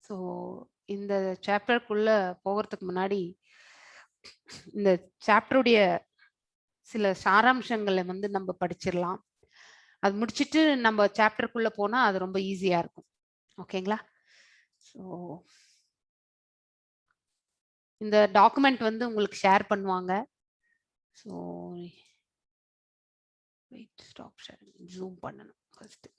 So இந்த சாப்டருக்குள்ள போகிறதுக்கு முன்னாடி இந்த சாப்டருடைய சில சாராம்சங்களை வந்து நம்ம படிச்சிடலாம். அது முடிச்சிட்டு நம்ம சாப்டருக்குள்ள போனா அது ரொம்ப ஈஸியா இருக்கும். ஓகேங்களா? ஸோ இந்த டாக்குமெண்ட் வந்து உங்களுக்கு ஷேர் பண்ணுவாங்க. So wait, stop sharing, zoom பண்ணணும் ஃபர்ஸ்ட்.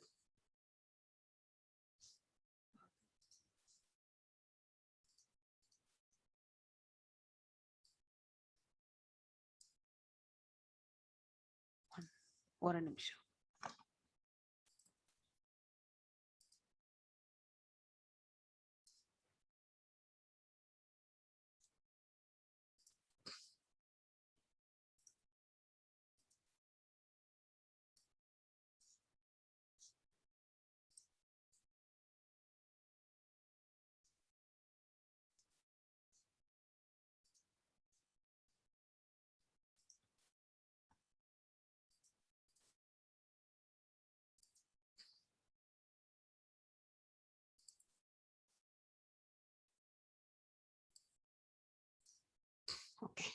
ஒரு நிமிஷம். ஓகே.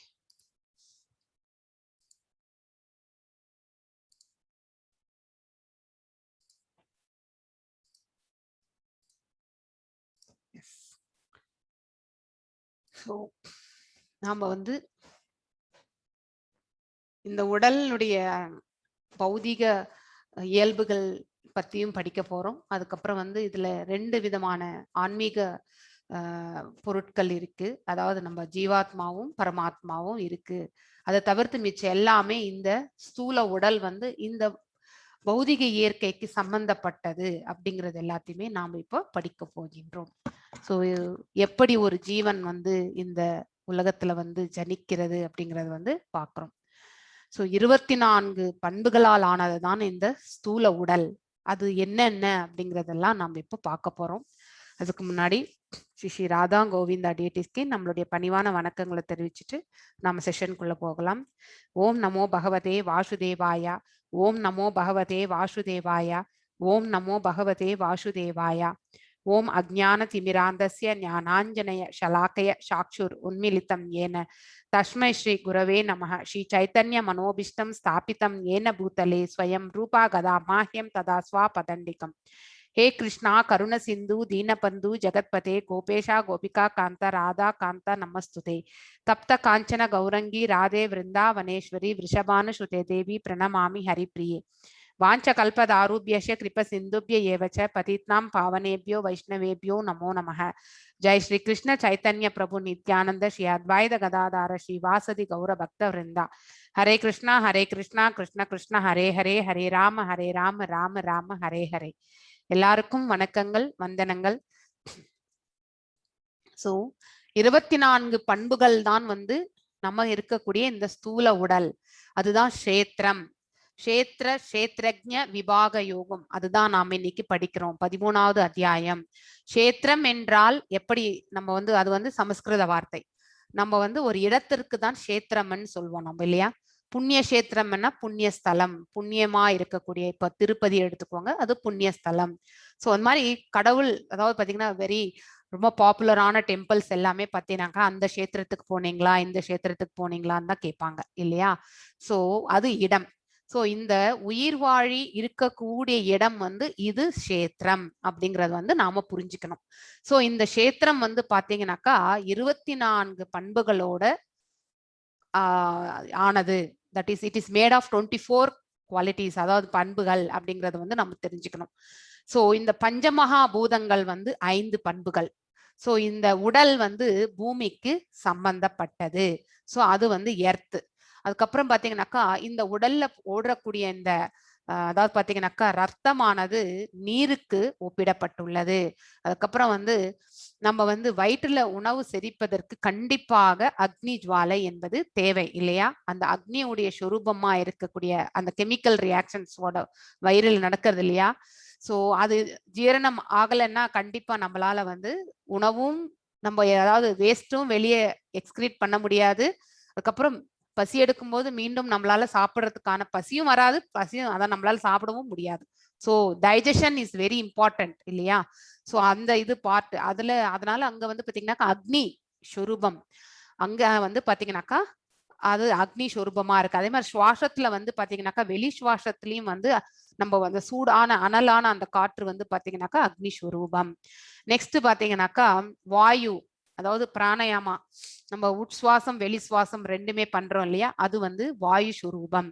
எஸ். ஸோ நாம வந்து இந்த உடலினுடைய பௌதிக இயல்புகள் பத்தியும் படிக்க போறோம். அதுக்கப்புறம் வந்து இதுல ரெண்டு விதமான ஆன்மீக பொருட்கள் இருக்கு. அதாவது நம்ம ஜீவாத்மாவும் பரமாத்மாவும் இருக்கு. அதை தவிர்த்து மிச்சம் எல்லாமே இந்த ஸ்தூல உடல் வந்து இந்த பௌதிக இயற்கைக்கு சம்பந்தப்பட்டது அப்படிங்கிறது எல்லாத்தையுமே நாம் இப்போ படிக்க போகின்றோம். ஸோ எப்படி ஒரு ஜீவன் வந்து இந்த உலகத்துல வந்து ஜனிக்கிறது அப்படிங்கிறது வந்து பார்க்கிறோம். ஸோ 24 பண்புகளால் ஆனதுதான் இந்த ஸ்தூல உடல். அது என்னென்ன அப்படிங்கிறதெல்லாம் நாம் இப்போ பார்க்க போறோம். அதுக்கு முன்னாடி ஸ்ரீ ஸ்ரீ ராதா கோவிந்தா டேட்டிஸ்க்கு நம்மளுடைய பணிவான வணக்கங்களை தெரிவிச்சுட்டு நாம செஷனுக்குள்ள போகலாம். ஓம் நமோ பகவதே வாசுதேவாயா, ஓம் நமோ பகவதே வாசுதேவாயா, ஓம் நமோ பகவதே வாசுதேவாயா. ஓம் அஜ்ஞான திமிராந்தஸ்ய ஞானாஞ்சனய ஷலாக்கய சாக்ஷுர் உன்மிலிதம் ஏன தஸ்மை ஸ்ரீ குரவே நமः. ஸ்ரீ சைத்தன்ய மனோபிஷ்டம் ஸ்தாபிதம் ஏன பூதலே ஸ்வயம் ரூபா கதா மாஹ்யம் ததா ஸ்வா பதண்டிகம். ஹே கிருஷ்ணா கருண சிந்து தீனபந்து ஜெகத்பதே கோபேஷா கோபிகா காந்த ராதா காந்த நமஸ்துதே. தப்த காஞ்சன கௌரங்கி ராதே விருந்தாவனேஸ்வரி விருஷபானுசுதே தேவி பிரணமாமி ஹரிப்ரியே. வாஞ்ச கல்பதாருபியஷ கிருப சிந்துபிய ஏவச்ச பதித்னாம் பாவனேபியோ வைஷ்ணவேபியோ நமோ நமः. ஜெய் ஸ்ரீ கிருஷ்ண சைத்தன்ய பிரபு நித்யானந்த ஸ்ரீ அத்வைத கதாதார ஸ்ரீ வாசதி கௌர பக்த விருந்தா. ஹரே கிருஷ்ணா ஹரே கிருஷ்ணா கிருஷ்ண கிருஷ்ண ஹரே ஹரே, ஹரே ராம ஹரே ராம ராம ராம ஹரே ஹரே. எல்லாருக்கும் வணக்கங்கள், வந்தனங்கள். சோ 24 பண்புகள் தான் வந்து நம்ம இருக்கக்கூடிய இந்த ஸ்தூல உடல். அதுதான் க்ஷேத்திரம். க்ஷேத்திர க்ஷேத்ரஜ்ஞ விபாக யோகம். அதுதான் நாம் இன்னைக்கு படிக்கிறோம், 13வது அத்தியாயம். க்ஷேத்திரம் என்றால் எப்படி நம்ம வந்து அது வந்து சமஸ்கிருத வார்த்தை. நம்ம வந்து ஒரு இடத்திற்கு தான் க்ஷேத்திரம்னு சொல்வோம் நம்ம, இல்லையா? புண்ணிய கஷேத்திரம்னா புண்ணிய ஸ்தலம், புண்ணியமா இருக்கக்கூடிய. இப்ப திருப்பதி எடுத்துக்கோங்க, அது புண்ணிய ஸ்தலம். ஸோ அந்த மாதிரி கடவுள், அதாவது பாத்தீங்கன்னா வெரி ரொம்ப பாப்புலரான டெம்பிள்ஸ் எல்லாமே பார்த்தீங்கன்னாக்கா அந்த கஷேத்திரத்துக்கு போனீங்களா இந்த கஷேத்திரத்துக்கு போனீங்களான்னு தான் கேட்பாங்க, இல்லையா? ஸோ அது இடம். ஸோ இந்த உயிர் வாழி இருக்கக்கூடிய இடம் வந்து இது கஷேத்திரம் அப்படிங்கறது வந்து நாம புரிஞ்சுக்கணும். ஸோ இந்த கஷேத்திரம் வந்து பாத்தீங்கன்னாக்கா 24 பண்புகளோட ஆனது. That is it is made of 24 qualities, அதாவது பண்புகள் அப்படிங்கறத வந்து நம்ம தெரிஞ்சுக்கணும். ஸோ இந்த பஞ்சமகா பூதங்கள் வந்து 5 பண்புகள். ஸோ இந்த உடல் வந்து பூமிக்கு சம்பந்தப்பட்டது. ஸோ அது வந்து எர்த்து. அதுக்கப்புறம் பாத்தீங்கன்னாக்கா இந்த உடல்ல ஓடக்கூடிய இந்த அதாவது பாத்தீங்கன்னாக்கா ரத்தமானது நீருக்கு ஒப்பிடப்பட்டுள்ளது. அதுக்கப்புறம் வந்து நம்ம வந்து வயிற்றுல உணவு செரிப்பதற்கு கண்டிப்பாக அக்னி ஜுவாலை என்பது தேவை, இல்லையா? அந்த அக்னியுடைய சொரூபமா இருக்கக்கூடிய அந்த கெமிக்கல் ரியாக்ஷன்ஸோட வயிறில் நடக்கிறது, இல்லையா? ஸோ அது ஜீரணம் ஆகலைன்னா கண்டிப்பா நம்மளால வந்து உணவும் நம்ம ஏதாவது வேஸ்ட்டும் வெளியே எக்ஸ்கிரீட் பண்ண முடியாது. அதுக்கப்புறம் பசி எடுக்கும்போது மீண்டும் நம்மளால சாப்பிடுறதுக்கான பசியும் வராது, பசியும் அதான் நம்மளால சாப்பிடவும் முடியாது. So digestion is very important இல்லையா? ஸோ அந்த இது பார்ட் அதுல, அதனால அங்க வந்து பாத்தீங்கன்னாக்கா அக்னி ஸ்வரூபம் அங்க வந்து பாத்தீங்கன்னாக்கா அது அக்னி சொரூபமா இருக்கு. அதே மாதிரி சுவாசத்துல வந்து பாத்தீங்கன்னாக்கா வெளி சுவாசத்துலயும் வந்து நம்ம வந்து சூடான அனலான அந்த காற்று வந்து பாத்தீங்கன்னாக்கா அக்னி ஸ்வரூபம். நெக்ஸ்ட் பாத்தீங்கன்னாக்கா வாயு, அதாவது பிராணாயாமா, நம்ம உட்சுவாசம் வெளி சுவாசம் ரெண்டுமே பண்றோம் இல்லையா, அது வந்து வாயு சுரூபம்.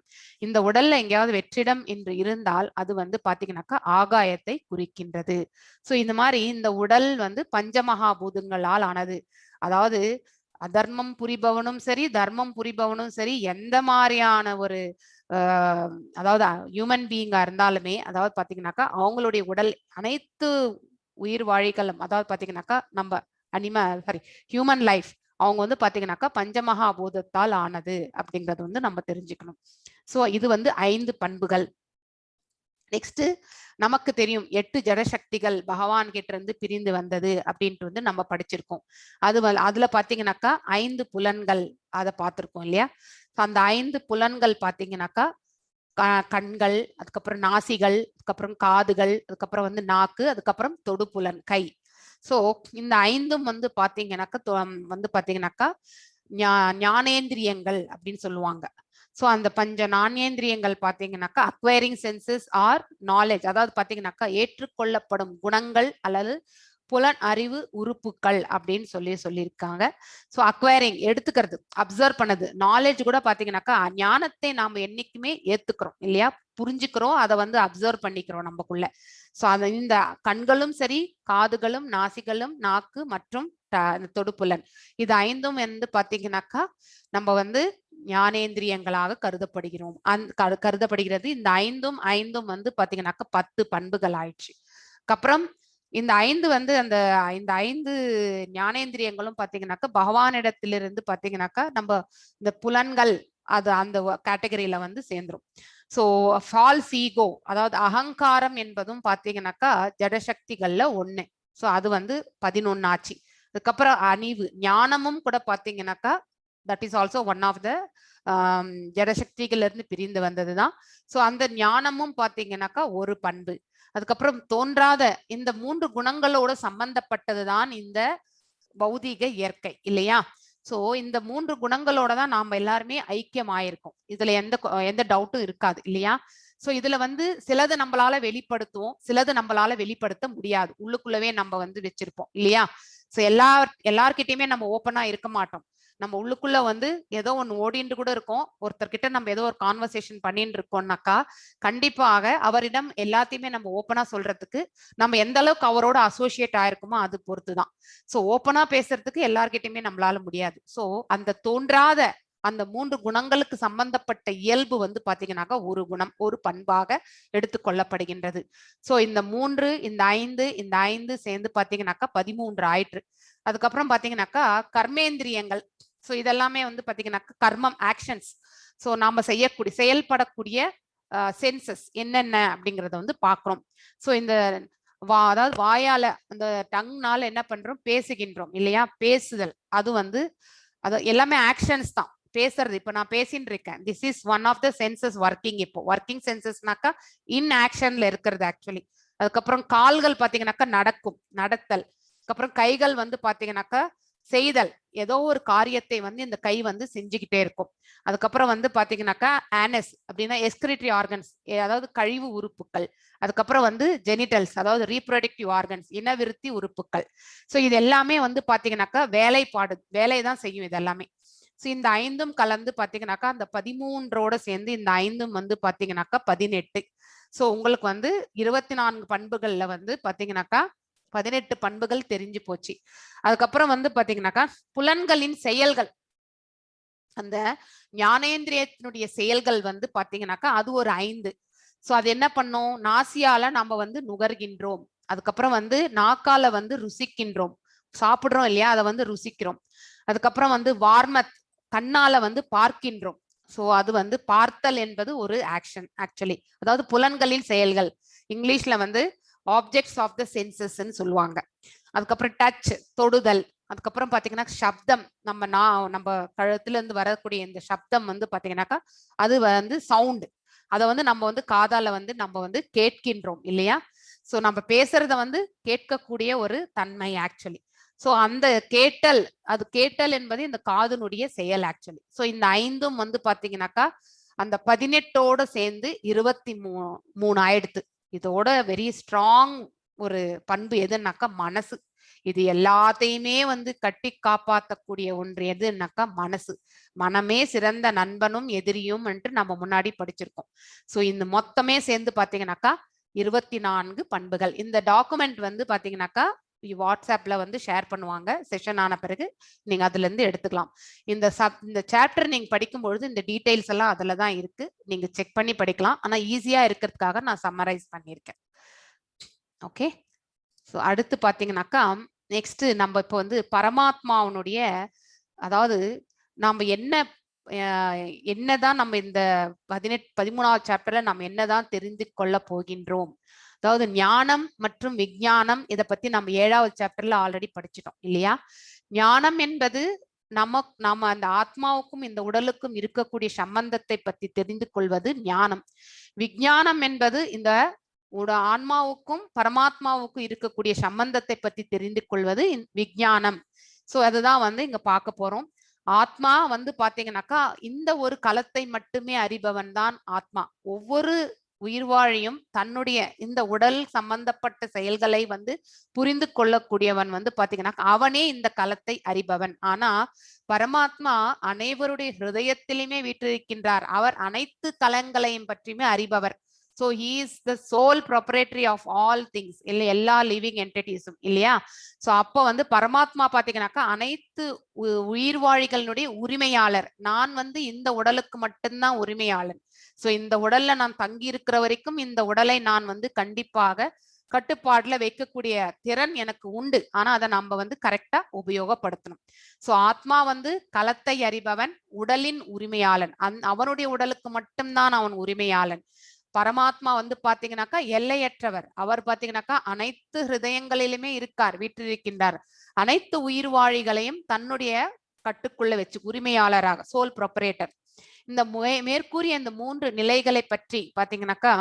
இந்த உடல்ல எங்கேயாவது வெற்றிடம் என்று இருந்தால் அது வந்து பாத்தீங்கன்னாக்கா ஆகாயத்தை குறிக்கின்றது. சோ இந்த மாதிரி இந்த உடல் வந்து பஞ்சமகாபூதங்களால் ஆனது. அதாவது அதர்மம் புரிபவனும் சரி, தர்மம் புரிபவனும் சரி, எந்த மாதிரியான ஒரு அதாவது ஹியூமன் பீயிங்கா இருந்தாலுமே, அதாவது பாத்தீங்கன்னாக்கா அவங்களுடைய உடல் அனைத்து உயிர் வாழிகளும், அதாவது பாத்தீங்கன்னாக்கா நம்ம சாரி ஹியூமன் லைஃப், அவங்க வந்து பாத்தீங்கன்னாக்கா பஞ்சமகா பூதத்தால் ஆனது அப்படிங்கறது வந்து நம்ம தெரிஞ்சுக்கணும். சோ இது வந்து 5 பண்புகள். நெக்ஸ்ட் நமக்கு தெரியும் 8 ஜடசக்திகள் பகவான் கிட்ட இருந்து பிரிந்து வந்தது அப்படின்ட்டு வந்து நம்ம படிச்சிருக்கோம். அது அதுல பாத்தீங்கன்னாக்கா 5 புலன்கள் அதை பார்த்திருக்கோம் இல்லையா? அந்த 5 புலன்கள் பாத்தீங்கன்னாக்கா கண்கள், அதுக்கப்புறம் நாசிகள், அதுக்கப்புறம் காதுகள், அதுக்கப்புறம் வந்து நாக்கு, அதுக்கப்புறம் தொடுபுலன் கை. சோ இந்த 5 வந்து பாத்தீங்கன்னாக்கா வந்து பாத்தீங்கன்னாக்கா ஞானேந்திரியங்கள் அப்படின்னு சொல்லுவாங்க. சோ அந்த பஞ்ச ஞானேந்திரியங்கள் பாத்தீங்கன்னாக்கா அக்வயரிங் சென்சஸ் ஆர் நாலேஜ், அதாவது பாத்தீங்கன்னாக்கா ஏற்றுக்கொள்ளப்படும் குணங்கள் அல்லது புலன் அறிவு உறுப்புகள் அப்படின்னு சொல்லியிருக்காங்க. ஸோ அக்வயரிங் எடுத்துக்கிறது, அப்சர்வ் பண்ணது, நாலேஜ் கூட பாத்தீங்கன்னாக்கா ஞானத்தை நாம என்னைக்குமே ஏத்துக்கிறோம் இல்லையா, புரிஞ்சுக்கிறோம், அதை வந்து அப்சர்வ் பண்ணிக்கிறோம் நமக்குள்ள. ஸோ அந்த இந்த கண்களும் சரி, காதுகளும், நாசிகளும், நாக்கு மற்றும் தொடுப்புலன், இது 5 வந்து பாத்தீங்கன்னாக்கா நம்ம வந்து ஞானேந்திரியங்களாக கருதப்படுகிறோம். கருதப்படுகிறது. இந்த 5 வந்து பாத்தீங்கன்னாக்கா 10 பண்புகள் ஆயிடுச்சு. அப்புறம் இந்த 5 வந்து அந்த இந்த 5 ஞானேந்திரியங்களும் பாத்தீங்கன்னாக்கா பகவானிடத்திலிருந்து பாத்தீங்கன்னாக்கா நம்ம இந்த புலன்கள் அது அந்த கேட்டகரியில வந்து சேர்ந்துரும். சோ ஃபால்ஸ் ஈகோ, அதாவது அகங்காரம் என்பதும் பாத்தீங்கன்னாக்கா ஜடசக்திகள்ல 1. சோ அது வந்து 11 ஆச்சு. அதுக்கப்புறம் அணிவு ஞானமும் கூட பாத்தீங்கன்னாக்கா that is also one of the ஜடசக்திகள் இருந்து பிரிந்து வந்ததுதான். சோ அந்த ஞானமும் பாத்தீங்கன்னாக்கா ஒரு பண்பு. அதுக்கப்புறம் தோன்றாத இந்த 3 குணங்களோட சம்பந்தப்பட்டதுதான் இந்த பௌதீக இயற்கை இல்லையா? சோ இந்த 3 குணங்களோட தான் நாம எல்லாருமே ஐக்கியம் ஆயிருக்கோம். இதுல எந்த எந்த டவுட்டும் இருக்காது இல்லையா? சோ இதுல வந்து சிலது நம்மளால வெளிப்படுத்துவோம், சிலது நம்மளால வெளிப்படுத்த முடியாது, உள்ளுக்குள்ளவே நம்ம வந்து வச்சிருப்போம் இல்லையா? சோ எல்லார்கிட்டயுமே நம்ம ஓப்பனா இருக்க மாட்டோம். நம்ம உள்ளுக்குள்ள வந்து ஏதோ ஒண்ணு ஓடிண்டு கூட இருக்கோம். ஒருத்தர்கிட்ட நம்ம ஏதோ ஒரு கான்வர்சேஷன் பண்ணிட்டு இருக்கோம்னாக்கா கண்டிப்பாக அவரிடம் எல்லாத்தையுமே நம்ம ஓப்பனா சொல்றதுக்கு நம்ம எந்த அளவுக்கு அவரோட அசோசியேட் ஆயிருக்குமோ அது பொறுத்துதான். சோ ஓப்பனா பேசுறதுக்கு எல்லார்கிட்டயுமே நம்மளால முடியாது. சோ அந்த தோன்றாத அந்த 3 குணங்களுக்கு சம்பந்தப்பட்ட இயல்பு வந்து பாத்தீங்கன்னாக்கா ஒரு குணம், ஒரு பண்பாக எடுத்துக்கொள்ளப்படுகின்றது. சோ இந்த 3, இந்த 5, இந்த 5 சேர்ந்து பாத்தீங்கன்னாக்கா 13 ஆயிற்று. அதுக்கப்புறம் பாத்தீங்கன்னாக்கா கர்மேந்திரியங்கள். சோ இதெல்லாமே வந்து பாத்தீங்கன்னாக்கா கர்மம், ஆக்ஷன்ஸ். சோ நாம செய்யக்கூடிய செயல்படக்கூடிய சென்சஸ் என்னென்ன அப்படிங்கறத வந்து பாக்குறோம். சோ இந்த அதாவது வாயால அந்த டங்னால என்ன பண்றோம், பேசுகின்றோம் இல்லையா? பேசுதல் அது வந்து அது எல்லாமே ஆக்ஷன்ஸ் தான், பேசுறது. இப்ப நான் பேசின்னு இருக்கேன், this is one of the senses working. இப்போ ஒர்க்கிங் சென்சஸ்னாக்கா இன் ஆக்ஷன்ல இருக்கிறது ஆக்சுவலி. அதுக்கப்புறம் கால்கள் பாத்தீங்கன்னாக்கா நடக்கும், நடத்தல். அதுக்கப்புறம் கைகள் வந்து பாத்தீங்கன்னாக்கா செய்தல், ஏதோ ஒரு காரியத்தை வந்து இந்த கை வந்து செஞ்சுக்கிட்டே இருக்கும். அதுக்கப்புறம் வந்து பாத்தீங்கன்னாக்கா ஆனஸ் அப்படின்னா எஸ்கிரிட்டரி ஆர்கன்ஸ், அதாவது கழிவு உறுப்புகள். அதுக்கப்புறம் வந்து ஜெனிட்டல்ஸ், அதாவது ரீப்ரொடக்டிவ் ஆர்கன்ஸ், இனவிருத்தி உறுப்புகள். ஸோ இது எல்லாமே வந்து பாத்தீங்கன்னாக்கா வேலைப்பாடு, வேலை தான் செய்யும் இது எல்லாமே. ஸோ இந்த 5 கலந்து பாத்தீங்கன்னாக்கா அந்த 13 சேர்ந்து இந்த 5 வந்து பாத்தீங்கன்னாக்கா 18. ஸோ உங்களுக்கு வந்து 24 பண்புகள்ல வந்து பாத்தீங்கன்னாக்கா 18 பண்புகள் தெரிஞ்சு போச்சு. அதுக்கப்புறம் வந்து பாத்தீங்கன்னாக்கா புலன்களின் செயல்கள், அந்த ஞானேந்திரியத்தினுடைய செயல்கள் வந்து பாத்தீங்கன்னாக்கா அது ஒரு 5. சோ அது என்ன பண்ணும், நாசியால நாம வந்து நுகர்கின்றோம், அதுக்கப்புறம் வந்து நாக்கால வந்து ருசிக்கின்றோம், சாப்பிடுறோம் இல்லையா, அதை வந்து ருசிக்கிறோம். அதுக்கப்புறம் வந்து வார்மத், கண்ணால வந்து பார்க்கின்றோம். சோ அது வந்து பார்த்தல் என்பது ஒரு ஆக்ஷன் ஆக்சுவலி, அதாவது புலன்களின் செயல்கள். இங்கிலீஷ்ல வந்து ஆப்ஜெக்ட்ஸ் ஆஃப் the சென்சஸ்ன்னு சொல்லுவாங்க. அதுக்கப்புறம் டச், தொடுதல். அதுக்கப்புறம் பாத்தீங்கன்னா சப்தம், நம்ம நம்ம கழுத்துல இருந்து வரக்கூடிய இந்த சப்தம் வந்து பாத்தீங்கன்னாக்கா அது வந்து சவுண்ட். அதை வந்து நம்ம வந்து காதால வந்து நம்ம வந்து கேட்கின்றோம் இல்லையா? சோ நம்ம பேசுறத வந்து கேட்கக்கூடிய ஒரு தன்மை ஆக்சுவலி. சோ அந்த கேட்டல், அது கேட்டல் என்பது இந்த காதுனுடைய செயல் ஆக்சுவலி. சோ இந்த ஐந்தும் வந்து பாத்தீங்கன்னாக்கா அந்த 18ஓட சேர்ந்து 23 ஆயிடுத்து. இதோட வெரி ஸ்ட்ராங் ஒரு பண்பு எதுன்னாக்கா மனசு. இது எல்லாத்தையுமே வந்து கட்டி காப்பாற்றக்கூடிய ஒன்று எதுன்னாக்கா மனசு. மனமே சிறந்த நண்பனும் எதிரியும் என்று நம்ம முன்னாடி படிச்சிருக்கோம். சோ இந்த மொத்தமே சேர்ந்து பாத்தீங்கன்னாக்கா 24 பண்புகள். இந்த டாக்குமெண்ட் வந்து பாத்தீங்கன்னாக்கா வாட்ஸ்அப்ல வந்து ஷேர் பண்ணுவாங்க. செஷன் ஆன பிறகு நீங்க அதுல இருந்து எடுத்துக்கலாம். இந்த சாப்டர் நீங்க படிக்கும் பொழுது இந்த டீடைல்ஸ் எல்லாம் அதுல தான் இருக்கு. நீங்க செக் பண்ணி படிக்கலாம். ஆனா ஈஸியா இருக்கிறதுக்காக நான் சம்மரைஸ் பண்ணியிருக்கேன். ஓகே, ஸோ அடுத்து பாத்தீங்கன்னாக்கா நெக்ஸ்ட் நம்ம இப்போ வந்து பரமாத்மாவனுடைய, அதாவது நாம என்னதான் நம்ம இந்த 13வது சாப்டர்ல நம்ம என்னதான் தெரிந்து கொள்ள போகின்றோம், அதாவது ஞானம் மற்றும் விஞ்ஞானம், இதை பத்தி நம்ம 7வது சாப்டர்ல ஆல்ரெடி படிச்சிட்டோம் இல்லையா? ஞானம் என்பது நாம அந்த ஆத்மாவுக்கும் இந்த உடலுக்கும் இருக்கக்கூடிய சம்பந்தத்தை பத்தி தெரிந்து கொள்வது ஞானம். விஞ்ஞானம் என்பது இந்த ஒரு ஆன்மாவுக்கும் பரமாத்மாவுக்கும் இருக்கக்கூடிய சம்பந்தத்தை பத்தி தெரிந்து கொள்வது விஞ்ஞானம். சோ அதுதான் வந்து இங்க பார்க்க போறோம். ஆத்மா வந்து பாத்தீங்கன்னாக்கா இந்த ஒரு களத்தை மட்டுமே அறிபவன் தான் ஆத்மா. ஒவ்வொரு உயிர்வாழியும் தன்னுடைய இந்த உடல் சம்பந்தப்பட்ட செயல்களை வந்து புரிந்து கொள்ளக்கூடியவன் வந்து பாத்தீங்கன்னா அவனே இந்த களத்தை அறிபவன். ஆனா பரமாத்மா அனைவருடைய ஹிருதயத்திலுமே வீற்றிருக்கின்றார். அவர் அனைத்து களங்களையும் பற்றியுமே அறிபவர். So he is the sole proprietary of all things, இல்லை எல்லா லிவிங் என்டிட்டிஸும் இல்லையா? ஸோ அப்போ வந்து பரமாத்மா பாத்தீங்கன்னாக்கா அனைத்து உயிர்வாழிகளினுடைய உரிமையாளர். நான் வந்து இந்த உடலுக்கு மட்டும்தான் உரிமையாளன். ஸோ இந்த உடல்ல நான் தங்கி இருக்கிற வரைக்கும் இந்த உடலை நான் வந்து கண்டிப்பாக கட்டுப்பாடுல வைக்கக்கூடிய திறன் எனக்கு உண்டு. ஆனா அதை நம்ம வந்து கரெக்டா உபயோகப்படுத்தணும். சோ ஆத்மா வந்து களத்தை அறிபவன், உடலின் உரிமையாளன். அவனுடைய உடலுக்கு மட்டும்தான் அவன் உரிமையாளன். பரமாத்மா வந்து பாத்தீங்கன்னாக்கா எல்லையற்றவர். அவர் பாத்தீங்கன்னாக்கா அனைத்து ஹிருதயங்களிலுமே இருக்கார், வீற்றிருக்கின்றார். அனைத்து உயிர்வாழிகளையும் தன்னுடைய கட்டுக்குள்ள வச்சு உரிமையாளராக, சோல் ப்ரொப்பரேட்டர். இந்த மேற்கூறிய இந்த 3 நிலைகளை பற்றி பாத்தீங்கன்னாக்கா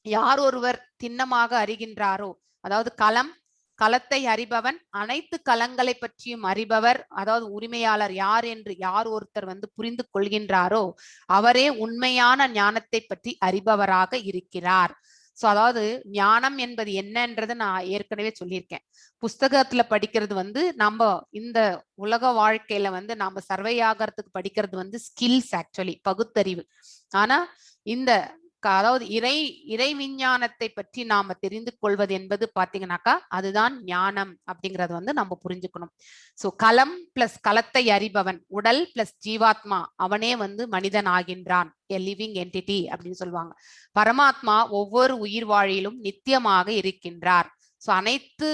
யார் ஒருவர் திண்ணமாக அறிகின்றாரோ, அதாவது களத்தை அறிபவன், அனைத்து களங்களை பற்றியும் அறிபவர், அதாவது உரிமையாளர் யார் என்று யார் ஒருத்தர் வந்து புரிந்து கொள்கின்றாரோ அவரே உண்மையான ஞானத்தை பற்றி அறிபவராக இருக்கிறார். சோ அதாவது ஞானம் என்பது என்னன்றதை நான் ஏற்கனவே சொல்லியிருக்கேன். புஸ்தகத்துல படிக்கிறது வந்து நம்ம இந்த உலக வாழ்க்கையில வந்து நாம சர்வை ஆகிறதுக்கு படிக்கிறது வந்து ஸ்கில்ஸ் ஆக்சுவலி, பகுத்தறிவு. ஆனா இந்த அதாவது இறை இறை விஞ்ஞானத்தை பற்றி நாம தெரிந்து கொள்வது என்பது பாத்தீங்கன்னாக்கா அதுதான் ஞானம் அப்படிங்கறது வந்து நம்ம புரிஞ்சுக்கணும். சோ களம் பிளஸ் களத்தை அறிபவன், உடல் பிளஸ் ஜீவாத்மா, அவனே வந்து மனிதன் ஆகின்றான், எ லிவிங் என்டிட்டி அப்படின்னு சொல்லுவாங்க. பரமாத்மா ஒவ்வொரு உயிர் வாழிலும் நித்தியமாக இருக்கின்றார். சோ அனைத்து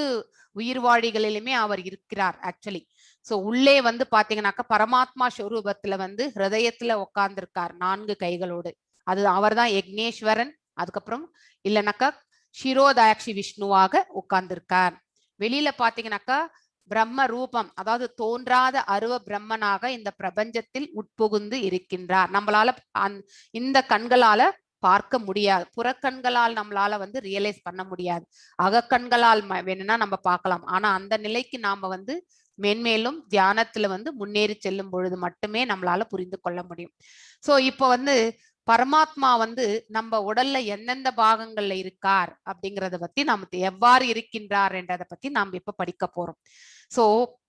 உயிர்வாழிகளிலுமே அவர் இருக்கிறார் ஆக்சுவலி. சோ உள்ளே வந்து பாத்தீங்கன்னாக்கா பரமாத்மா ஸ்வரூபத்துல வந்து ஹிருதயத்துல உட்கார்ந்திருக்கார் 4 கைகளோடு. அது அவர்தான் யக்னேஸ்வரன். அதுக்கப்புறம் இல்லைனாக்கா ஷிரோதாட்சி விஷ்ணுவாக உட்கார்ந்திருக்கார். வெளியில பாத்தீங்கன்னாக்கா பிரம்ம ரூபம், அதாவது தோன்றாத அருவ பிரம்மனாக இந்த பிரபஞ்சத்தில் உட்புகுந்து இருக்கின்றார். நம்மளால இந்த கண்களால பார்க்க முடியாது, புறக்கண்களால் நம்மளால வந்து ரியலைஸ் பண்ண முடியாது. அகக்கண்களால் வேணும்னா நம்ம பார்க்கலாம். ஆனா அந்த நிலைக்கு நாம வந்து மேன்மேலும் தியானத்துல வந்து முன்னேறி செல்லும் பொழுது மட்டுமே நம்மளால புரிந்து கொள்ள முடியும். சோ இப்போ வந்து பரமாத்மா வந்து நம்ம உடல்ல எந்தெந்த பாகங்கள்ல இருக்கார் அப்படிங்கறத பத்தி நாம எவ்வாறு இருக்கின்றார் என்றதை பத்தி நாம் இப்ப படிக்க போறோம். சோ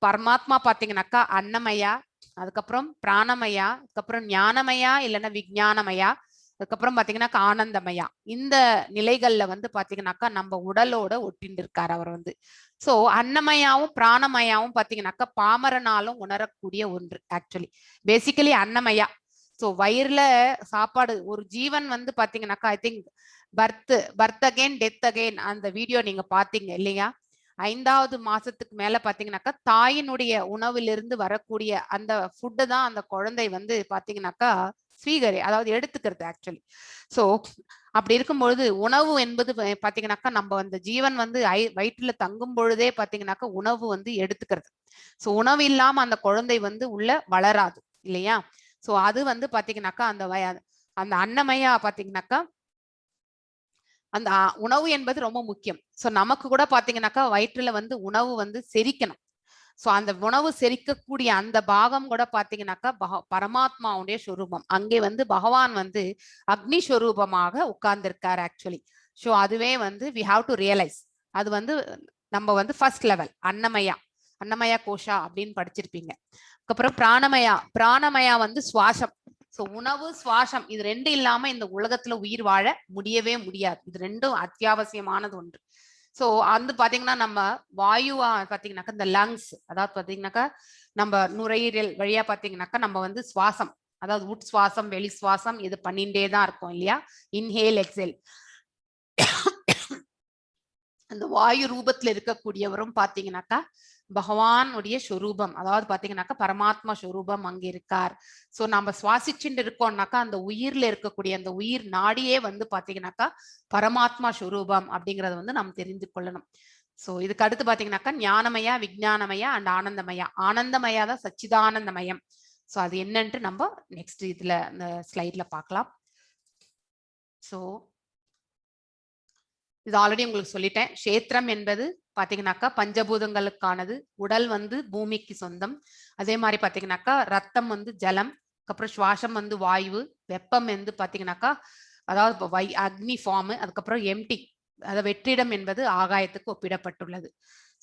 பரமாத்மா பாத்தீங்கன்னாக்கா அன்னமயா, அதுக்கப்புறம் பிராணமயா, அதுக்கப்புறம் ஞானமயா இல்லைன்னா விஞ்ஞானமயா, அதுக்கப்புறம் பாத்தீங்கன்னாக்கா ஆனந்தமயா. இந்த நிலைகள்ல வந்து பாத்தீங்கன்னாக்கா நம்ம உடலோட ஒட்டிண்டு இருக்கார் அவர் வந்து. சோ அன்னமயாவும் பிராணமயாவும் பாத்தீங்கன்னாக்கா பாமரனாலும் உணரக்கூடிய ஒன்று ஆக்சுவலி. பேசிக்கலி அன்னமயா. சோ வயிறுல சாப்பாடு, ஒரு ஜீவன் வந்து பாத்தீங்கன்னாக்கா I think birth again death again அந்த வீடியோ நீங்க பாத்தீங்க இல்லையா? 5வது மாசத்துக்கு மேல பாத்தீங்கன்னாக்கா தாயினுடைய உணவிலிருந்து வரக்கூடிய அந்த ஃபுட்டு தான் அந்த குழந்தை வந்து பாத்தீங்கன்னாக்கா ஸ்வீகரி, அதாவது எடுத்துக்கிறது ஆக்சுவலி. சோ அப்படி இருக்கும்பொழுது உணவு என்பது பாத்தீங்கன்னாக்கா நம்ம அந்த ஜீவன் வந்து வயிற்றுல தங்கும் பொழுதே பாத்தீங்கன்னாக்கா உணவு வந்து எடுத்துக்கிறது. சோ உணவு இல்லாம அந்த குழந்தை வந்து உள்ள வளராது இல்லையா? சோ அது வந்து பாத்தீங்கன்னாக்கா அந்த அன்னமயா பாத்தீங்கன்னாக்கா அந்த உணவு என்பது ரொம்ப முக்கியம். சோ நமக்கு கூட பாத்தீங்கன்னாக்கா வயிற்றுல வந்து உணவு வந்து செரிக்கணும். சோ அந்த உணவு செரிக்கக்கூடிய அந்த பாகம் கூட பாத்தீங்கன்னாக்கா பரமாத்மாவுடைய சொரூபம். அங்கே வந்து பகவான் வந்து அக்னி சொரூபமாக உட்கார்ந்திருக்கார் ஆக்சுவலி. சோ அதுவே வந்து we have to realise. அது வந்து நம்ம வந்து ஃபர்ஸ்ட் லெவல் அன்னமயா, அன்னமயா கோஷா அப்படின்னு படிச்சிருப்பீங்க. அதுக்கப்புறம் பிராணமயா, பிராணமயா வந்து சுவாசம். சோ உணவு சுவாசம் இது ரெண்டு இல்லாம இந்த உலகத்துல உயிர் வாழ முடியவே முடியாது. இது ரெண்டும் அத்தியாவசியமானது ஒன்று. சோ அந்த பாத்தீங்கன்னா நம்ம வாயுவா பாத்தீங்கன்னாக்கா இந்த லங்ஸ், அதாவது பாத்தீங்கன்னாக்கா நம்ம நுரையீரல் வழியா பாத்தீங்கன்னாக்கா நம்ம வந்து சுவாசம், அதாவது உட் சுவாசம் வெளி சுவாசம் இது பண்ணிட்டே தான் இருக்கும் இல்லையா? Inhale exhale. அந்த வாயு ரூபத்துல இருக்கக்கூடியவரும் பாத்தீங்கன்னாக்கா பகவானுடைய சொரூபம், அதாவது பாத்தீங்கன்னாக்கா பரமாத்மா சொரூபம் அங்க இருக்கார். சோ நம்ம சுவாசிச்சுட்டு இருக்கோம்னாக்கா அந்த உயிர்ல இருக்கக்கூடிய அந்த உயிர் நாடியே வந்து பாத்தீங்கன்னாக்கா பரமாத்மா சொரூபம் அப்படிங்கறத வந்து நாம் தெரிந்து கொள்ளணும். சோ இதுக்கு அடுத்து பாத்தீங்கன்னாக்கா ஞானமயா, விஜயானமயா அண்ட் ஆனந்தமயா. ஆனந்தமயா தான் சச்சிதானந்தமயம். சோ அது என்னன்ட்டு நம்ம நெக்ஸ்ட் இதுல அந்த ஸ்லைட்ல பார்க்கலாம். சோ இது ஆல்ரெடி உங்களுக்கு சொல்லிட்டேன். கஷேத்திரம் என்பது பாத்தீங்கன்னாக்கா பஞ்சபூதங்களுக்கானது. உடல் வந்து பூமிக்கு சொந்தம். அதே மாதிரி பாத்தீங்கன்னாக்கா ரத்தம் வந்து ஜலம், அதுக்கப்புறம் சுவாசம் வந்து வாயு, வெப்பம் வந்து பாத்தீங்கன்னாக்கா அதாவது அக்னி ஃபார்மு, அதுக்கப்புறம் எம்டி, அதாவது வெற்றிடம் என்பது ஆகாயத்துக்கு ஒப்பிடப்பட்டுள்ளது.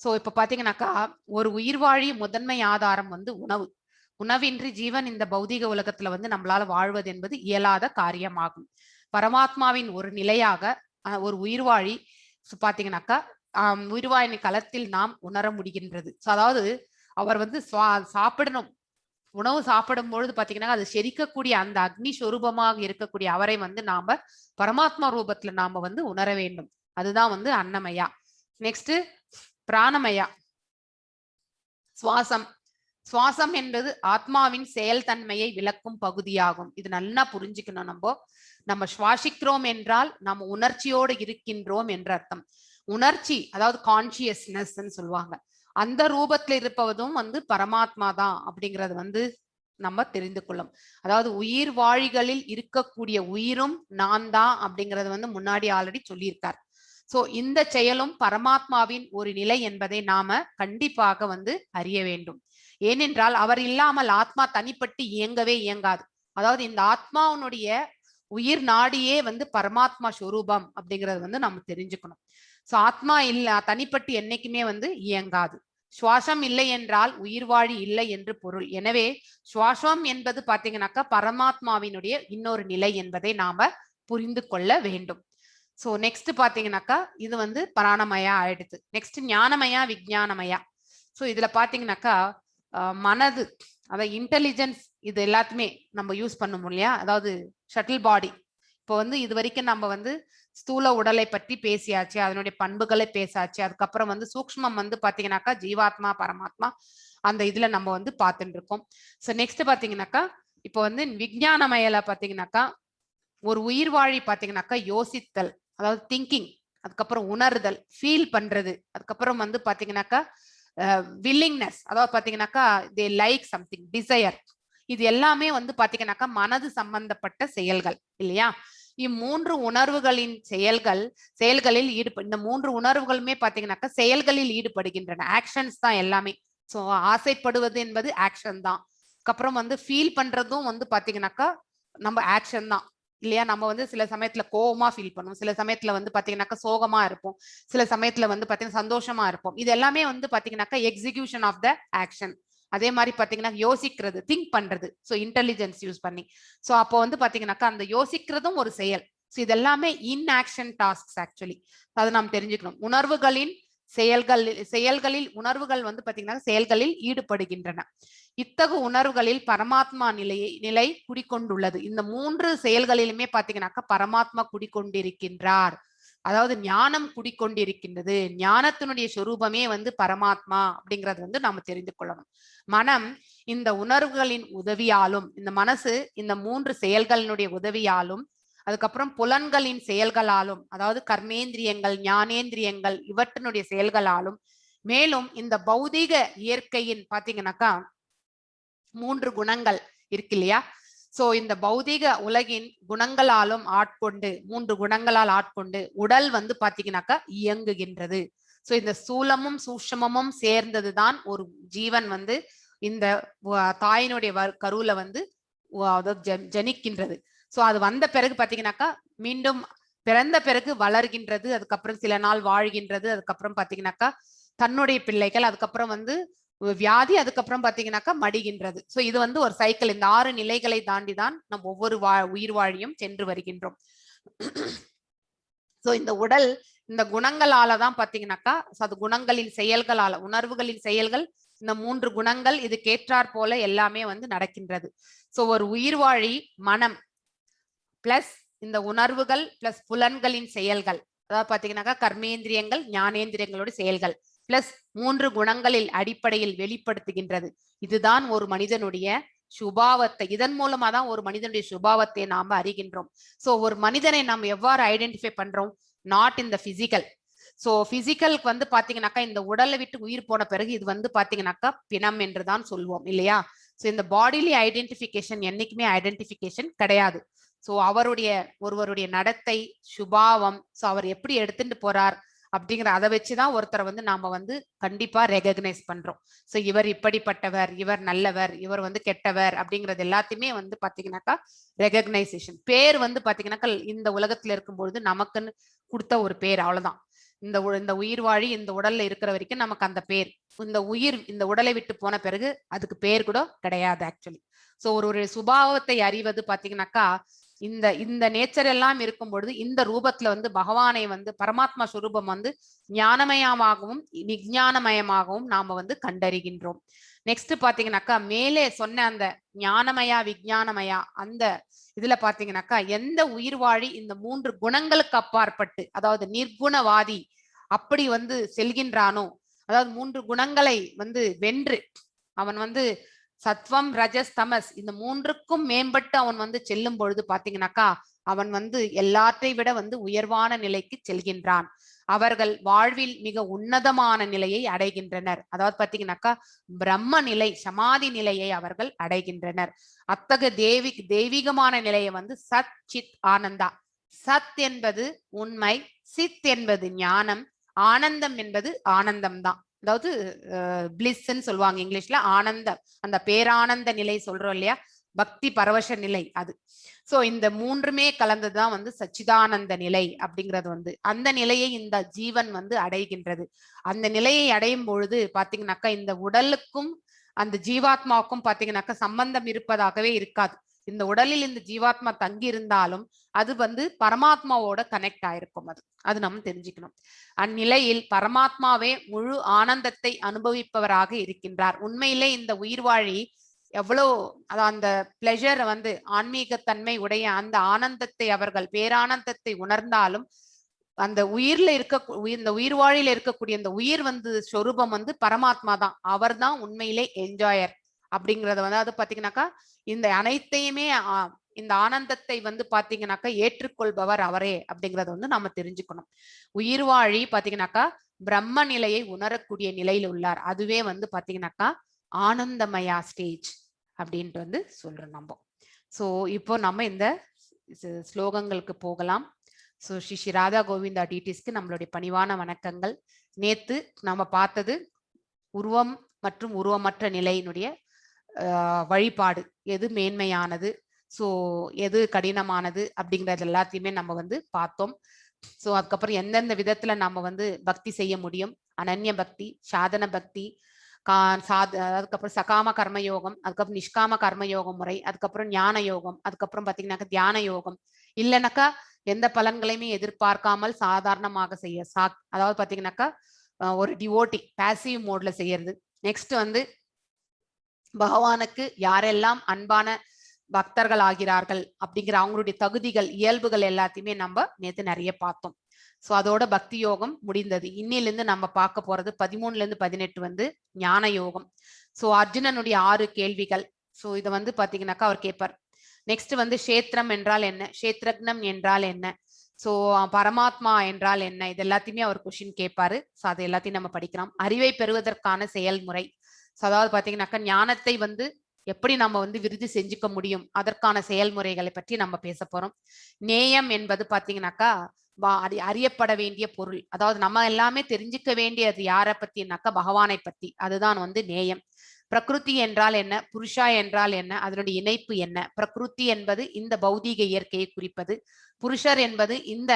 சோ இப்ப பாத்தீங்கன்னாக்கா ஒரு உயிர்வாழி முதன்மை ஆதாரம் வந்து உணவு. உணவின்றி ஜீவன் இந்த பௌதிக உலகத்துல வந்து நம்மளால வாழ்வது என்பது இயலாத காரியமாகும். பரமாத்மாவின் ஒரு நிலையாக ஒரு உயிர்வாழி பாத்தீங்கன்னாக்கா உயிர்வாழின் களத்தில் நாம் உணர முடிகின்றது. ஸோ அதாவது அவர் வந்து சாப்பிடணும். உணவு சாப்பிடும் பொழுது பாத்தீங்கன்னா அது செரிக்கக்கூடிய அந்த அக்னி சொரூபமாக இருக்கக்கூடிய அவரை வந்து நாம பரமாத்மா ரூபத்துல நாம வந்து உணர வேண்டும். அதுதான் வந்து அன்னமயா. நெக்ஸ்ட் பிராணமயா, சுவாசம். சுவாசம் என்பது ஆத்மாவின் செயல் தன்மையை விளக்கும் பகுதியாகும். இது நல்லா புரிஞ்சுக்கணும். நம்ம நம்ம சுவாசிக்கிறோம் என்றால் நம்ம உணர்ச்சியோடு இருக்கின்றோம் என்ற அர்த்தம். உணர்ச்சி அதாவது கான்சியஸ்னஸ் சொல்லுவாங்க. அந்த ரூபத்துல இருப்பதும் வந்து பரமாத்மா தான் அப்படிங்கறது வந்து நம்ம தெரிந்து கொள்ளும். அதாவது உயிர் வாழிகளில் இருக்கக்கூடிய உயிரும் நான் தான் அப்படிங்கறது வந்து முன்னாடி ஆல்ரெடி சொல்லியிருக்கார். சோ இந்த செயலும் பரமாத்மாவின் ஒரு நிலை என்பதை நாம கண்டிப்பாக வந்து அறிய வேண்டும். ஏனென்றால் அவர் இல்லாமல் ஆத்மா தனிப்பட்டு இயங்கவே இயங்காது. அதாவது இந்த ஆத்மாவுடைய உயிர் நாடியே வந்து பரமாத்மா ஸ்வரூபம் அப்படிங்கறது வந்து நம்ம தெரிஞ்சுக்கணும். சோ ஆத்மா இல்ல தனிப்பட்டு என்னைக்குமே வந்து இயங்காது. சுவாசம் இல்லை என்றால் உயிர் வாழி இல்லை என்று பொருள். எனவே சுவாசம் என்பது பாத்தீங்கன்னாக்கா பரமாத்மாவினுடைய இன்னொரு நிலை என்பதை நாம புரிந்து கொள்ள வேண்டும். சோ நெக்ஸ்ட் பாத்தீங்கன்னாக்கா இது வந்து பிராணமயா ஆயிடுது. நெக்ஸ்ட் ஞானமயா, விஜயானமயா. சோ இதுல பாத்தீங்கன்னாக்கா மனது, அதாவது இன்டெலிஜென்ஸ், இது எல்லாத்துமே நம்ம யூஸ் பண்ணுவோம் இல்லையா? அதாவது சட்டில் பாடி. இப்போ வந்து இது வரைக்கும் நம்ம வந்து ஸ்தூல உடலை பற்றி பேசியாச்சு, அதனுடைய பண்புகளை பேசாச்சு. அதுக்கப்புறம் வந்து சூக்ஷ்மம் வந்து பாத்தீங்கன்னாக்கா ஜீவாத்மா பரமாத்மா அந்த இதுல நம்ம வந்து பார்த்துட்டு இருக்கோம். ஸோ நெக்ஸ்ட் பாத்தீங்கன்னாக்கா இப்போ வந்து விஞ்ஞானமயல பாத்தீங்கன்னாக்கா ஒரு உயிர் வாழி பாத்தீங்கன்னாக்கா யோசித்தல், அதாவது திங்கிங், அதுக்கப்புறம் உணர்தல், ஃபீல் பண்றது, அதுக்கப்புறம் வந்து பாத்தீங்கன்னாக்கா வில்லிங்னஸ், அதாவது பாத்தீங்கன்னாக்கா they like something, desire, இது எல்லாமே வந்து பாத்தீங்கன்னாக்கா மனது சம்பந்தப்பட்ட செயல்கள் இல்லையா? இம்மூன்று உணர்வுகளின் செயல்களில் ஈடுப இந்த மூன்று உணர்வுகளுமே பாத்தீங்கன்னாக்கா செயல்களில் ஈடுபடுகின்றன. ஆக்ஷன்ஸ் தான் எல்லாமே. ஸோ ஆசைப்படுவது என்பது ஆக்ஷன் தான். அதுக்கப்புறம் வந்து ஃபீல் பண்றதும் வந்து பாத்தீங்கன்னாக்கா நம்ம ஆக்ஷன் தான் இல்லையா? நம்ம வந்து சில சமயத்துல கோவமா ஃபீல் பண்ணுவோம், சில சமயத்துல வந்து பாத்தீங்கன்னாக்கா சோகமா இருப்போம், சில சமயத்துல வந்து பாத்தீங்கன்னா சந்தோஷமா இருப்போம். இது எல்லாமே வந்து பாத்தீங்கன்னாக்கா எக்ஸிகியூஷன் ஆஃப் the action. அதே மாதிரி பாத்தீங்கன்னா யோசிக்கிறது, திங்க் பண்றது, ஸோ இன்டெலிஜென்ஸ் யூஸ் பண்ணி. ஸோ அப்போ வந்து பாத்தீங்கன்னாக்கா அந்த யோசிக்கிறதும் ஒரு செயல். ஸோ இதெல்லாமே இன் ஆக்ஷன் டாஸ்க்ஸ் ஆக்சுவலி. அதை நாம் தெரிஞ்சுக்கணும். உணர்வுகளின் செயல்களில் உணர்வுகள் வந்து பாத்தீங்கன்னா செயல்களில் ஈடுபடுகின்றன. இத்தகு உணர்வுகளில் பரமாத்மா நிலை குடிக்கொண்டுள்ளது. இந்த மூன்று செயல்களிலுமே பாத்தீங்கன்னாக்கா பரமாத்மா குடிக்கொண்டிருக்கின்றார். அதாவது ஞானம் குடிக்கொண்டிருக்கின்றது. ஞானத்தினுடைய சொரூபமே வந்து பரமாத்மா அப்படிங்கறது வந்து நாம தெரிந்து கொள்ளணும். மனம் இந்த உணர்வுகளின் உதவியாலும், இந்த மனசு இந்த மூன்று செயல்களினுடைய உதவியாலும், அதுக்கப்புறம் புலன்களின் செயல்களாலும், அதாவது கர்மேந்திரியங்கள், ஞானேந்திரியங்கள் இவற்றினுடைய செயல்களாலும், மேலும் இந்த பௌதீக இயற்கையின் பாத்தீங்கன்னாக்கா மூன்று குணங்கள் இருக்கு இல்லையா? சோ இந்த பௌதீக உலகின் குணங்களாலும் ஆட்கொண்டு, மூன்று குணங்களால் ஆட்கொண்டு உடல் வந்து பாத்தீங்கன்னாக்கா இயங்குகின்றது. சோ இந்த ஸ்தூலமும் சூக்ஷ்மமும் சேர்ந்ததுதான் ஒரு ஜீவன் வந்து இந்த தாயினுடைய கருவுல வந்து அதாவது ஜனிக்கின்றது. சோ அது வந்த பிறகு பாத்தீங்கன்னாக்கா மீண்டும் பிறந்த பிறகு வளர்கின்றது, அதுக்கப்புறம் சில நாள் வாழ்கின்றது, அதுக்கப்புறம் பாத்தீங்கன்னாக்கா தன்னுடைய பிள்ளைகள், அதுக்கப்புறம் வந்து வியாதி, அதுக்கப்புறம் பாத்தீங்கன்னாக்கா மடிகின்றது. சோ இது வந்து ஒரு சைக்கிள். இந்த 6 நிலைகளை தாண்டி தான் நம் ஒவ்வொரு உயிர் வாழியும் சென்று வருகின்றோம். சோ இந்த உடல் இந்த குணங்களாலதான் பாத்தீங்கன்னாக்கா, so அது குணங்களின் செயல்களால, உணர்வுகளின் செயல்கள், இந்த மூன்று குணங்கள் இதுக்கேற்றாற் போல எல்லாமே வந்து நடக்கின்றது. சோ ஒரு உயிர் வாழி மனம் பிளஸ் இந்த உணர்வுகள் பிளஸ் புலன்களின் செயல்கள், அதாவது பாத்தீங்கன்னாக்கா கர்மேந்திரியங்கள் ஞானேந்திரியங்களோட செயல்கள் பிளஸ் மூன்று குணங்களில் அடிப்படையில் வெளிப்படுத்துகின்றது. இதுதான் ஒரு மனிதனுடைய சுபாவத்தை, இதன் மூலமா தான் ஒரு மனிதனுடைய சுபாவத்தை நாம அறிகின்றோம். சோ ஒரு மனிதனை நாம் எவ்வாறு ஐடென்டிஃபை பண்றோம்? Not in the physical. So பிசிக்கலுக்கு வந்து பாத்தீங்கன்னாக்கா இந்த உடலை விட்டு உயிர் போன பிறகு இது வந்து பாத்தீங்கன்னாக்கா பிணம் என்றுதான் சொல்வோம் இல்லையா? சோ இந்த பாடிலி ஐடென்டிஃபிகேஷன் என்னைக்குமே ஐடென்டிஃபிகேஷன் கிடையாது. சோ அவருடைய ஒருவருடைய நடத்தை, சுபாவம், சோ அவர் எப்படி எடுத்துட்டு போறார் அப்படிங்கிற அதை வச்சுதான் ஒருத்தரை வந்து நாம வந்து கண்டிப்பா ரெகக்னைஸ் பண்றோம். சோ இவர் இப்படிப்பட்டவர், இவர் நல்லவர், இவர் வந்து கெட்டவர் அப்படிங்கறது எல்லாத்தையுமே வந்து பாத்தீங்கன்னாக்கா ரெகக்னைசேஷன். பேர் வந்து பாத்தீங்கன்னாக்கா இந்த உலகத்துல இருக்கும்பொழுது நமக்குன்னு கொடுத்த ஒரு பேர், அவ்வளவுதான். இந்த உயிர் வாழி இந்த உடல்ல இருக்கிற வரைக்கும் நமக்கு அந்த பேர். இந்த உயிர் இந்த உடலை விட்டு போன பிறகு அதுக்கு பேர் கூட கிடையாது ஆக்சுவலி. சோ ஒரு ஒரு சுபாவத்தை அறிவது பாத்தீங்கன்னாக்கா இந்த இந்த நேச்சர் எல்லாம் இருக்கும் பொழுது இந்த ரூபத்துல வந்து பகவானை வந்து பரமாத்மா சுரூபம் வந்து ஞானமயமாகவும் விஞ்ஞானமயமாகவும் நாம வந்து கண்டறிகின்றோம். நெக்ஸ்ட் பாத்தீங்கன்னாக்கா மேலே சொன்ன அந்த ஞானமயா விஞ்ஞானமயா அந்த இதுல பாத்தீங்கன்னாக்கா எந்த உயிர் வாழி இந்த மூன்று குணங்களுக்கு அப்பாற்பட்டு, அதாவது நிர்குணவாதி அப்படி வந்து செல்கின்றானோ, அதாவது மூன்று குணங்களை வந்து வென்று அவன் வந்து சத்வம் ரஜஸ் தமஸ் இந்த மூன்றுக்கும் மேம்பட்டு அவன் வந்து செல்லும் பொழுது பாத்தீங்கன்னாக்கா அவன் வந்து எல்லாற்றை விட வந்து உயர்வான நிலைக்கு செல்கின்றான். அவர்கள் வாழ்வில் மிக உன்னதமான நிலையை அடைகின்றனர். அதாவது பாத்தீங்கன்னாக்கா பிரம்ம நிலை, சமாதி நிலையை அவர்கள் அடைகின்றனர். அத்தகு தெய்வீகமான நிலையை வந்து சத் சித் ஆனந்தா. சத் என்பது உண்மை, சித் என்பது ஞானம், ஆனந்தம் என்பது ஆனந்தம் தான். அதாவது பிளிஸ்ன்னு சொல்லுவாங்க இங்கிலீஷ்ல, ஆனந்தம், அந்த பேரானந்த நிலை சொல்றோம் இல்லையா, பக்தி பரவச நிலை அது. சோ இந்த மூன்றுமே கலந்ததுதான் வந்து சச்சிதானந்த நிலை அப்படிங்கிறது வந்து அந்த நிலையை இந்த ஜீவன் வந்து அடைகின்றது. அந்த நிலையை அடையும் பொழுது பாத்தீங்கன்னாக்கா இந்த உடலுக்கும் அந்த ஜீவாத்மாவுக்கும் பாத்தீங்கன்னாக்கா சம்பந்தம் இருப்பதாகவே இருக்காது. இந்த உடலில் இந்த ஜீவாத்மா தங்கி இருந்தாலும் அது வந்து பரமாத்மாவோட கனெக்ட் ஆயிருக்கும். அது அது நம்ம தெரிஞ்சுக்கணும். அந்நிலையில் பரமாத்மாவே முழு ஆனந்தத்தை அனுபவிப்பவராக இருக்கின்றார். உண்மையிலே இந்த உயிர்வாழி எவ்வளோ அதான் அந்த பிளெஷரை வந்து ஆன்மீகத்தன்மை உடைய அந்த ஆனந்தத்தை அவர்கள் பேரானந்தத்தை உணர்ந்தாலும் அந்த உயிர்ல இருக்க இந்த உயிர் வாழில இருக்கக்கூடிய இந்த உயிர் வந்து சொரூபம் வந்து பரமாத்மா தான். அவர் தான் உண்மையிலே என்ஜாயர் அப்படிங்கறத வந்து அது பாத்தீங்கன்னாக்கா இந்த அனைத்தையுமே இந்த ஆனந்தத்தை வந்து பாத்தீங்கன்னாக்கா ஏற்றுக்கொள்பவர் அவரே அப்படிங்கறத வந்து நாம தெரிஞ்சுக்கணும். உயிர் வாழி பாத்தீங்கன்னாக்கா பிரம்ம நிலையை உணரக்கூடிய நிலையில் உள்ளார். அதுவே வந்து பாத்தீங்கன்னாக்கா ஆனந்தமயா ஸ்டேஜ் அப்படின்ட்டு வந்து சொல்றோம் நம்ம. சோ இப்போ நம்ம இந்த ஸ்லோகங்களுக்கு போகலாம். ஸோ ஸ்ரீ ஸ்ரீ ராதா கோவிந்தா டிடிஸ்க்கு நம்மளுடைய பணிவான வணக்கங்கள். நேத்து நம்ம பார்த்தது உருவம் மற்றும் உருவமற்ற நிலையினுடைய வழிபாடு, எது மேன்மையானது, ஸோ எது கடினமானது அப்படிங்கிறது எல்லாத்தையுமே நம்ம வந்து பார்த்தோம். ஸோ அதுக்கப்புறம் எந்தெந்த விதத்துல நம்ம வந்து பக்தி செய்ய முடியும், அனன்ய பக்தி, சாதன பக்தி, அதுக்கப்புறம் சகாம கர்மயோகம், அதுக்கப்புறம் நிஷ்காம கர்மயோகம் முறை, அதுக்கப்புறம் ஞான யோகம், அதுக்கப்புறம் பாத்தீங்கன்னாக்கா தியான யோகம், இல்லைனாக்கா எந்த பலன்களையுமே எதிர்பார்க்காமல் சாதாரணமாக செய்ய அதாவது பாத்தீங்கன்னாக்கா ஒரு டிவோட்டி பாசிவ் மோட்ல செய்யறது. நெக்ஸ்ட் வந்து பகவானுக்கு யாரெல்லாம் அன்பான பக்தர்கள் ஆகிறார்கள் அப்படிங்கிற அவங்களுடைய தகுதிகள், இயல்புகள் எல்லாத்தையுமே நம்ம நேத்து நிறைய பார்த்தோம். சோ அதோட பக்தி யோகம் முடிந்தது. இன்னிலிருந்து நம்ம பார்க்க போறது 13ல இருந்து 18 வந்து ஞான யோகம். ஸோ அர்ஜுனனுடைய ஆறு கேள்விகள். ஸோ இதை வந்து பாத்தீங்கன்னாக்கா அவர் கேட்பார். நெக்ஸ்ட் வந்து க்ஷேத்திரம் என்றால் என்ன, க்ஷேத்ரக்னம் என்றால் என்ன, ஸோ பரமாத்மா என்றால் என்ன, இது எல்லாத்தையுமே அவர் கொஷின் கேட்பாரு. ஸோ அது எல்லாத்தையும் நம்ம படிக்கலாம். அறிவை பெறுவதற்கான செயல்முறை. ஸோ அதாவது பாத்தீங்கன்னாக்கா ஞானத்தை வந்து எப்படி நம்ம வந்து விருத்தி செஞ்சுக்க முடியும், அதற்கான செயல்முறைகளை பற்றி நம்ம பேச போறோம். நேயம் என்பது பாத்தீங்கன்னாக்கா அறியப்பட வேண்டிய பொருள். அதாவது நம்ம எல்லாமே தெரிஞ்சுக்க வேண்டியது யாரை பத்தினாக்கா பகவானை பத்தி. அதுதான் வந்து நேயம். பிரகிருதி என்றால் என்ன, புருஷா என்றால் என்ன, அதனுடைய இணைப்பு என்ன. பிரகிருதி என்பது இந்த பௌதீக இயற்கையை குறிப்பது. புருஷர் என்பது இந்த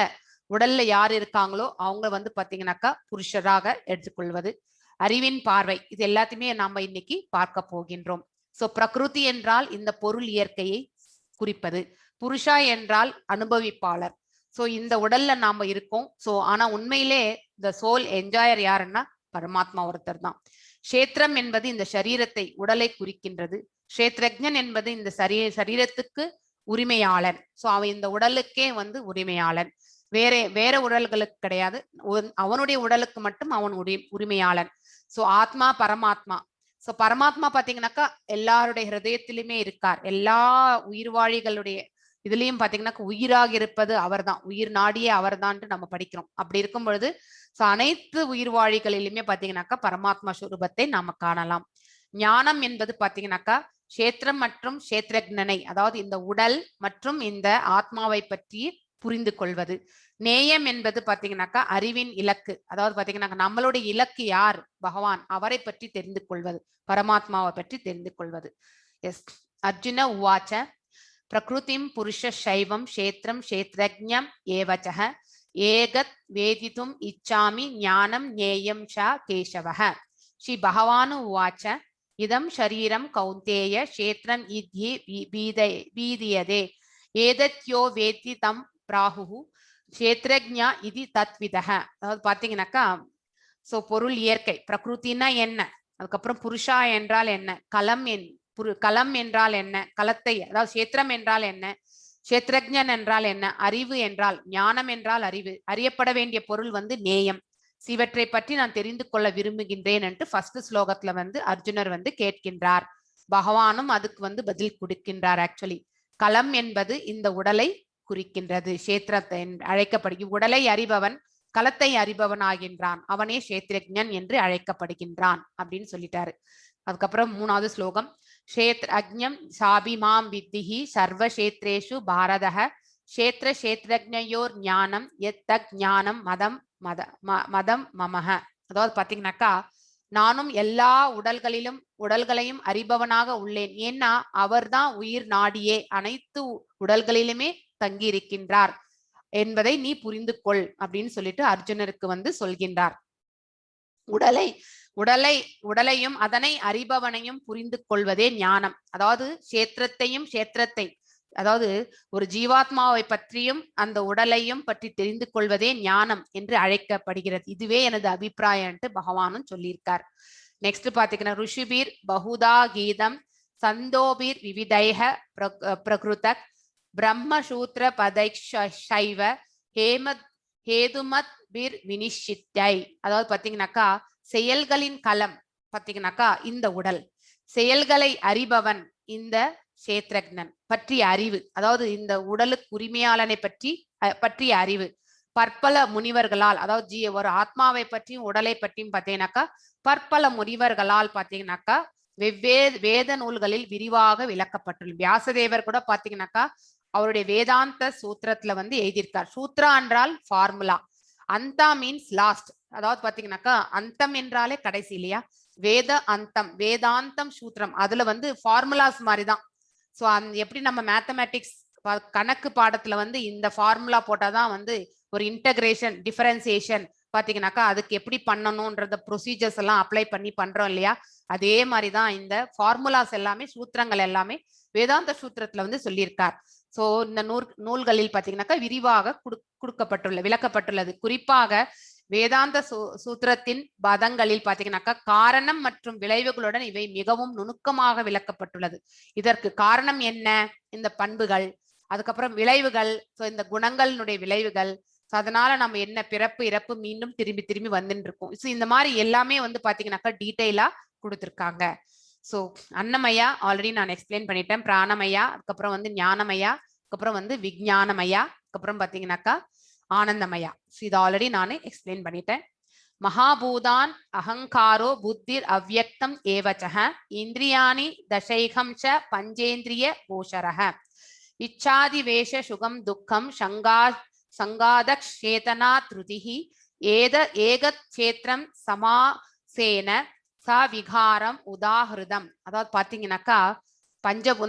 உடல்ல யார் இருக்காங்களோ அவங்க வந்து பாத்தீங்கன்னாக்கா புருஷராக எடுத்துக்கொள்வது. அறிவின் பார்வை, இது எல்லாத்தையுமே நாம இன்னைக்கு பார்க்க போகின்றோம். சோ பிரகிருதி என்றால் இந்த பொருள் இயற்கையை குறிப்பது. புருஷா என்றால் அனுபவிப்பாளர். சோ இந்த உடல்ல நாம இருக்கோம். சோ ஆனா உண்மையிலே இந்த சோல் என்ஜாயர் யாருன்னா பரமாத்மா ஒருத்தர் தான். கஷேத்திரம் என்பது இந்த சரீரத்தை, உடலை குறிக்கின்றது. கஷேத்ரஜன் என்பது இந்த சரீரத்துக்கு உரிமையாளன். சோ அவன் இந்த உடலுக்கே வந்து உரிமையாளன், வேற வேற உடல்களுக்கு கிடையாது. அவனுடைய உடலுக்கு மட்டும் அவன் உரிமையாளன். சோ ஆத்மா பரமாத்மா. சோ பரமாத்மா பாத்தீங்கன்னாக்கா எல்லாருடைய ஹிருதயத்திலுமே இருக்கார். எல்லா உயிர்வாழிகளுடைய இதுலயும் பாத்தீங்கன்னாக்கா உயிராக இருப்பது அவர்தான், உயிர் நாடியே அவர்தான்ட்டு நம்ம படிக்கிறோம். அப்படி இருக்கும் பொழுது சோ அனைத்து உயிர்வாழிகளிலுமே பாத்தீங்கன்னாக்கா பரமாத்மா சுரூபத்தை நாம காணலாம். ஞானம் என்பது பாத்தீங்கன்னாக்கா கஷேத்திரம் மற்றும் கஷேத்ரஜனை, அதாவது இந்த உடல் மற்றும் இந்த ஆத்மாவை பற்றி புரிந்து கொள்வது. நேயம் என்பது பாத்தீங்கன்னாக்கா அறிவின் இலக்கு. அதாவது பாத்தீங்கன்னாக்கா நம்மளுடைய இலக்கு யார், பகவான், அவரை பற்றி தெரிந்து கொள்வது, பரமாத்மாவை பற்றி தெரிந்து கொள்வது. எஸ். அர்ஜுன உவாச்ச பிரகிருதிம் புருஷ சைவம் க்ஷேத்திரம் க்ஷேத்ரஜ்ஞம் ஏவச்சக ஏகத் வேதிதும் இச்சாமி ஞானம் ஞேயம் ச கேசவஹ. ஸ்ரீ பகவானு உவாச்ச இதம் ஷரீரம் கௌந்தேய க்ஷேத்ரம் இத்தி பீதியதே ஏதத்யோ வேத்தி தம் பிராகுஹு க்ஷேத்ரஜ்ஞா இது தத்விதஹ. அதாவது பாத்தீங்கன்னாக்கா சோ பொருள் இயற்கை, பிரகிருத்தின்னா என்ன, அதுக்கப்புறம் புருஷா என்றால் என்ன, களம் என் களம் என்றால் என்ன, களத்தை அதாவது கஷேத்திரம் என்றால் என்ன, கஷேத்ரஜன் என்றால் என்ன, அறிவு என்றால் ஞானம் என்றால் அறிவு, அறியப்பட வேண்டிய பொருள் வந்து நேயம், இவற்றை பற்றி நான் தெரிந்து கொள்ள விரும்புகின்றேன் என்று ஃபர்ஸ்ட் ஸ்லோகத்துல வந்து அர்ஜுனர் வந்து கேட்கின்றார். பகவானும் அதுக்கு வந்து பதில் கொடுக்கின்றார். ஆக்சுவலி களம் என்பது இந்த உடலை குறிக்கின்றது. கஷேத்திரத்தை அழைக்கப்படும் உடலை அறிபவன் களத்தை அறிபவன் ஆகின்றான், அவனே கஷேத்ரஜன் என்று அழைக்கப்படுகின்றான் அப்படின்னு சொல்லிட்டாரு. அதுக்கப்புறம் மூணாவது ஸ்லோகம், க்ஷேத்ரஜ்ஞம் சாபிமாம் வித்திஹி சர்வக்ஷேத்ரேஷு பாரதஹ க்ஷேத்ர க்ஷேத்ரஜ்ஞயோர் ஞானம் எத்தக் ஞானம் மதம் மத மதம் மமஹ. அதாவது பாத்தீங்கன்னாக்கா நானும் எல்லா உடல்களிலும் உடல்களையும் அறிபவனாக உள்ளேன். ஏன்னா அவர்தான் உயிர் நாடியே அனைத்து உடல்களிலுமே தங்கியிருக்கின்றார் என்பதை நீ புரிந்து கொள் அப்படின்னு சொல்லிட்டு அர்ஜுனருக்கு வந்து சொல்கின்றார். உடலை உடலை உடலையும் அதனை அறிபவனையும் புரிந்து கொள்வதே ஞானம். அதாவது கஷேத்திரத்தையும் கஷேத்திரத்தை அதாவது ஒரு ஜீவாத்மாவை பற்றியும் அந்த உடலையும் பற்றி தெரிந்து கொள்வதே ஞானம் என்று அழைக்கப்படுகிறது. இதுவே எனது அபிப்பிராயம்ட்டு பகவானும் சொல்லியிருக்கார். நெக்ஸ்ட் பாத்தீங்கன்னா ருஷிபீர் பகுதா கீதம் சந்தோபீர் விவிதைஹ பிரகிருத பிரம்மசூத்திர பதைஷைவ ஹேமத் ஹேதுமத் பீர் வினிஷித்தை. அதாவது பாத்தீங்கன்னாக்கா செயல்களின் களம் பாத்தீங்கன்னாக்கா இந்த உடல், செயல்களை அறிபவன் இந்த கஷேத்ரஜ்ஞன் பற்றிய அறிவு, அதாவது இந்த உடலுக்கு உரிமையாளனை பற்றிய அறிவு பற்பல முனிவர்களால், அதாவது ஒரு ஆத்மாவை பற்றியும் உடலை பற்றியும் பாத்தீங்கன்னாக்கா பற்பல முனிவர்களால் பாத்தீங்கன்னாக்கா வெவ்வேறு வேத நூல்களில் விரிவாக விளக்கப்பட்டுள்ளது. வியாசதேவர் கூட பாத்தீங்கன்னாக்கா அவருடைய வேதாந்த சூத்திரத்துல வந்து எழுதியிருக்கார். சூத்ரா என்றால் ஃபார்முலா, அந்தா மீன்ஸ் லாஸ்ட். அதாவது பாத்தீங்கன்னாக்கா அந்தம் என்றாலே கடைசி இல்லையா, வேத அந்தம் வேதாந்தம் சூத்திரம், அதுல வந்து ஃபார்முலாஸ் மாதிரிதான். ஸோ அந்த எப்படி நம்ம மேத்தமேட்டிக்ஸ் கணக்கு பாடத்துல வந்து இந்த ஃபார்முலா போட்டாதான் வந்து ஒரு இன்டகிரேஷன் டிஃபரன்சியேஷன் பாத்தீங்கன்னாக்கா அதுக்கு எப்படி பண்ணணும்ன்றத ப்ரொசீஜர்ஸ் எல்லாம் அப்ளை பண்ணி பண்றோம் இல்லையா, அதே மாதிரிதான் இந்த ஃபார்முலாஸ் எல்லாமே சூத்திரங்கள் எல்லாமே வேதாந்த சூத்திரத்துல வந்து சொல்லியிருக்கார். ஸோ இந்த நூல்களில் பாத்தீங்கன்னாக்கா விரிவாக கொடுக்கப்பட்டுள்ள விளக்கப்பட்டுள்ளது. குறிப்பாக வேதாந்த சூத்திரத்தின் பதங்களில் பாத்தீங்கன்னாக்கா காரணம் மற்றும் விளைவுகளுடன் இவை மிகவும் நுணுக்கமாக விளக்கப்பட்டுள்ளது. இதற்கு காரணம் என்ன, இந்த பண்புகள், அதுக்கப்புறம் விளைவுகள், ஸோ இந்த குணங்களினுடைய விளைவுகள், ஸோ அதனால நம்ம என்ன பிறப்பு இறப்பு மீண்டும் திரும்பி திரும்பி வந்துட்டு இருக்கோம். ஸோ இந்த மாதிரி எல்லாமே வந்து பாத்தீங்கன்னாக்கா டீட்டெயிலா கொடுத்திருக்காங்க. ஸோ அன்னமயா ஆல்ரெடி நான் எக்ஸ்பிளைன் பண்ணிட்டேன். பிராணமயா, அதுக்கப்புறம் வந்து ஞானமயா, அதுக்கப்புறம் வந்து விஜ்ஞானமயா, அதுக்கப்புறம் பார்த்தீங்கன்னாக்கா ஆனந்தமயா. ஸோ இது ஆல்ரெடி நான் எக்ஸ்பிளைன் பண்ணிட்டேன். மகாபூதான் அகங்காரோ புத்திர் அவ்யக்தம் ஏவச்ச இந்திரியாணி தசைகம் ச பஞ்சேந்திரிய கோஷரஹ இச்சாதிவேஷ சுகம் துக்கம் சங்கா சங்காதக்ஷேதனா திருதிஹி ஏத ஏகச்சேத்திரம் சமாசேன ச விகாரம் உதாகிருதம். அதாவது பாத்தீங்கன்னாக்கா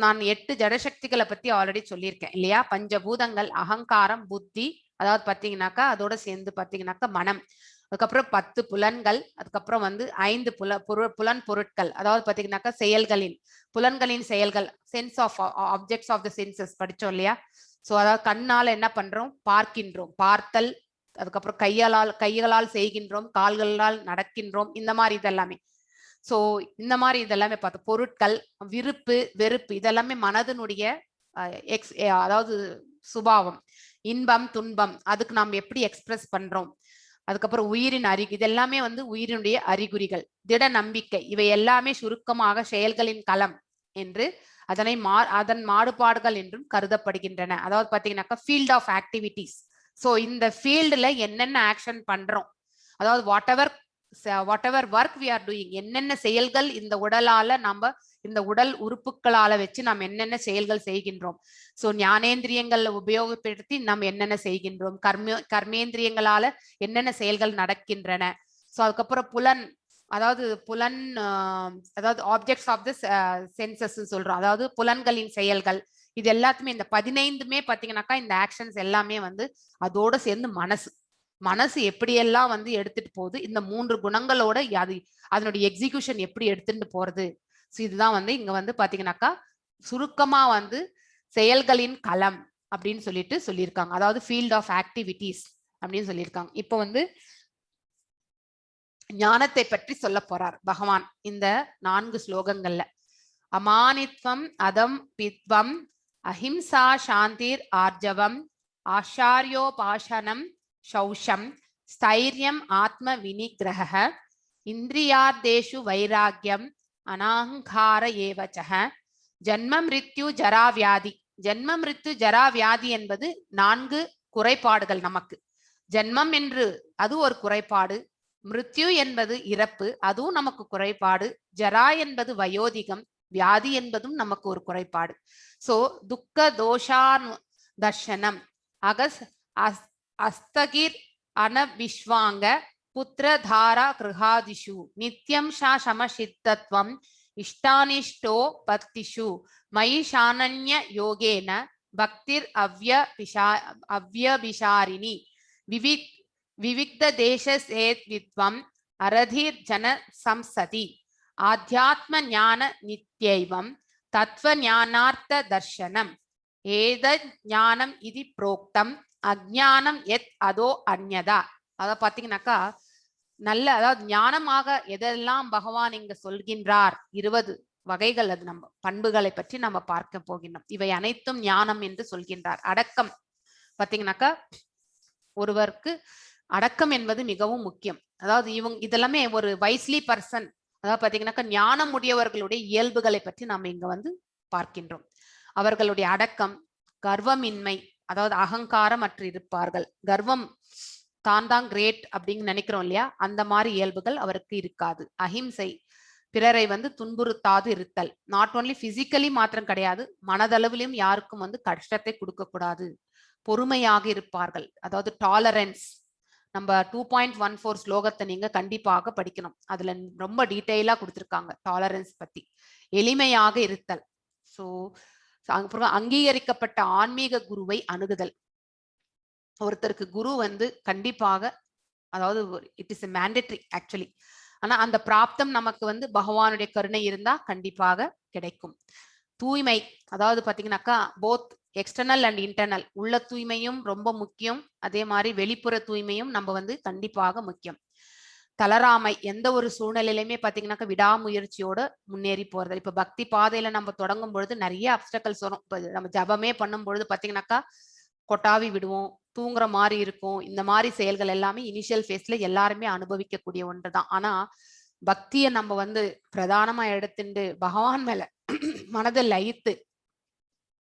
நான் 8 ஜடசக்திகளை பத்தி ஆல்ரெடி சொல்லியிருக்கேன் இல்லையா? பஞ்சபூதங்கள், அகங்காரம், புத்தி, அதாவது பாத்தீங்கன்னாக்கா அதோட சேர்ந்து பாத்தீங்கன்னாக்கா மனம், அதுக்கப்புறம் 10 புலன்கள், அதுக்கப்புறம் வந்து 5 புலன் பொருட்கள், அதாவது பாத்தீங்கன்னாக்கா செயல்களின் புலன்களின் செயல்கள், sense of objects of the senses படிச்சோம் இல்லையா? ஸோ அதாவது கண்ணால என்ன பண்றோம்? பார்க்கின்றோம், பார்த்தல். அதுக்கப்புறம் கைகளால் செய்கின்றோம், கால்களால் நடக்கின்றோம், இந்த மாதிரி இதெல்லாமே. ஸோ இந்த மாதிரி இதெல்லாமே பார்த்தோம். பொருட்கள், விருப்பு வெறுப்பு, இதெல்லாமே மனதினுடைய எக்ஸ் அதாவது சுபாவம். இன்பம் துன்பம், அதுக்கு நாம் எப்படி எக்ஸ்பிரஸ் பண்றோம். அதுக்கப்புறம் உயிரின் இதெல்லாமே வந்து உயிரினுடைய அறிகுறிகள். திட நம்பிக்கை, இவை எல்லாமே சுருக்கமாக செயல்களின் களம் என்று அதனை அதன் மாறுபாடுகள் என்றும் கருதப்படுகின்றன. அதாவது பாத்தீங்கன்னாக்கா ஃபீல்ட் ஆஃப் ஆக்டிவிட்டிஸ். ஸோ இந்த ஃபீல்டுல என்னென்ன ஆக்ஷன் பண்றோம், அதாவது whatever work we are doing, என்னென்ன செயல்கள் இந்த உடலால நம்ம இந்த உடல் உறுப்புகளால வச்சு நாம் என்னென்ன செயல்கள் செய்கின்றோம். ஸோ ஞானேந்திரியங்களை உபயோகப்படுத்தி நாம் என்னென்ன செய்கின்றோம், கர்மேந்திரியங்களால என்னென்ன செயல்கள் நடக்கின்றன. ஸோ அதுக்கப்புறம் புலன், அதாவது புலன், அதாவது ஆப்ஜெக்ட்ஸ் ஆஃப் the census சொல்றோம், அதாவது புலன்களின் செயல்கள். இது எல்லாத்துமே இந்த 15மே பாத்தீங்கன்னாக்கா இந்த ஆக்ஷன்ஸ் எல்லாமே வந்து அதோட சேர்ந்து மனசு மனசு எப்படியெல்லாம் வந்து எடுத்துட்டு போகுது, இந்த 3 குணங்களோட அது அதனுடைய எக்ஸிகியூஷன் எப்படி எடுத்துட்டு போறது. ஸோ இதுதான் வந்து இங்க வந்து பாத்தீங்கன்னாக்கா சுருக்கமா வந்து செயல்களின் களம் அப்படின்னு சொல்லிட்டு சொல்லியிருக்காங்க. அதாவது ஃபீல்ட் ஆஃப் ஆக்டிவிட்டிஸ் அப்படின்னு சொல்லியிருக்காங்க. இப்போ வந்து ஞானத்தை பற்றி சொல்ல போறார் பகவான் இந்த 4 ஸ்லோகங்கள்ல. அமானித்வம் அதம் பித்வம் அஹிம்சா சாந்திர் ஆர்ஜவம் ஆச்சாரியோபாசனம் சௌஷம் ஸ்தைரியம் ஆத்ம வினிகிரக இந்திரியார்த்தேஷு வைராக்கியம் அனஹங்கார ஏவச்ச ஜன்ம மிருத்யு ஜரா வியாதி. ஜன்ம மிருத்யு ஜரா வியாதி என்பது 4 குறைபாடுகள் நமக்கு. ஜன்மம் என்று அது ஒரு குறைபாடு, மிருத்யு என்பது இறப்பு, அதுவும் நமக்கு குறைபாடு, ஜரா என்பது வயோதிகம், வியாதி என்பதும் நமக்கு ஒரு குறைபாடு. சோ துக்க தோஷானு தர்ஷனம் அகஸ் அஸ்தகிர் அனவிஸ்வாங்க புத்திரதாரா கிருஹாதிஷு நித்யம் ஷா சமசித்தத்வம் இஷ்டானிஷ்டோ பத்திஷு மயி சானன்ய யோகேன பக்திர் அவ்யபிஷாரிணி விவிக்த தேச சேத்வித்வம் அரதிர் ஜன சம்சதி ஆத்தியாத்ம ஞான நித்யைவம் தத்துவ ஞானார்த்த தர்ஷனம் ஏத ஞானம் இது புரோக்தம் அஜ்ஞானம் எத் அதோ அந்யதா. அத பாத்தீங்கன்னாக்கா நல்ல அதாவது ஞானமாக எதெல்லாம் பகவான் இங்க சொல்கின்றார், 20 வகைகள் அது நம்ம பண்புகளை பற்றி நம்ம பார்க்க போகின்றோம். இவை அனைத்தும் ஞானம் என்று சொல்கின்றார். அடக்கம் பாத்தீங்கன்னாக்கா ஒருவருக்கு அடக்கம் என்பது மிகவும் முக்கியம். அதாவது இவங்க இதெல்லாமே ஒரு வைஸ்லி பர்சன், அதாவது பாத்தீங்கன்னாக்கா ஞானம் உடையவர்களுடைய இயல்புகளை பற்றி நாம் இங்க வந்து பார்க்கின்றோம். அவர்களுடைய அடக்கம், கர்வமின்மை, அதாவது அகங்காரம் அற்று இருப்பார்கள். கர்வம் தான் தான் கிரேட் அப்படின்னு நினைக்கிறோம் இல்லையா, அந்த மாதிரி இயல்புகள் அவருக்கு இருக்காது. அஹிம்சை, பிறரை வந்து துன்புறுத்தாது இருத்தல், not only physically மாத்திரம் கிடையாது, மனதளவிலும் யாருக்கும் வந்து கஷ்டத்தை கொடுக்க கூடாது. பொறுமையாக இருப்பார்கள், அதாவது டாலரன்ஸ். நம்ம 2.14 ஸ்லோகத்தை நீங்க கண்டிப்பாக படிக்கணும். அதுல ரொம்ப டீட்டெயிலா கொடுத்திருக்காங்க டாலரன்ஸ் பத்தி. எளிமையாக இருத்தல். ஸோ அப்புறம் அங்கீகரிக்கப்பட்ட ஆன்மீக குருவை அணுகுதல். ஒருத்தருக்கு குரு வந்து கண்டிப்பாக, அதாவது it is mandatory actually. ஆனா அந்த பிராப்தம் நமக்கு வந்து பகவானுடைய கருணை இருந்தா கண்டிப்பாக கிடைக்கும். தூய்மை, அதாவது பாத்தீங்கன்னாக்கா போத் எக்ஸ்டர்னல் அண்ட் இன்டர்னல், உள்ள தூய்மையும் ரொம்ப முக்கியம், அதே மாதிரி வெளிப்புற தூய்மையும் நம்ம வந்து கண்டிப்பாக முக்கியம். தளராமை, எந்த ஒரு சூழ்நிலையிலுமே பாத்தீங்கன்னாக்கா விடாமுயற்சியோட முன்னேறி போறது. இப்ப பக்தி பாதையில நம்ம தொடங்கும் பொழுது நிறைய அப்டக்கல்ஸ் வரும். இப்ப நம்ம ஜபமே பண்ணும் பொழுது பாத்தீங்கன்னாக்கா கொட்டாவி விடுவோம், தூங்குற மாதிரி இருக்கும். இந்த மாதிரி செயல்கள் எல்லாமே இனிஷியல் ஃபேஸ்ல எல்லாருமே அனுபவிக்கக்கூடிய ஒன்றுதான். ஆனா பக்தியை நம்ம வந்து பிரதானமா எடுத்துண்டு பகவான் மேல மனதை லயித்து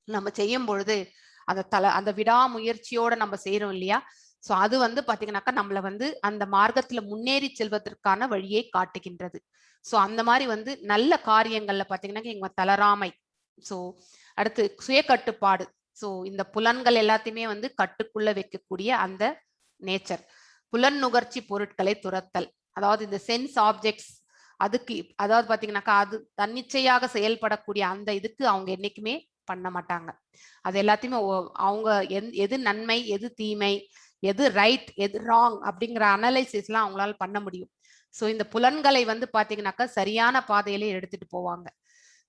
நம்ம செய்யும் பொழுது அந்த விடாமுயற்சியோட நம்ம செய்யறோம் இல்லையா? சோ அது வந்து பாத்தீங்கன்னாக்கா நம்மள வந்து அந்த மார்க்கத்துல முன்னேறி செல்வதற்கான வழியை காட்டுகின்றது. சோ அந்த மாதிரி வந்து நல்ல காரியங்கள்ல பாத்தீங்கன்னாக்கா இங்க தளராமை. சோ அடுத்து சுய கட்டுப்பாடு. சோ இந்த புலன்கள் எல்லாத்தையுமே வந்து கட்டுக்குள்ள வைக்கக்கூடிய அந்த நேச்சர். புலன் நுகர்ச்சி பொருட்களை துரத்தல், அதாவது இந்த சென்ஸ் ஆப்ஜெக்ட்ஸ் அதுக்கு, அதாவது பாத்தீங்கன்னாக்கா அது தன்னிச்சையாக செயல்படக்கூடிய அந்த இதுக்கு அவங்க என்னைக்குமே பண்ண மாட்டாங்க. அது எல்லாத்தையுமே அவங்க எது நன்மை, எது தீமை, எது ரைட், எது ராங் அப்படிங்கிற அனலைசிஸ்லாம் அவங்களால பண்ண முடியும். ஸோ இந்த புலன்களை வந்து பாத்தீங்கன்னாக்கா சரியான பாதையிலே எடுத்துட்டு போவாங்க.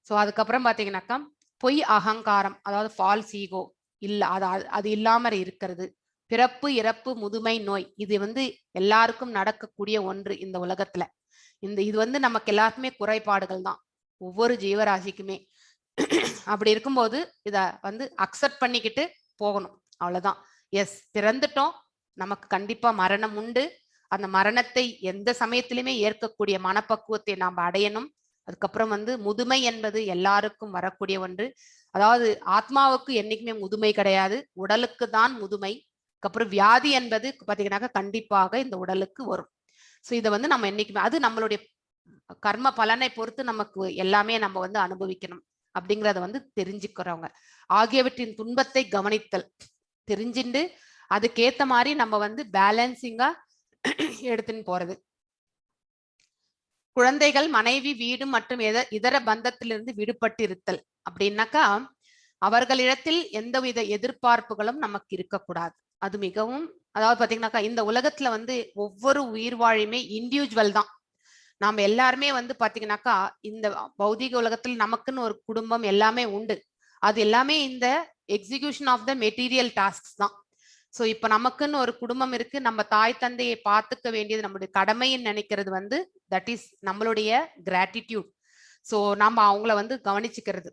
ஸோ அதுக்கப்புறம் பாத்தீங்கன்னாக்கா பொய் அகங்காரம், அதாவது ஃபால்ஸ் ஈகோ இல்ல, அது அது இல்லாம இருக்கிறது. பிறப்பு, இறப்பு, முதுமை, நோய், இது வந்து எல்லாருக்கும் நடக்கக்கூடிய ஒன்று இந்த உலகத்துல. இது வந்து நமக்கு எல்லாருக்குமே குறைபாடுகள் தான், ஒவ்வொரு ஜீவராசிக்குமே. அப்படி இருக்கும்போது இத வந்து அக்செப்ட் பண்ணிக்கிட்டு போகணும், அவ்வளவுதான். எஸ், பிறந்துட்டோம், நமக்கு கண்டிப்பா மரணம் உண்டு. அந்த மரணத்தை எந்த சமயத்திலுமே ஏற்கக்கூடிய மனப்பக்குவத்தை நாம் அடையணும். அதுக்கப்புறம் வந்து முதுமை என்பது எல்லாருக்கும் வரக்கூடிய ஒன்று. அதாவது ஆத்மாவுக்கு என்னைக்குமே முதுமை கிடையாது, உடலுக்கு தான் முதுமை. அதுக்கப்புறம் வியாதி என்பது பாத்தீங்கன்னாக்கா கண்டிப்பாக இந்த உடலுக்கு வரும். ஸோ இதை வந்து நம்ம என்னைக்குமே, அது நம்மளுடைய கர்ம பலனை பொறுத்து நமக்கு எல்லாமே நம்ம வந்து அனுபவிக்கணும் அப்படிங்கிறத வந்து தெரிஞ்சுக்கிறவங்க. ஆகியவற்றின் துன்பத்தை கவனித்தல், தெரிஞ்சுண்டு அதுக்கேத்த மாதிரி நம்ம வந்து பேலன்சிங்கா எடுத்துன்னு போறது. குழந்தைகள், மனைவி, வீடு மற்றும் இதர பந்தத்திலிருந்து விடுபட்டு இருத்தல் அப்படின்னாக்கா அவர்களிடத்தில் எந்தவித எதிர்பார்ப்புகளும் நமக்கு இருக்கக்கூடாது. அது மிகவும், அதாவது பாத்தீங்கன்னாக்கா இந்த உலகத்துல வந்து ஒவ்வொரு உயிர் வாழியுமே இண்டிவிஜுவல் தான். நாம எல்லாருமே வந்து பாத்தீங்கன்னாக்கா இந்த பௌதிக உலகத்தில் நமக்குன்னு ஒரு குடும்பம் எல்லாமே உண்டு. அது எல்லாமே இந்த execution of the material tasks தான். ஸோ இப்ப நமக்குன்னு ஒரு குடும்பம் இருக்கு, நம்ம தாய் தந்தையை பார்த்துக்க வேண்டியது நம்மளுடைய கடமைன்னு நினைக்கிறது வந்து that is நம்மளுடைய கிராட்டிடியூட். ஸோ நம்ம அவங்கள வந்து கவனிச்சுக்கிறது.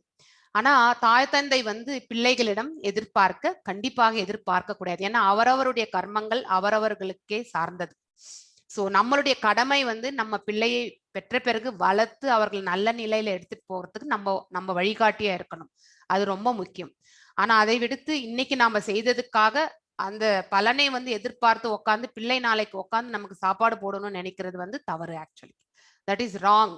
ஆனா தாய் தந்தை வந்து பிள்ளைகளிடம் எதிர்பார்க்க, கண்டிப்பாக எதிர்பார்க்க கூடாது. ஏன்னா அவரவருடைய கர்மங்கள் அவரவர்களுக்கே சார்ந்தது. ஸோ நம்மளுடைய கடமை வந்து நம்ம பிள்ளையை பெற்ற பிறகு வளர்த்து அவர்கள் நல்ல நிலையில எடுத்துட்டு போறதுக்கு நம்ம நம்ம வழிகாட்டியா இருக்கணும். அது ரொம்ப முக்கியம். ஆனா அதை விடுத்து இன்னைக்கு நாம செய்ததுக்காக அந்த பலனை வந்து எதிர்பார்த்து உக்காந்து பிள்ளை நாளைக்கு உக்காந்து நமக்கு சாப்பாடு போடணும்னு நினைக்கிறது வந்து தவறு. Actually that is wrong.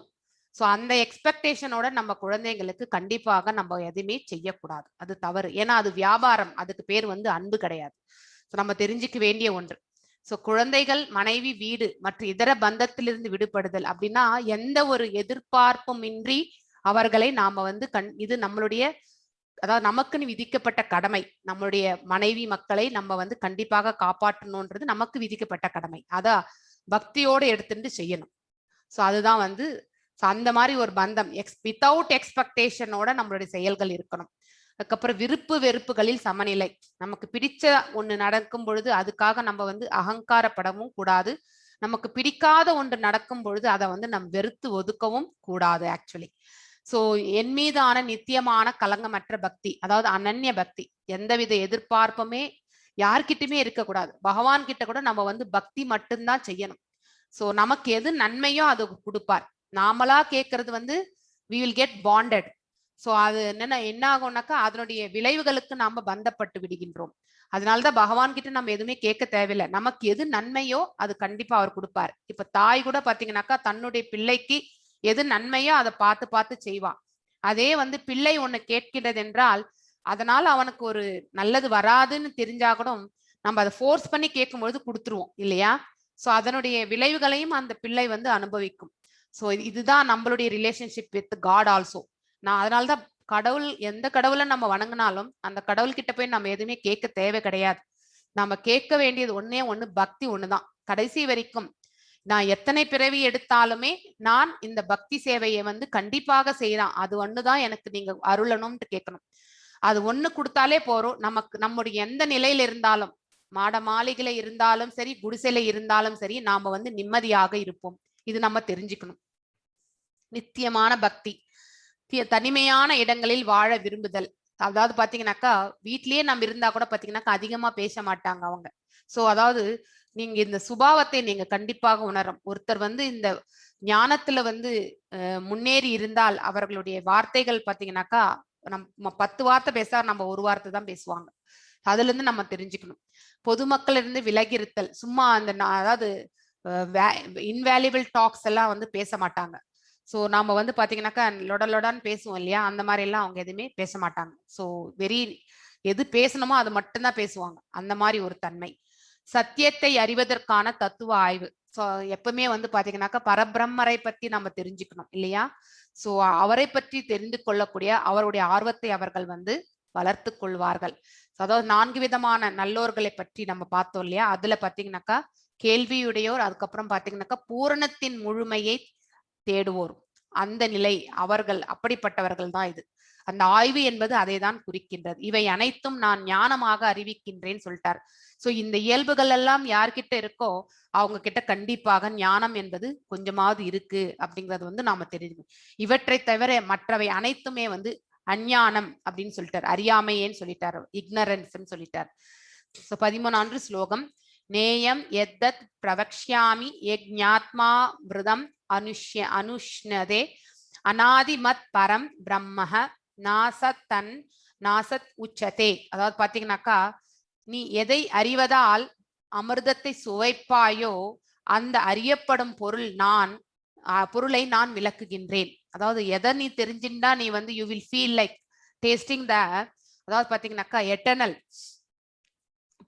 So அந்த எக்ஸ்பெக்டேஷனோட நம்ம குழந்தைங்களுக்கு கண்டிப்பாக நம்ம எதுவுமே செய்யக்கூடாது, அது தவறு. ஏன்னா அது வியாபாரம், அதுக்கு பேர் வந்து அன்பு கிடையாது. ஸோ நம்ம தெரிஞ்சுக்க வேண்டிய ஒன்று. ஸோ குழந்தைகள், மனைவி, வீடு மற்றும் இதர பந்தத்திலிருந்து விடுபடுதல் அப்படின்னா எந்த ஒரு எதிர்பார்ப்பும் இன்றி அவர்களை நாம வந்து இது நம்மளுடைய, அதாவது நமக்குன்னு விதிக்கப்பட்ட கடமை. நம்மளுடைய மனைவி மக்களை நம்ம வந்து கண்டிப்பாக காப்பாற்றணும்ன்றது நமக்கு விதிக்கப்பட்ட கடமை. அத பக்தியோடு எடுத்துட்டு செய்யணும். ஸோ அதுதான் வந்து, ஸோ அந்த மாதிரி ஒரு பந்தம் வித்தவுட் எக்ஸ்பெக்டேஷனோட நம்மளுடைய செயல்கள் இருக்கணும். அதுக்கப்புறம் விருப்பு வெறுப்புகளில் சமநிலை. நமக்கு பிடிச்ச ஒண்ணு நடக்கும் பொழுது அதுக்காக நம்ம வந்து அகங்காரப்படவும் கூடாது. நமக்கு பிடிக்காத ஒன்று நடக்கும் பொழுது அதை வந்து நம்ம வெறுத்து ஒதுக்கவும் கூடாது ஆக்சுவலி. சோ என் மீதான நித்தியமான கலங்கமற்ற பக்தி, அதாவது அனன்ய பக்தி, எந்தவித எதிர்பார்ப்புமே யார்கிட்டயுமே இருக்கக்கூடாது. பகவான் கிட்ட கூட நம்ம வந்து பக்தி மட்டும்தான் செய்யணும். சோ நமக்கு எது நன்மையோ அது கொடுப்பார். நாமளா கேட்கறது வந்து we will get bonded. So அது என்னன்னா என்ன ஆகும்னாக்கா அதனுடைய விளைவுகளுக்கு நாம பந்தப்பட்டு விடுகின்றோம். அதனாலதான் பகவான் கிட்ட நம்ம எதுவுமே கேட்க தேவையில்லை. நமக்கு எது நன்மையோ அது கண்டிப்பா அவர் கொடுப்பார். இப்ப தாய் கூட பாத்தீங்கன்னாக்கா தன்னுடைய பிள்ளைக்கு எது நன்மையோ அதை பார்த்து பார்த்து செய்வான். அதே வந்து பிள்ளை ஒண்ணு கேட்கின்றது என்றால் அதனால அவனுக்கு ஒரு நல்லது வராதுன்னு தெரிஞ்சா கூட நம்ம அதை ஃபோர்ஸ் பண்ணி கேட்கும்பொழுது கொடுத்துருவோம் இல்லையா? சோ அதனுடைய விளைவுகளையும் அந்த பிள்ளை வந்து அனுபவிக்கும். சோ இதுதான் நம்மளுடைய ரிலேஷன்ஷிப் வித் காட் ஆல்சோ. நான் அதனாலதான் கடவுள், எந்த கடவுளை நம்ம வணங்கினாலும் அந்த கடவுள் கிட்ட போய் நம்ம எதுவுமே கேட்க தேவை கிடையாது. நாம கேட்க வேண்டியது ஒன்னே ஒண்ணு, பக்தி ஒண்ணுதான். கடைசி வரைக்கும் நான் எத்தனை பிறவி எடுத்தாலுமே நான் இந்த பக்தி சேவையை வந்து கண்டிப்பாக செய்யலாம். அது ஒண்ணுதான் எனக்கு நீங்க அருளணும்னு கேட்கணும். அது ஒண்ணு கொடுத்தாலே போறோம் நமக்கு. நம்முடைய எந்த நிலையில இருந்தாலும், மாட மாளிகையில இருந்தாலும் சரி, குடிசையில இருந்தாலும் சரி, நாம வந்து நிம்மதியாக இருப்போம். இது நம்ம தெரிஞ்சுக்கணும். நித்தியமான பக்தி, தனிமையான இடங்களில் வாழ விரும்புதல். அதாவது பாத்தீங்கன்னாக்கா வீட்லயே நம்ம இருந்தா கூட பாத்தீங்கன்னாக்கா அதிகமா பேச மாட்டாங்க அவங்க. சோ அதாவது நீங்க இந்த சுபாவத்தை நீங்க கண்டிப்பாக உணரும். ஒருத்தர் வந்து இந்த ஞானத்துல வந்து முன்னேறி இருந்தால் அவர்களுடைய வார்த்தைகள் பாத்தீங்கன்னாக்கா நம்ம 10 வார்த்தை பேச நம்ம ஒரு வார்த்தை தான் பேசுவாங்க. அதுல இருந்து நம்ம தெரிஞ்சுக்கணும். பொதுமக்கள் இருந்து விலகி இருத்தல். சும்மா அந்த அதாவது இன்வேல்யூபிள் டாக்ஸ் எல்லாம் வந்து பேச மாட்டாங்க. ஸோ நாம வந்து பாத்தீங்கன்னாக்கா லொட லொடான்னு பேசுவோம் இல்லையா, அந்த மாதிரி எல்லாம் அவங்க எதுவுமே பேச மாட்டாங்க. ஸோ வெரி எது பேசணுமோ அது மட்டும்தான் பேசுவாங்க. அந்த மாதிரி ஒரு தன்மை. சத்தியத்தை அறிவதற்கான தத்துவ ஆய்வு. ஸோ எப்பவுமே வந்து பாத்தீங்கன்னாக்கா பரபிரம்மரை பத்தி நம்ம தெரிஞ்சுக்கணும் இல்லையா. ஸோ அவரை பற்றி தெரிந்து கொள்ளக்கூடிய அவருடைய ஆர்வத்தை அவர்கள் வந்து வளர்த்து கொள்வார்கள். அதாவது 4 விதமான நல்லோர்களை பற்றி நம்ம பார்த்தோம் இல்லையா. அதுல பாத்தீங்கன்னாக்கா கேள்வியுடையோர், அதுக்கப்புறம் பாத்தீங்கன்னாக்கா பூரணத்தின் முழுமையை தேடுவோர், அந்த நிலை அவர்கள், அப்படிப்பட்டவர்கள் தான் இது. அந்த ஆய்வு என்பது அதை தான் குறிக்கின்றது. இவை அனைத்தும் நான் ஞானமாக அறிவிக்கின்றேன்னு சொல்லிட்டார். சோ இந்த இயல்புகள் எல்லாம் யார்கிட்ட இருக்கோ அவங்க கிட்ட கண்டிப்பாக ஞானம் என்பது கொஞ்சமாவது இருக்கு அப்படிங்கறது வந்து நாம தெரிஞ்சுக்கணும். இவற்றை தவிர மற்றவை அனைத்துமே வந்து அஞ்ஞானம் அப்படின்னு சொல்லிட்டார், அறியாமையேன்னு சொல்லிட்டார், இக்னரன்ஸ் சொல்லிட்டார். சோ 13 ஸ்லோகம். நேயம் எத்தத் பிரவக்ஷ்யாமி யஜ்ஞாத்மா விரதம் அனுஷ்ணதே அநாதிமத் பரம் பிரம்மஹ நாசத் தன் நாசத் உச்சதே. அதாவது பாத்தீங்கன்னாக்கா நீ எதை அறிவதால் அமிர்தத்தை சுவைப்பாயோ அந்த அறியப்படும் பொருள் நான், பொருளை நான் விளக்குகின்றேன். அதாவது எதை நீ தெரிஞ்சின்றா நீ வந்து you will feel like tasting the, அதாவது பாத்தீங்கன்னாக்கா எட்டர்னல்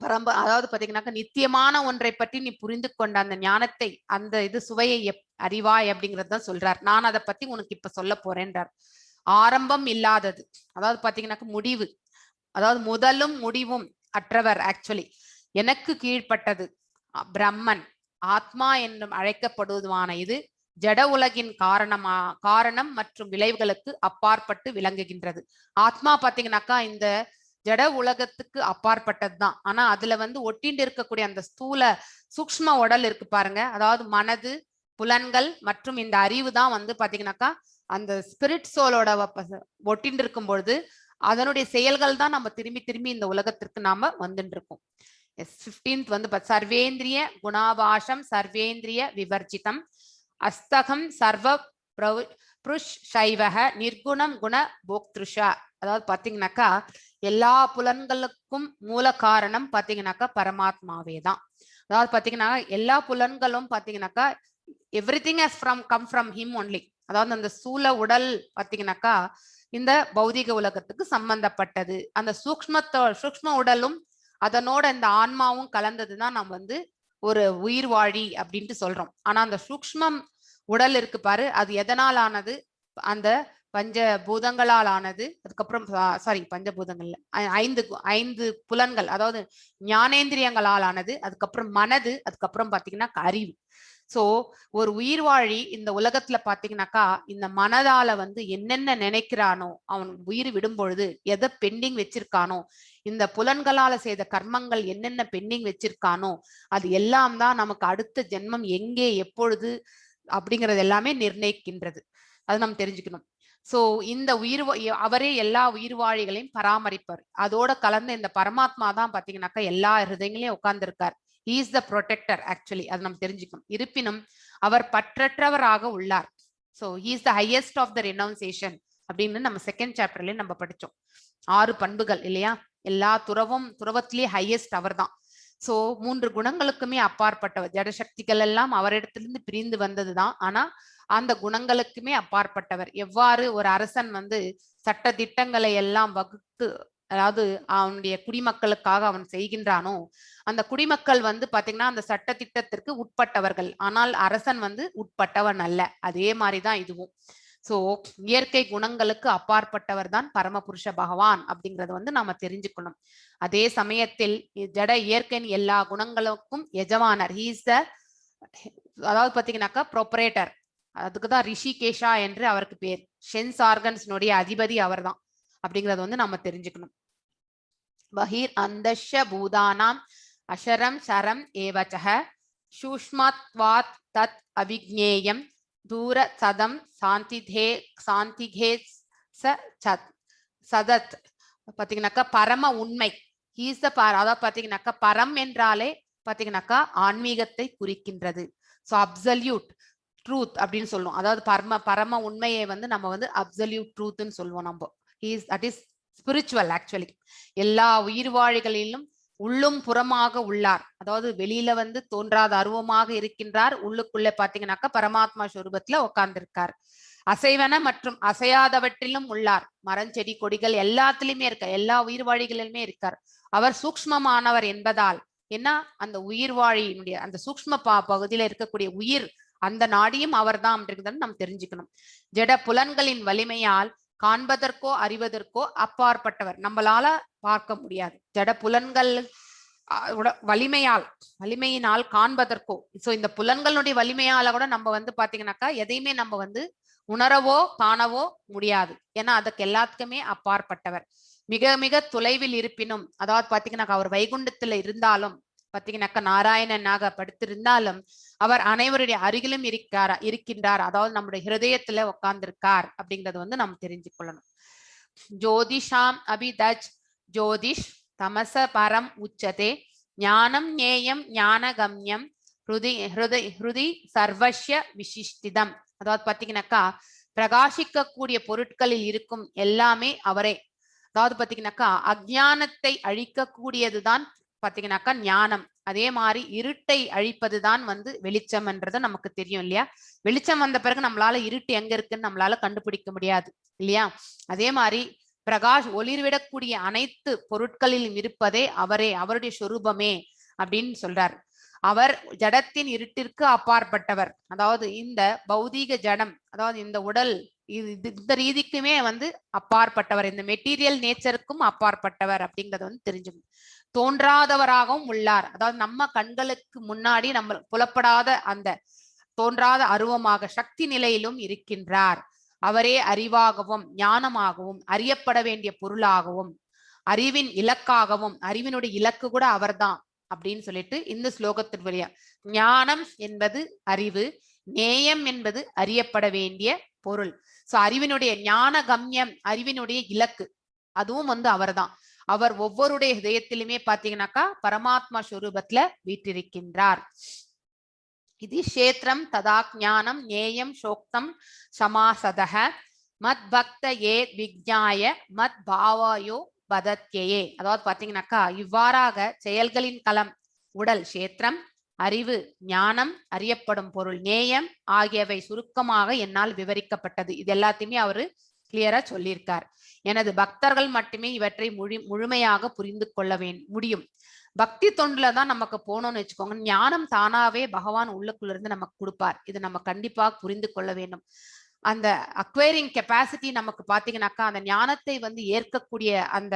பரம்ப, அதாவது பாத்தீங்கன்னாக்கா நித்தியமான ஒன்றை பற்றி நீ புரிந்து கொண்ட அந்த ஞானத்தை, அந்த இது சுவையை அறிவாய் அப்படிங்கறத சொல்றார். நான் அதை பத்தி உனக்கு இப்ப சொல்ல போறேன்றார். ஆரம்பம் இல்லாதது, அதாவது பாத்தீங்கன்னாக்கா முடிவு, அதாவது முதலும் முடிவும் அற்றவர், ஆக்சுவலி எனக்கு கீழ்ப்பட்டது பிரம்மன் ஆத்மா என்றும் அழைக்கப்படுவதுமான இது ஜட உலகின் காரணம் மற்றும் விளைவுகளுக்கு அப்பாற்பட்டு விளங்குகின்றது. ஆத்மா பாத்தீங்கன்னாக்கா இந்த ஜட உலகத்துக்கு அப்பாற்பட்டதுதான். ஆனா அதுல வந்து ஒட்டிண்டு இருக்கக்கூடிய அந்த ஸ்தூல சூக்ஷ்ம உடல் இருக்கு பாருங்க, அதாவது மனது, புலன்கள் மற்றும் இந்த அறிவு தான் வந்து பாத்தீங்கன்னாக்கா அந்த ஸ்பிரிட் சோலோட ஒட்டிண்டு இருக்கும் பொழுது அதனுடைய செயல்கள் தான் நம்ம திரும்பி திரும்பி இந்த உலகத்திற்கு நாம வந்துட்டு இருக்கோம். எஸ், 15th வந்து சர்வேந்திரிய குணாபாஷம் சர்வேந்திரிய விவர்ஜிதம் அஸ்தகம் சர்வ புருஷ் சைவக நிர்குணம் குண போக்திருஷா. அதாவது பாத்தீங்கன்னாக்கா எல்லா புலன்களுக்கும் மூல காரணம் பாத்தீங்கன்னாக்கா பரமாத்மாவே தான். அதாவது பாத்தீங்கன்னா எல்லா புலன்களும் பாத்தீங்கன்னாக்கா everything has from come from him only. அதாவது அந்த ஸ்தூல உடல் பாத்தீங்கன்னாக்கா இந்த பௌதிக உலகத்துக்கு சம்பந்தப்பட்டது. அந்த சூக்ஷ்ம உடலும் அதனோட இந்த ஆன்மாவும் கலந்ததுதான் நாம் வந்து ஒரு உயிர் வாழி அப்படின்ட்டு சொல்றோம். ஆனா அந்த சூக்ஷ்மம் உடல் இருக்கு பாரு, அது எதனால் ஆனது? அந்த பஞ்ச பூதங்களால் ஆனது. அதுக்கப்புறம் சாரி பஞ்சபூதங்கள்ல ஐந்து புலன்கள், அதாவது ஞானேந்திரியங்களால் ஆனது. அதுக்கப்புறம் மனது, அதுக்கப்புறம் பாத்தீங்கன்னா அறிவு. சோ ஒரு உயிர் வாழி இந்த உலகத்துல பாத்தீங்கன்னாக்கா இந்த மனதால வந்து என்னென்ன நினைக்கிறானோ, அவன் உயிர் விடும் பொழுது எதை பெண்டிங் வச்சிருக்கானோ, இந்த புலன்களால செய்த கர்மங்கள் என்னென்ன பெண்டிங் வச்சிருக்கானோ, அது எல்லாம் தான் நமக்கு அடுத்த ஜென்மம் எங்கே எப்பொழுது அப்படிங்கறது எல்லாமே நிர்ணயிக்கின்றது. அது நம்ம தெரிஞ்சுக்கணும். சோ இந்த உயிர் அவரே எல்லா உயிர் வாழிகளையும் பராமரிப்பார். அதோட கலந்த இந்த பரமாத்மா தான் பாத்தீங்கன்னாக்கா எல்லா ஹிருதயங்களையும் உட்கார்ந்திருக்கார். He is the protector actually, அதை நம்ம தெரிஞ்சுக்கணும். இருப்பினும் அவர் பற்றற்றவராக உள்ளார். So he is the highest of the renunciation அப்படின்னு நம்ம செகண்ட் சாப்டர்லயே நம்ம படிச்சோம். 6 பண்புகள் இல்லையா? எல்லா துறவத்திலேயே ஹையஸ்ட் அவர் தான். சோ 3 குணங்களுக்குமே அப்பாற்பட்டவர். ஜடசக்திகள் எல்லாம் அவரிடத்திலிருந்து பிரிந்து வந்ததுதான். ஆனா அந்த குணங்களுக்குமே அப்பாற்பட்டவர். எவ்வாறு ஒரு அரசன் வந்து சட்ட திட்டங்களை எல்லாம் வகுத்து, அதாவது அவனுடைய குடிமக்களுக்காக அவன் செய்கின்றானோ, அந்த குடிமக்கள் வந்து பாத்தீங்கன்னா அந்த சட்ட திட்டத்திற்கு உட்பட்டவர்கள். ஆனால் அரசன் வந்து உட்பட்டவன் அல்ல. அதே மாதிரிதான் இதுவும். சோ இயற்கை குணங்களுக்கு அப்பாற்பட்டவர் தான் பரமபுருஷ பகவான் அப்படிங்கறத வந்து நாம தெரிஞ்சுக்கணும். அதே சமயத்தில் ஜட இயற்கையின் எல்லா குணங்களுக்கும் எஜமானர். He is the, அதாவது பாத்தீங்கன்னாக்கா ப்ரொப்ரேட்டர். அதுக்குதான் ரிஷிகேஷா என்று அவருக்கு பேர். சென்ஸ் ஆர்கன்ஸ்னுடைய அதிபதி அவர்தான் அப்படிங்கறத வந்து நம்ம தெரிஞ்சுக்கணும். பகிர் அந்தஷ பூதானாம் அஷரம் சரம் ஏவச்சக சூஷ்மத்வாத் தத் அவிக்ஞேயம் தூர சதம் சாந்திதே சாந்திகே ச சத் சதத். பாத்தீங்கன்னாக்கா பரம உண்மை. ஹீஸ் the அதாவது பாத்தீங்கன்னாக்கா பரம் என்றாலே பாத்தீங்கன்னாக்கா ஆன்மீகத்தை குறிக்கின்றது. So absolute ட்ரூத் அப்படின்னு சொல்லுவோம். அதாவது பரம பரம உண்மையை வந்து நம்ம வந்து அப்சல்யூட் ட்ரூத்னு சொல்லுவோம் நம்ம. Is that is spiritual actually. எல்லா உயிர்வாழிகளிலும் உள்ளும் புறமாக உள்ளார். அதாவது வெளியில வந்து தோன்றாத அருவமாக இருக்கின்றார். உள்ளுக்குள்ள பாத்தீங்கன்னாக்கா பரமாத்மா ஸ்வரூபத்துல உட்கார்ந்திருக்கார். அசைவன மற்றும் அசையாதவற்றிலும் உள்ளார். மரம், செடி, கொடிகள் எல்லாத்துலயுமே இருக்கார். எல்லா உயிர்வாழிகளிலுமே இருக்கார். அவர் சூக்ஷ்மமானவர் என்பதால், ஏன்னா அந்த உயிர்வாழியினுடைய அந்த சூக்ஷ்ம பகுதியில இருக்கக்கூடிய உயிர், அந்த நாடியும் அவர்தான் அப்படிங்கிறத நாம் தெரிஞ்சுக்கணும். ஜட புலன்களின் வலிமையால் காண்பதற்கோ அறிவதற்கோ அப்பாற்பட்டவர். நம்மளால பார்க்க முடியாது. ஜட புலன்கள் வலிமையினால் காண்பதற்கோ, சோ இந்த புலன்களுடைய வலிமையால கூட நம்ம வந்து பாத்தீங்கன்னாக்கா எதையுமே நம்ம வந்து உணரவோ காணவோ முடியாது. ஏன்னா அதுக்கு எல்லாத்துக்குமே அப்பாற்பட்டவர். மிக மிக தொலைவில் இருப்பினும், அதாவது பாத்தீங்கன்னாக்கா அவர் வைகுண்டத்துல இருந்தாலும், பாத்தீங்கன்னாக்கா நாராயணனாக படுத்திருந்தாலும், அவர் அனைவருடைய அருகிலும் இருக்கின்றார். அதாவது நம்முடைய ஹிருதயத்துல உட்கார்ந்திருக்கார் அப்படிங்கறது வந்து நாம் தெரிஞ்சு கொள்ளணும். ஜோதிஷாம் அபிதஜ் ஜோதிஷ் தமச பரம் உச்சதே ஞானம் ஞேயம் ஞானகம்யம் ஹ்ருதி ஹ்ருதி ஹ்ருதி சர்வஸ்ய விசிஷ்டிதம். அதாவது பாத்தீங்கன்னாக்கா பிரகாசிக்கக்கூடிய பொருட்களில் இருக்கும் எல்லாமே அவரே. அதாவது பாத்தீங்கன்னாக்கா அஜ்ஞானத்தை அழிக்கக்கூடியதுதான் பாத்தீங்கன்னாக்கா ஞானம். அதே மாதிரி இருட்டை அழிப்பதுதான் வந்து வெளிச்சம்ன்றது நமக்கு தெரியும் இல்லையா? வெளிச்சம் வந்த பிறகு நம்மளால இருட்டு எங்க இருக்குன்னு நம்மளால கண்டுபிடிக்க முடியாது இல்லையா? அதே மாதிரி பிரகாஷ் ஒளிர்விடக்கூடிய அனைத்து பொருட்களிலும் இருப்பதே அவரே, அவருடைய சொரூபமே அப்படின்னு சொல்றார். அவர் ஜடத்தின் இருட்டிற்கு அப்பாற்பட்டவர். அதாவது இந்த பௌதீக ஜடம், அதாவது இந்த உடல், இது இந்த ரீதிக்குமே வந்து அப்பாற்பட்டவர், இந்த மெட்டீரியல் நேச்சருக்கும் அப்பாற்பட்டவர் அப்படிங்கறத வந்து தெரிஞ்சுக்கணும். தோன்றாதவராகவும் உள்ளார். அதாவது நம்ம கண்களுக்கு முன்னாடி நம்ம புலப்படாத அந்த தோன்றாத அருவமாக சக்தி நிலையிலும் இருக்கின்றார். அவரே அறிவாகவும் ஞானமாகவும் அறியப்பட வேண்டிய பொருளாகவும் அறிவின் இலக்காகவும், அறிவினுடைய இலக்கு கூட அவர்தான் அப்படின்னு சொல்லிட்டு இந்த ஸ்லோகத்தின் வழியா ஞானம் என்பது அறிவு, நேயம் என்பது அறியப்பட வேண்டிய பொருள். சோ அறிவினுடைய ஞான கம்யம், அறிவினுடைய இலக்கு, அதுவும் வந்து அவர்தான். அவர் ஒவ்வொருடைய ஹிருதயத்திலுமே பாத்தீங்கன்னாக்கா பரமாத்மா ஸ்வரூபத்துல வீற்றிருக்கின்றார். இது கஷேத்திரம் ததா ஞானம் நேயம் சோக்தம் சமாசதக மத் பக்த ஏ விஜ்ஞாய மத் பாவாயோ பதத்யே. அதாவது பாத்தீங்கன்னாக்கா இவ்வாறாக செயல்களின் களம் உடல் கஷேத்திரம், அறிவு ஞானம், அறியப்படும் பொருள் நேயம் ஆகியவை சுருக்கமாக என்னால் விவரிக்கப்பட்டது. இது எல்லாத்தையுமே அவரு கிளியரா சொல்லியிருக்கார். எனது பக்தர்கள் மட்டுமே இவற்றை முழுமையாக புரிந்து கொள்ள முடியும். பக்தி தொண்டுல தான் நமக்கு போனோம்னு வச்சுக்கோங்க, ஞானம் தானாவே பகவான் உள்ளுக்குள்ள இருந்து நமக்கு கொடுப்பார். இது நம்ம கண்டிப்பா புரிந்து கொள்ள வேண்டும். அந்த அக்வயரிங் கெப்பாசிட்டி நமக்கு பாத்தீங்கன்னாக்கா அந்த ஞானத்தை வந்து ஏற்கக்கூடிய அந்த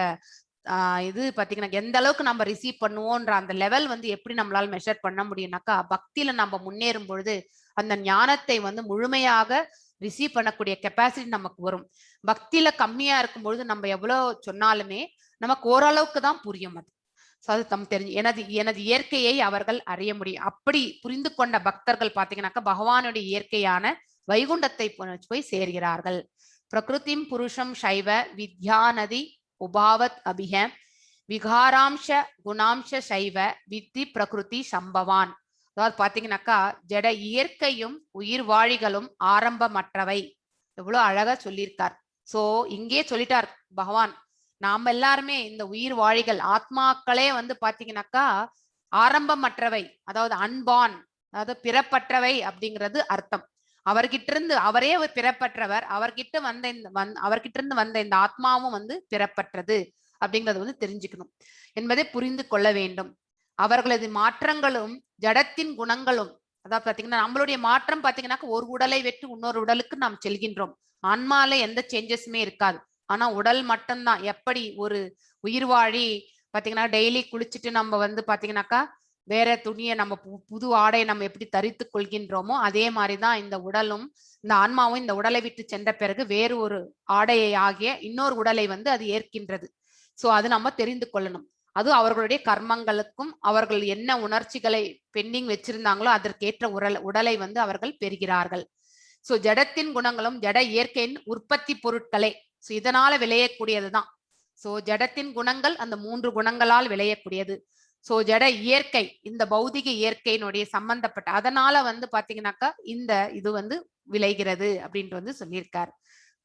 இது பாத்தீங்கன்னா எந்த அளவுக்கு நம்ம ரிசீவ் பண்ணுவோன்ற அந்த லெவல் வந்து எப்படி நம்மளால மெஷர் பண்ண முடியும்னாக்கா, பக்தியில நம்ம முன்னேறும் பொழுது அந்த ஞானத்தை வந்து முழுமையாக ரிசீவ் பண்ணக்கூடிய கெப்பாசிட்டி நமக்கு வரும். பக்தியில கம்மியா இருக்கும் பொழுது நம்ம எவ்வளவு சொன்னாலுமே நமக்கு ஓரளவுக்கு தான் புரியும். அது ஸோ அது தம் தெரிஞ்சு எனது எனது இயற்கையை அவர்கள் அறிய முடியும். அப்படி புரிந்து கொண்ட பக்தர்கள் பாத்தீங்கன்னாக்கா பகவானுடைய இயற்கையான வைகுண்டத்தை போய் சேர்கிறார்கள். பிரகிருதிம் புருஷம் சைவ வித்யாநதி உபாவத் அபிஹ விகாராம்ச குணாம்ச சைவ வித்தி பிரகிருதி சம்பவான். அதாவது பாத்தீங்கன்னாக்கா ஜட இயற்கையும் உயிர் வாழிகளும் ஆரம்பமற்றவை. எவ்வளவு அழகா சொல்லியிருக்கார். சோ இங்கே சொல்லிட்டார் பகவான், நாம எல்லாருமே இந்த உயிர் வாழிகள் ஆத்மாக்களே வந்து பாத்தீங்கன்னாக்கா ஆரம்பமற்றவை, அதாவது அன்பான், அதாவது பிறப்பற்றவை அப்படிங்கிறது அர்த்தம். அவர்கிட்ட இருந்து அவரே ஒரு பிறப்பற்றவர், அவர்கிட்ட வந்த இந்த அவர்கிட்ட இருந்து வந்த இந்த ஆத்மாவும் வந்து பிறப்பற்றது அப்படிங்கறது வந்து தெரிஞ்சுக்கணும் என்பதை புரிந்து கொள்ள வேண்டும். அவர்களது மாற்றங்களும் ஜடத்தின் குணங்களும், அதாவது பாத்தீங்கன்னா நம்மளுடைய மாற்றம் பாத்தீங்கன்னாக்கா ஒரு உடலை வெற்று இன்னொரு உடலுக்கு நாம் செல்கின்றோம். ஆன்மால எந்த சேஞ்சஸுமே இருக்காது. ஆனா உடல் மட்டும்தான். எப்படி ஒரு உயிர் வாழி பாத்தீங்கன்னா டெய்லி குளிச்சுட்டு நம்ம வந்து பாத்தீங்கன்னாக்கா வேற துணியை நம்ம புது ஆடையை நம்ம எப்படி தரித்து கொள்கின்றோமோ அதே மாதிரிதான் இந்த உடலும் இந்த ஆன்மாவும் இந்த உடலை விட்டு சென்ற பிறகு வேறு ஒரு ஆடையை ஆகிய இன்னொரு உடலை வந்து அது ஏற்கின்றது. சோ அது நம்ம தெரிந்து கொள்ளணும். அது அவர்களுடைய கர்மங்களுக்கும் அவர்கள் என்ன உணர்ச்சிகளை பெண்டிங் வச்சிருந்தாங்களோ அதற்கேற்ற உடலை வந்து அவர்கள் பெறுகிறார்கள். சோ ஜடத்தின் குணங்களும் ஜட இயற்கையின் உற்பத்தி பொருட்களே. சோ இதனால விளையக்கூடியதுதான். சோ ஜடத்தின் குணங்கள் அந்த மூன்று குணங்களால் விளையக்கூடியது. சோ ஜட இயற்கை, இந்த பௌதிக இயற்கையினுடைய சம்பந்தப்பட்ட, அதனால வந்து பாத்தீங்கன்னாக்கா இந்த இது வந்து விளைகிறது அப்படின்ட்டு வந்து சொல்லியிருக்கார்.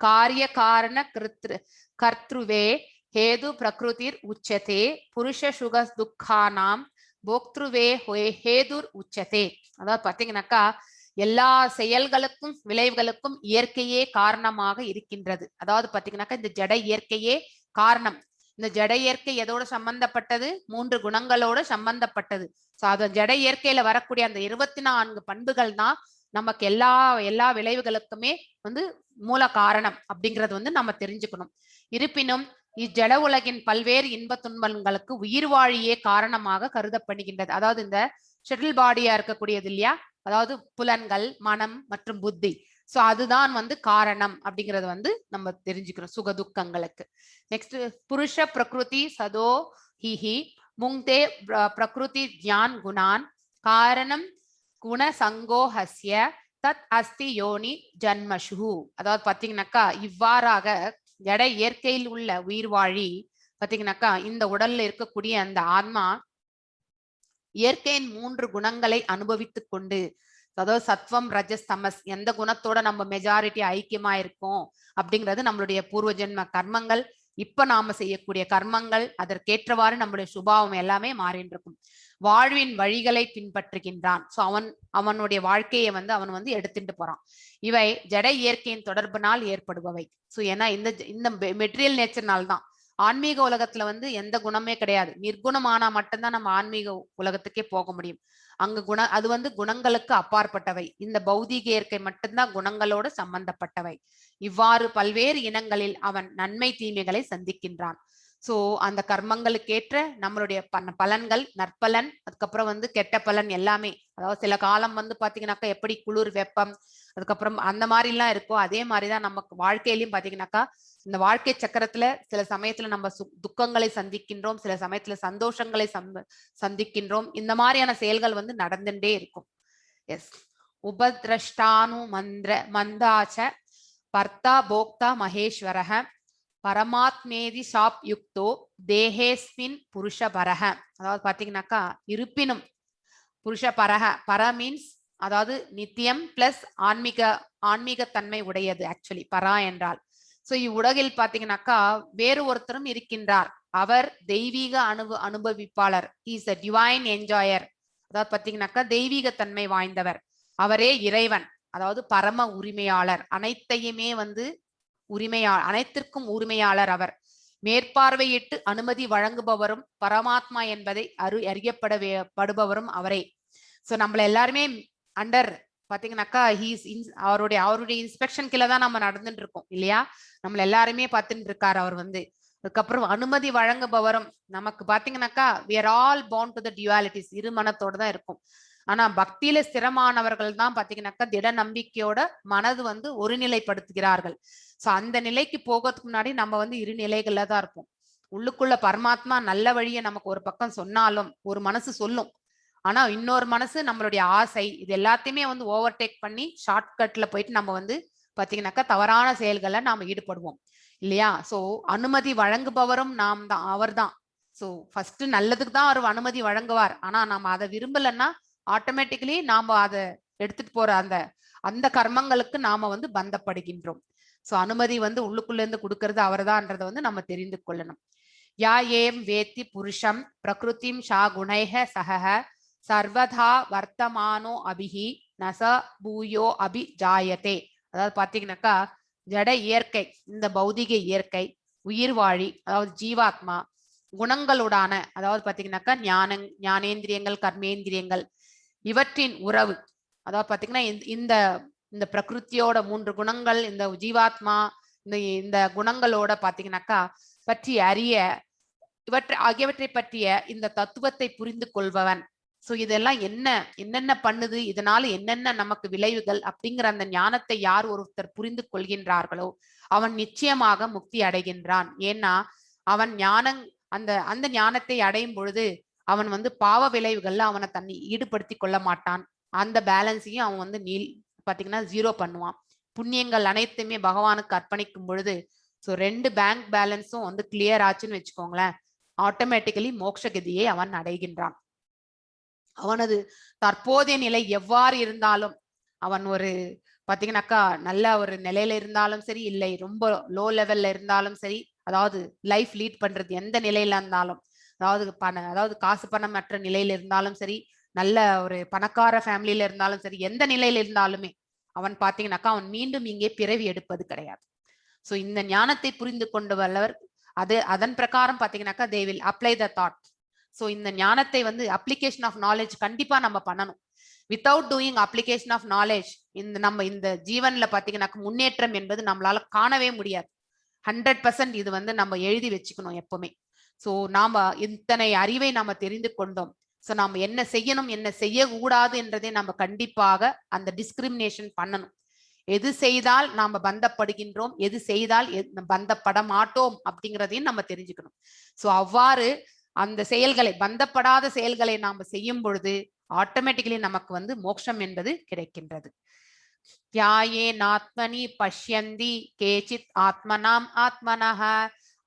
காரிய காரண கிருத்ரு கர்த்ருவே ஹேது பிரகிருதிர் உச்சதே புருஷ சுக துக்கானாம் போக்திருவே ஹேதுர் உச்சதே. அதாவது பாத்தீங்கன்னாக்கா எல்லா செயல்களுக்கும் விளைவுகளுக்கும் இயற்கையே காரணமாக இருக்கின்றது. அதாவது பாத்தீங்கன்னாக்கா இந்த ஜட இயற்கையே காரணம். இந்த ஜட இயற்கை எதோட சம்பந்தப்பட்டது? மூன்று குணங்களோட சம்பந்தப்பட்டது. சோ அது ஜட இயற்கையில வரக்கூடிய அந்த 24 பண்புகள் தான் நமக்கு எல்லா எல்லா விளைவுகளுக்குமே வந்து மூல காரணம் அப்படிங்கறது வந்து நம்ம தெரிஞ்சுக்கணும். இருப்பினும் இஜட உலகின் பல்வேறு இன்ப துன்பங்களுக்கு உயிர் வாழியே காரணமாக கருதப்படுகின்றது. அதாவது இந்த சட்டில் பாடியா இருக்கக்கூடியது இல்லையா, அதாவது புலன்கள், மனம் மற்றும் புத்தி. சோ அதுதான் வந்து காரணம் அப்படிங்கறது வந்து நம்ம தெரிஞ்சுக்கணும் சுக துக்கங்களுக்கு. நெக்ஸ்ட், புருஷ பிரகிருதி சதோ ஹிஹி முங்தே பிரகிருதி ஜான் குணான் காரணம் குண சங்கோஹஸ்ய தத் அஸ்தி யோனி ஜன்மஷு. அதாவது பாத்தீங்கன்னாக்கா இவ்வாறாக ஜட இயற்கையில் உள்ள உயிர்வாழி பாத்தீங்கன்னாக்கா இந்த உடல்ல இருக்கக்கூடிய அந்த ஆன்மா இயற்கையின் மூன்று குணங்களை அனுபவித்துக் கொண்டு, அதாவது சத்வம், ரஜஸ், தமஸ், எந்த குணத்தோட நம்ம மெஜாரிட்டி ஐக்கியமா இருக்கோம் அப்படிங்கிறது நம்மளுடைய பூர்வ ஜென்ம கர்மங்கள், இப்ப நாம செய்யக்கூடிய கர்மங்கள், அதற்கேற்றவாறு நம்மளுடைய சுபாவம் எல்லாமே மாறின்னு இருக்கும். வாழ்வின் வழிகளை பின்பற்றுகின்றான். சோ அவனுடைய வாழ்க்கையை வந்து அவன் வந்து எடுத்துட்டு போறான். இவை ஜட இயற்கையின் தொடர்பினால் ஏற்படுபவை. சோ ஏன்னா இந்த இந்த மெட்டீரியல் நேச்சர்னால தான். ஆன்மீக உலகத்துல வந்து எந்த குணமே கிடையாது. நிர்குணமானா மட்டும்தான் நம்ம ஆன்மீக உலகத்துக்கே போக முடியும். அங்கு அது வந்து குணங்களுக்கு அப்பாற்பட்டவை. இந்த பௌதீக இயற்கை மட்டும்தான் குணங்களோடு சம்பந்தப்பட்டவை. இவ்வாறு பல்வேறு இனங்களில் அவன் நன்மை தீமைகளை சந்திக்கின்றான். சோ அந்த கர்மங்களுக்கேற்ற நம்மளுடைய பலன்கள், நற்பலன், அதுக்கப்புறம் வந்து கெட்ட பலன் எல்லாமே. அதாவது சில காலம் வந்து பாத்தீங்கன்னாக்கா எப்படி குளிர், வெப்பம், அதுக்கப்புறம் அந்த மாதிரி எல்லாம் இருக்கோ அதே மாதிரிதான் நமக்கு வாழ்க்கையிலயும் பாத்தீங்கன்னாக்கா இந்த வாழ்க்கை சக்கரத்துல சில சமயத்துல நம்ம துக்கங்களை சந்திக்கின்றோம், சில சமயத்துல சந்தோஷங்களை சந்திக்கின்றோம். இந்த மாதிரியான செயல்கள் வந்து நடந்துட்டே இருக்கும். எஸ், உபதிரஷ்டானு மந்திர மந்தாச்ச பர்த்தா போக்தா மகேஸ்வரக பரமாத்மேதி சாப் யுக்தோ தேகேஸ்மின் புருஷ பரக. அதாவது பாத்தீங்கன்னாக்கா இருப்பினும் புருஷ பரக, பர மீன்ஸ் அதாவது நித்தியம் பிளஸ் ஆன்மீக, ஆன்மீகத்தன்மை உடையது ஆக்சுவலி பரா என்றால். சோ இவ்வுலகில் பாத்தீங்கன்னாக்கா வேறு ஒருத்தரும் இருக்கின்றார். அவர் தெய்வீக அனுபவிப்பாளர். Is a divine enjoyer. அதாவது பாத்தீங்கன்னாக்கா தெய்வீக தன்மை வாய்ந்தவர். அவரே இறைவன், அதாவது பரம உரிமையாளர், அனைத்தையுமே வந்து அனைத்திற்கும் உரிமையாளர் அவர். மேற்பார்வையிட்டு அனுமதி வழங்குபவரும் பரமாத்மா என்பதை அறியப்பட படுபவரும் அவரே. சோ நம்மள எல்லாருமே அண்டர் பாத்தீங்கன்னாக்கா ஹீஸ் அவருடைய அவருடைய இன்ஸ்பெக்ஷன் கீழே தான் நம்ம நடந்துட்டு இருக்கோம் இல்லையா? நம்மள எல்லாருமே பார்த்துட்டு இருக்காரு அவர் வந்து. அதுக்கப்புறம் அனுமதி வழங்குபவரும் நமக்கு பாத்தீங்கன்னாக்கா we are all bound to the dualities, இரு மனத்தோட தான் இருக்கும். ஆனா பக்தியில ஸ்திரமானவர்கள் தான் பாத்தீங்கன்னாக்கா திட நம்பிக்கையோட மனது வந்து ஒருநிலைப்படுத்துகிறார்கள். சோ அந்த நிலைக்கு போகிறதுக்கு முன்னாடி நம்ம வந்து இரு நிலைகள்ல தான் இருப்போம். உள்ளுக்குள்ள பரமாத்மா நல்ல வழியை நமக்கு ஒரு பக்கம் சொன்னாலும் ஒரு மனசு சொல்லும், ஆனா இன்னொரு மனசு நம்மளுடைய ஆசை இது எல்லாத்தையுமே வந்து ஓவர்டேக் பண்ணி ஷார்ட்கட்ல போயிட்டு நம்ம வந்து பாத்தீங்கன்னாக்கா தவறான செயல்களை நாம ஈடுபடுவோம் இல்லையா? சோ அனுமதி வழங்குபவரும் நாம் தான், அவர் தான். சோ ஃபர்ஸ்ட் நல்லதுக்கு தான் அவர் அனுமதி வழங்குவார். ஆனா நாம அதை விரும்பலன்னா ஆட்டோமேட்டிக்கலி நாம அதை எடுத்துட்டு போற அந்த அந்த கர்மங்களுக்கு நாம வந்து பந்தப்படுகின்றோம். சோ அனுமதி வந்து உள்ளுக்குள்ள இருந்து கொடுக்கறது அவர்தான்றதை வந்து நம்ம தெரிந்து கொள்ளணும். யா ஏம் வேத்தி புருஷம் பிரகிருதிம் ஷா குணைஹ சஹ சர்வதா வர்த்தமானோ அபிஹி நச பூயோ அபி ஜாயதே. அதாவது பாத்தீங்கன்னாக்கா ஜட இயற்கை, இந்த பௌதிக இயற்கை, உயிர் வாழி அதாவது ஜீவாத்மா, குணங்களுடான அதாவது பாத்தீங்கன்னாக்கா ஞானேந்திரியங்கள், கர்மேந்திரியங்கள், இவற்றின் உறவு. அதாவது பாத்தீங்கன்னா இந்த இந்த பிரகிருத்தியோட மூன்று குணங்கள், இந்த ஜீவாத்மா, இந்த இந்த குணங்களோட பாத்தீங்கன்னாக்கா பற்றி அறிய இவற்றை ஆகியவற்றை பற்றிய இந்த தத்துவத்தை புரிந்து கொள்பவன். சோ இதெல்லாம் என்னென்ன பண்ணுது, இதனால என்னென்ன நமக்கு விளைவுகள் அப்படிங்கிற அந்த ஞானத்தை யார் ஒருத்தர் புரிந்து கொள்கின்றார்களோ அவன் நிச்சயமாக முக்தி அடைகின்றான். ஏன்னா அவன் ஞானம் அந்த அந்த ஞானத்தை அடையும் பொழுது அவன் வந்து பாவ விளைவுகள்ல அவனை தன்னை ஈடுபடுத்தி கொள்ள மாட்டான். அந்த பேலன்ஸையும் அவன் வந்து நீல் பாத்தீங்கன்னா ஜீரோ பண்ணுவான். புண்ணியங்கள் அனைத்துமே பகவானுக்கு அர்ப்பணிக்கும் பொழுது ஸோ 2 பேங்க் பேலன்ஸும் வந்து கிளியர் ஆச்சுன்னு வச்சுக்கோங்களேன், ஆட்டோமேட்டிக்கலி மோட்சகதியை அவன் அடைகின்றான். அவனது தற்போதைய நிலை எவ்வாறு இருந்தாலும், அவன் ஒரு பாத்தீங்கன்னாக்கா நல்ல ஒரு நிலையில இருந்தாலும் சரி, இல்லை ரொம்ப லோ லெவல்ல இருந்தாலும் சரி, அதாவது லைஃப் லீட் பண்றது எந்த நிலையில இருந்தாலும், அதாவது காசு பணம் மற்ற நிலையில இருந்தாலும் சரி, நல்ல ஒரு பணக்கார ஃபேமிலியில இருந்தாலும் சரி, எந்த நிலையில இருந்தாலுமே அவன் பாத்தீங்கன்னாக்கா அவன் மீண்டும் இங்கே பிறவி எடுப்பது கிடையாது. சோ இந்த ஞானத்தை புரிந்து கொண்டு வல்லவர் அது அதன் பிரகாரம் பாத்தீங்கன்னாக்கா they will apply the thought. So இந்த ஞானத்தை வந்து அப்ளிகேஷன் ஆஃப் நாலேஜ் கண்டிப்பா நம்ம பண்ணணும். Without doing application of knowledge, இந்த நம்ம இந்த ஜீவன்ல பாத்தீங்கன்னாக்கா முன்னேற்றம் என்பது நம்மளால காணவே முடியாது. 100% இது வந்து நம்ம எழுதி வச்சுக்கணும் எப்பவுமே. சோ நாம இத்தனை அறிவை நாம தெரிந்து கொண்டோம். சோ நாம என்ன செய்யணும், என்ன செய்யக்கூடாது என்றதை நம்ம கண்டிப்பாக அந்த டிஸ்கிரிமினேஷன் பண்ணணும். எது செய்தால் நாம பந்தப்படுகின்றோம், எது செய்தால் பந்தப்பட மாட்டோம் அப்படிங்கிறதையும் நம்ம தெரிஞ்சுக்கணும். சோ அவ்வாறு அந்த செயல்களை, பந்தப்படாத செயல்களை நாம செய்யும் பொழுது ஆட்டோமேட்டிக்கலி நமக்கு வந்து மோட்சம் என்பது கிடைக்கின்றது. ध्यानेनात्मनि पश्यन्ति केचित् आत्मानम् आत्मनः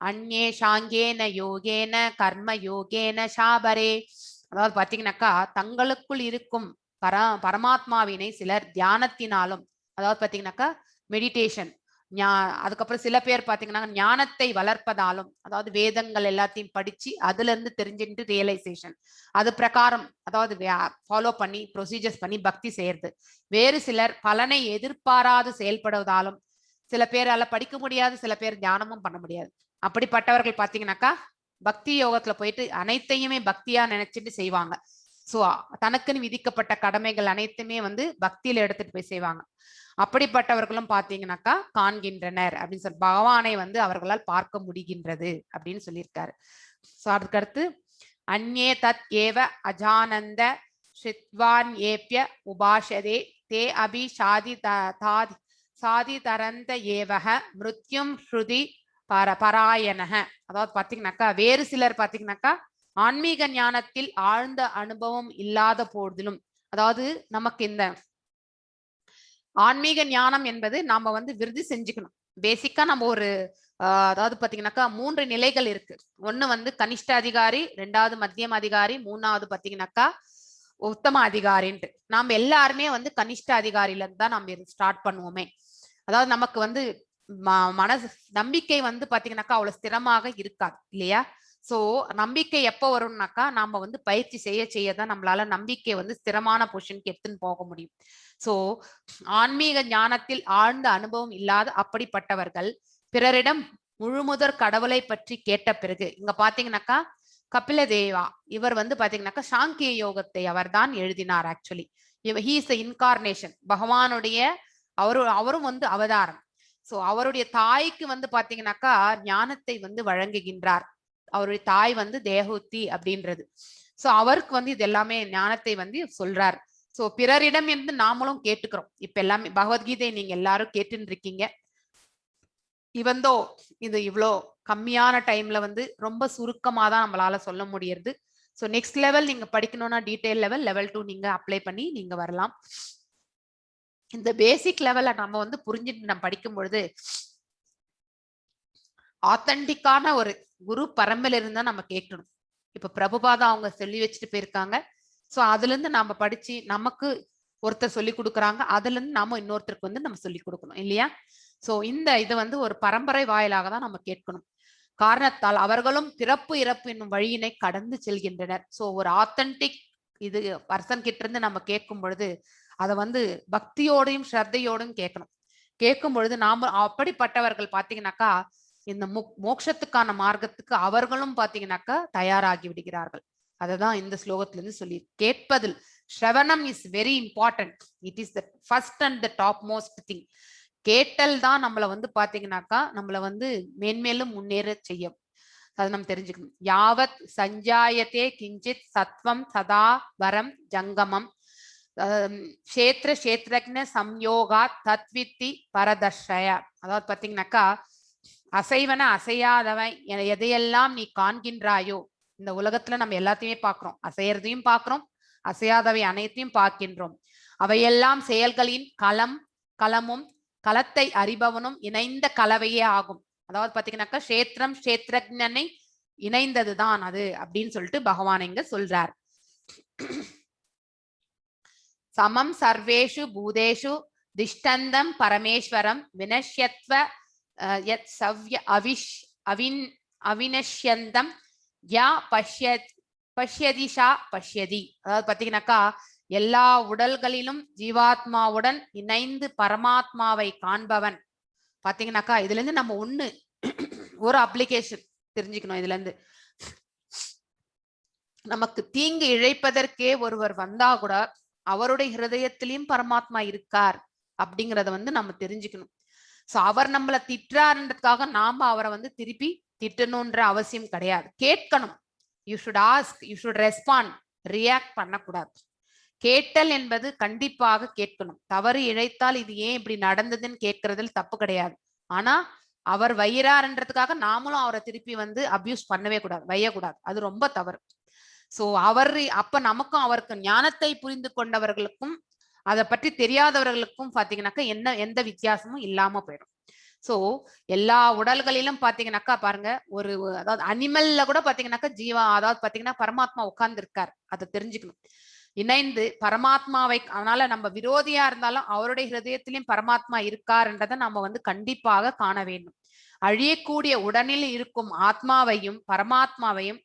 अन्ये சாங்கியேன யோகேன கர்ம யோகேன சாபரே. அதாவது பாத்தீங்கன்னாக்கா தங்களுக்குள் இருக்கும் பரமாத்மாவினை சிலர் தியானத்தினாலும், அதாவது பாத்தீங்கன்னாக்கா மெடிடேஷன், அதுக்கப்புறம் சில பேர் பாத்தீங்கன்னா ஞானத்தை வளர்ப்பதாலும், அதாவது வேதங்கள் எல்லாத்தையும் படிச்சு அதுல இருந்து தெரிஞ்சுட்டு ரியலைசேஷன் அது பிரகாரம், அதாவது ஃபாலோ பண்ணி ப்ரொசீஜர்ஸ் பண்ணி பக்தி செய்யறது. வேறு சிலர் பலனை எதிர்பாராது செயல்படுவதாலும், சில பேரால படிக்க முடியாது, சில பேர் தியானமும் பண்ண முடியாது. அப்படிப்பட்டவர்கள் பாத்தீங்கன்னாக்கா பக்தி யோகத்துல போயிட்டு அனைத்தையுமே பக்தியா நினைச்சிட்டு செய்வாங்க. சோ தனக்குன்னு விதிக்கப்பட்ட கடமைகள் அனைத்துமே வந்து பக்தியில எடுத்துட்டு போய் செய்வாங்க. அப்படிப்பட்டவர்களும் பாத்தீங்கன்னாக்கா காண்கின்றனர் அப்படின்னு சொல்லி பகவானை வந்து அவர்களால் பார்க்க முடிகின்றது அப்படின்னு சொல்லியிருக்காரு. சோ அதுக்கடுத்து அந்நே தத் ஏவ அஜானந்த ஸ்ருத்வான்யேப்ய உபாசதே தே அபி சாதி தாதி சாதி தரந்த ஏவக மிருத்யும் ஸ்ருதி பராயணக. அதாவது பாத்தீங்கன்னாக்கா வேறு சிலர் பாத்தீங்கன்னாக்கா ஆன்மீக ஞானத்தில் ஆழ்ந்த அனுபவம் இல்லாத போதிலும், அதாவது நமக்கு இந்த ஆன்மீக ஞானம் என்பது நாம வந்து விருத்தி செஞ்சுக்கணும். பேசிக்கா நம்ம ஒரு அதாவது பாத்தீங்கன்னாக்கா மூன்று நிலைகள் இருக்கு. ஒண்ணு வந்து கனிஷ்ட அதிகாரி, ரெண்டாவது மத்தியம அதிகாரி, மூணாவது பாத்தீங்கன்னாக்கா உத்தம அதிகாரின்ட்டு. நாம எல்லாருமே வந்து கனிஷ்ட அதிகாரியில இருந்து தான் நம்ம ஸ்டார்ட் பண்ணுவோமே. அதாவது நமக்கு வந்து மனசு நம்பிக்கை வந்து பாத்தீங்கன்னாக்கா அவ்வளவு ஸ்திரமாக இருக்காது இல்லையா? சோ நம்பிக்கை எப்போ வரும்னாக்கா நாம வந்து பயிற்சி செய்ய செய்யதான் நம்மளால நம்பிக்கை வந்து ஸ்திரமான பொசிஷனுக்கு எடுத்துன்னு போக முடியும். சோ ஆன்மீக ஞானத்தில் ஆழ்ந்த அனுபவம் இல்லாத அப்படிப்பட்டவர்கள் பிறரிடம் முழுமுதற் கடவுளை பற்றி கேட்ட பிறகு, இங்க பாத்தீங்கன்னாக்கா கபில தேவா இவர் வந்து பாத்தீங்கன்னாக்கா சாங்கிய யோகத்தை அவர் தான் எழுதினார். ஆக்சுவலி he is incarnation பகவானுடைய அவரும் வந்து அவதாரம். சோ அவருடைய தாய்க்கு வந்து பாத்தீங்கன்னாக்கா ஞானத்தை வந்து வழங்குகின்றார். அவருடைய தாய் வந்து தேவஹூதி அப்படின்றது. சோ அவருக்கு வந்து இது எல்லாமே ஞானத்தை வந்து சொல்றார். சோ பிறரிடம் இருந்து நாமளும் கேட்டுக்கிறோம். இப்ப எல்லாமே பகவத்கீதை நீங்க எல்லாரும் கேட்டுன்னு இருக்கீங்க. இவந்தோ இது இவ்வளோ கம்மியான டைம்ல வந்து ரொம்ப சுருக்கமா தான் நம்மளால சொல்ல முடியறது. ஸோ நெக்ஸ்ட் லெவல் நீங்க படிக்கணும்னா டீடைல் லெவல், லெவல் 2 நீங்க அப்ளை பண்ணி நீங்க வரலாம். இந்த பேசிக் லெவல்ல நம்ம வந்து புரிஞ்சுட்டு நம்ம படிக்கும் பொழுது ஆத்தன்டிக்கான ஒரு குரு பரம்பில் இருந்தா நம்ம கேட்கணும். இப்ப பிரபுபாதா அவங்க சொல்லி வச்சுட்டு போயிருக்காங்க. சோ அதுல இருந்து நாம படிச்சு நமக்கு ஒருத்தர் சொல்லி கொடுக்குறாங்க, அதுல இருந்து நாம இன்னொருத்தருக்கு வந்து நம்ம சொல்லி கொடுக்கணும் இல்லையா? சோ இந்த இது வந்து ஒரு பரம்பரை வாயிலாக தான் நம்ம கேட்கணும். காரணத்தால் அவர்களும் பிறப்பு இறப்பு என்னும் வழியினை கடந்து செல்கின்றனர். சோ ஒரு ஆத்தன்டிக் இது பர்சன் கிட்ட இருந்து நம்ம கேட்கும் பொழுது அதை வந்து பக்தியோடையும் ஸ்ரத்தையோடையும் கேட்கணும். கேட்கும் பொழுது நாம அப்படிப்பட்டவர்கள் பாத்தீங்கன்னாக்கா இந்த மோட்சத்துக்கான மார்க்கத்துக்கு அவர்களும் பாத்தீங்கன்னாக்கா தயாராகி விடுகிறார்கள். அததான் இந்த ஸ்லோகத்துல இருந்து சொல்லி கேட்பதில் ஸ்ரவணம் is very important. It is the first and the top most thing. கேட்டல் தான் நம்மளை வந்து பாத்தீங்கன்னாக்கா நம்மளை வந்து மேன்மேலும் முன்னேற செய்யும். அதை நம்ம தெரிஞ்சுக்கணும். யாவத் சஞ்சாயத்தே கிஞ்சித் சத்வம் சதா வரம் ஜங்கமம் க்ஷேத்திர க்ஷேத்ரஜ்ஞ சம்யோகா தத்வித்தி பரதர்ஷய. அதாவது பாத்தீங்கன்னாக்கா அசைவன அசையாதவன் எதையெல்லாம் நீ காண்கின்றாயோ, இந்த உலகத்துல நம்ம எல்லாத்தையுமே பாக்குறோம், அசையறதையும் பாக்குறோம், அசையாதவை அனைத்தையும் பார்க்கின்றோம். அவையெல்லாம் செயல்களின் களமும் களத்தை அறிபவனும் இணைந்த கலவையே ஆகும். அதாவது பாத்தீங்கன்னாக்கா கஷேத்திரம் கஷேத்திரஜனை இணைந்ததுதான் அது அப்படின்னு சொல்லிட்டு பகவான் இங்க சொல்றார். சமம் சர்வேஷு பூதேஷு திஷ்டந்தம் பரமேஸ்வரம் வினஷ்யத்வ யத் சவ்ய அவிஷ் அவின் அவினஷ்யந்தம் யா பஷ்யதி ஷா பஷ்யதி. அதாவது பாத்தீங்கன்னாக்கா எல்லா உடல்களிலும் ஜீவாத்மாவுடன் இணைந்து பரமாத்மாவை காண்பவன். பாத்தீங்கன்னாக்கா இதுல இருந்து நம்ம ஒண்ணு ஒரு அப்ளிகேஷன் தெரிஞ்சுக்கணும். இதுல இருந்து நமக்கு தீங்கு இழைப்பதற்கே ஒருவர் வந்தா கூட அவருடைய ஹிருதயத்திலையும் பரமாத்மா இருக்கார் அப்படிங்கறத வந்து நம்ம தெரிஞ்சுக்கணும். சோ அவர் நம்மள திட்டுறாருன்றதுக்காக நாம அவரை வந்து திருப்பி திட்டணும்ன்ற அவசியம் கிடையாது. கேட்கணும். You should ask, you should respond. React பண்ணக்கூடாது. கேட்டல் என்பது கண்டிப்பாக கேட்கணும். தவறு இழைத்தால் இது ஏன் இப்படி நடந்ததுன்னு கேட்கறதில் தப்பு கிடையாது. ஆனா அவர் வையிறாருன்றதுக்காக நாமளும் அவரை திருப்பி வந்து அபியூஸ் பண்ணவே கூடாது, வையக்கூடாது. அது ரொம்ப தவறு. சோ அவர் அப்ப நமக்கும் அவருக்கு ஞானத்தை புரிந்து கொண்டவர்களுக்கும் அதை பற்றி தெரியாதவர்களுக்கும் பாத்தீங்கன்னாக்கா எந்த வித்தியாசமும் இல்லாம போயிடும். சோ எல்லா உடல்களிலும் பாத்தீங்கன்னாக்கா பாருங்க, ஒரு அதாவது அனிமல்ல கூட பாத்தீங்கன்னாக்கா ஜீவா, அதாவது பாத்தீங்கன்னா பரமாத்மா உட்கார்ந்து இருக்கார். அதை தெரிஞ்சுக்கணும். இணைந்து பரமாத்மாவை, அதனால நம்ம விரோதியா இருந்தாலும் அவருடைய ஹிருதயத்திலையும் பரமாத்மா இருக்காருன்றதை நம்ம வந்து கண்டிப்பாக காண வேண்டும். அழியக்கூடிய உடலில் இருக்கும் ஆத்மாவையும் பரமாத்மாவையும்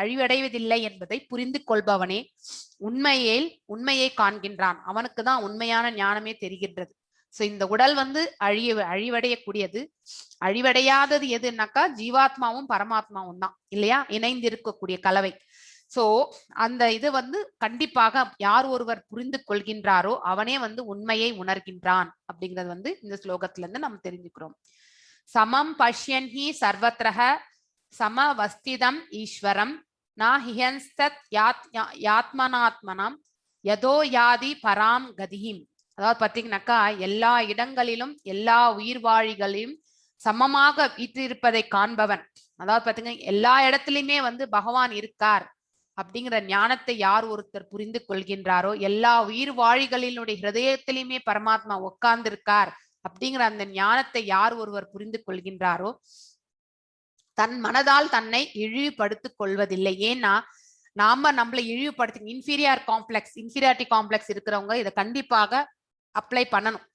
அழிவடைவதில்லை என்பதை புரிந்து கொள்பவனே உண்மையை காண்கின்றான். அவனுக்கு தான் உண்மையான ஞானமே தெரிகின்றது. சோ இந்த உடல் வந்து அழிவடையக்கூடியது. அழிவடையாதது எதுனாக்கா ஜீவாத்மாவும் பரமாத்மாவும் தான் இல்லையா, இணைந்து இருக்கக்கூடிய கலவை. சோ அந்த இது வந்து கண்டிப்பாக யார் ஒருவர் புரிந்து கொள்கின்றாரோ அவனே வந்து உண்மையை உணர்கின்றான் அப்படிங்கிறது வந்து இந்த ஸ்லோகத்துல இருந்து நம்ம தெரிஞ்சுக்கிறோம். சமம் பஷ்யன் he சர்வத்ரஹ சமவஸ்திதம் ஈஸ்வரம் நா ஹிஹன்ஸ்தத் யாத் யாத்மனாத்மனாம் யதோ யாதி பராம் கதிஹிம். அதாவது பாத்தீங்கன்னாக்கா எல்லா இடங்களிலும் எல்லா உயிர்வாழிகளையும் சமமாக வீற்றிருப்பதை காண்பவன். அதாவது பாத்தீங்கன்னா எல்லா இடத்துலயுமே வந்து பகவான் இருக்கார் அப்படிங்கிற ஞானத்தை யார் ஒருத்தர் புரிந்து கொள்கின்றாரோ, எல்லா உயிர் வாழிகளினுடைய ஹிருதயத்திலையுமே பரமாத்மா உட்கார்ந்திருக்கார் அப்படிங்கிற அந்த ஞானத்தை யார் ஒருவர் புரிந்து கொள்கின்றாரோ தன் மனதால் தன்னை இழிவுபடுத்திக் கொள்வதில்லை. ஏன்னா நாம நம்மளை இழிவுபடுத்தி இன்ஃபீரியர் காம்ப்ளெக்ஸ், இன்ஃபீரியாரிட்டி காம்ப்ளெக்ஸ் இருக்கிறவங்க இதை கண்டிப்பாக அப்ளை பண்ணணும்.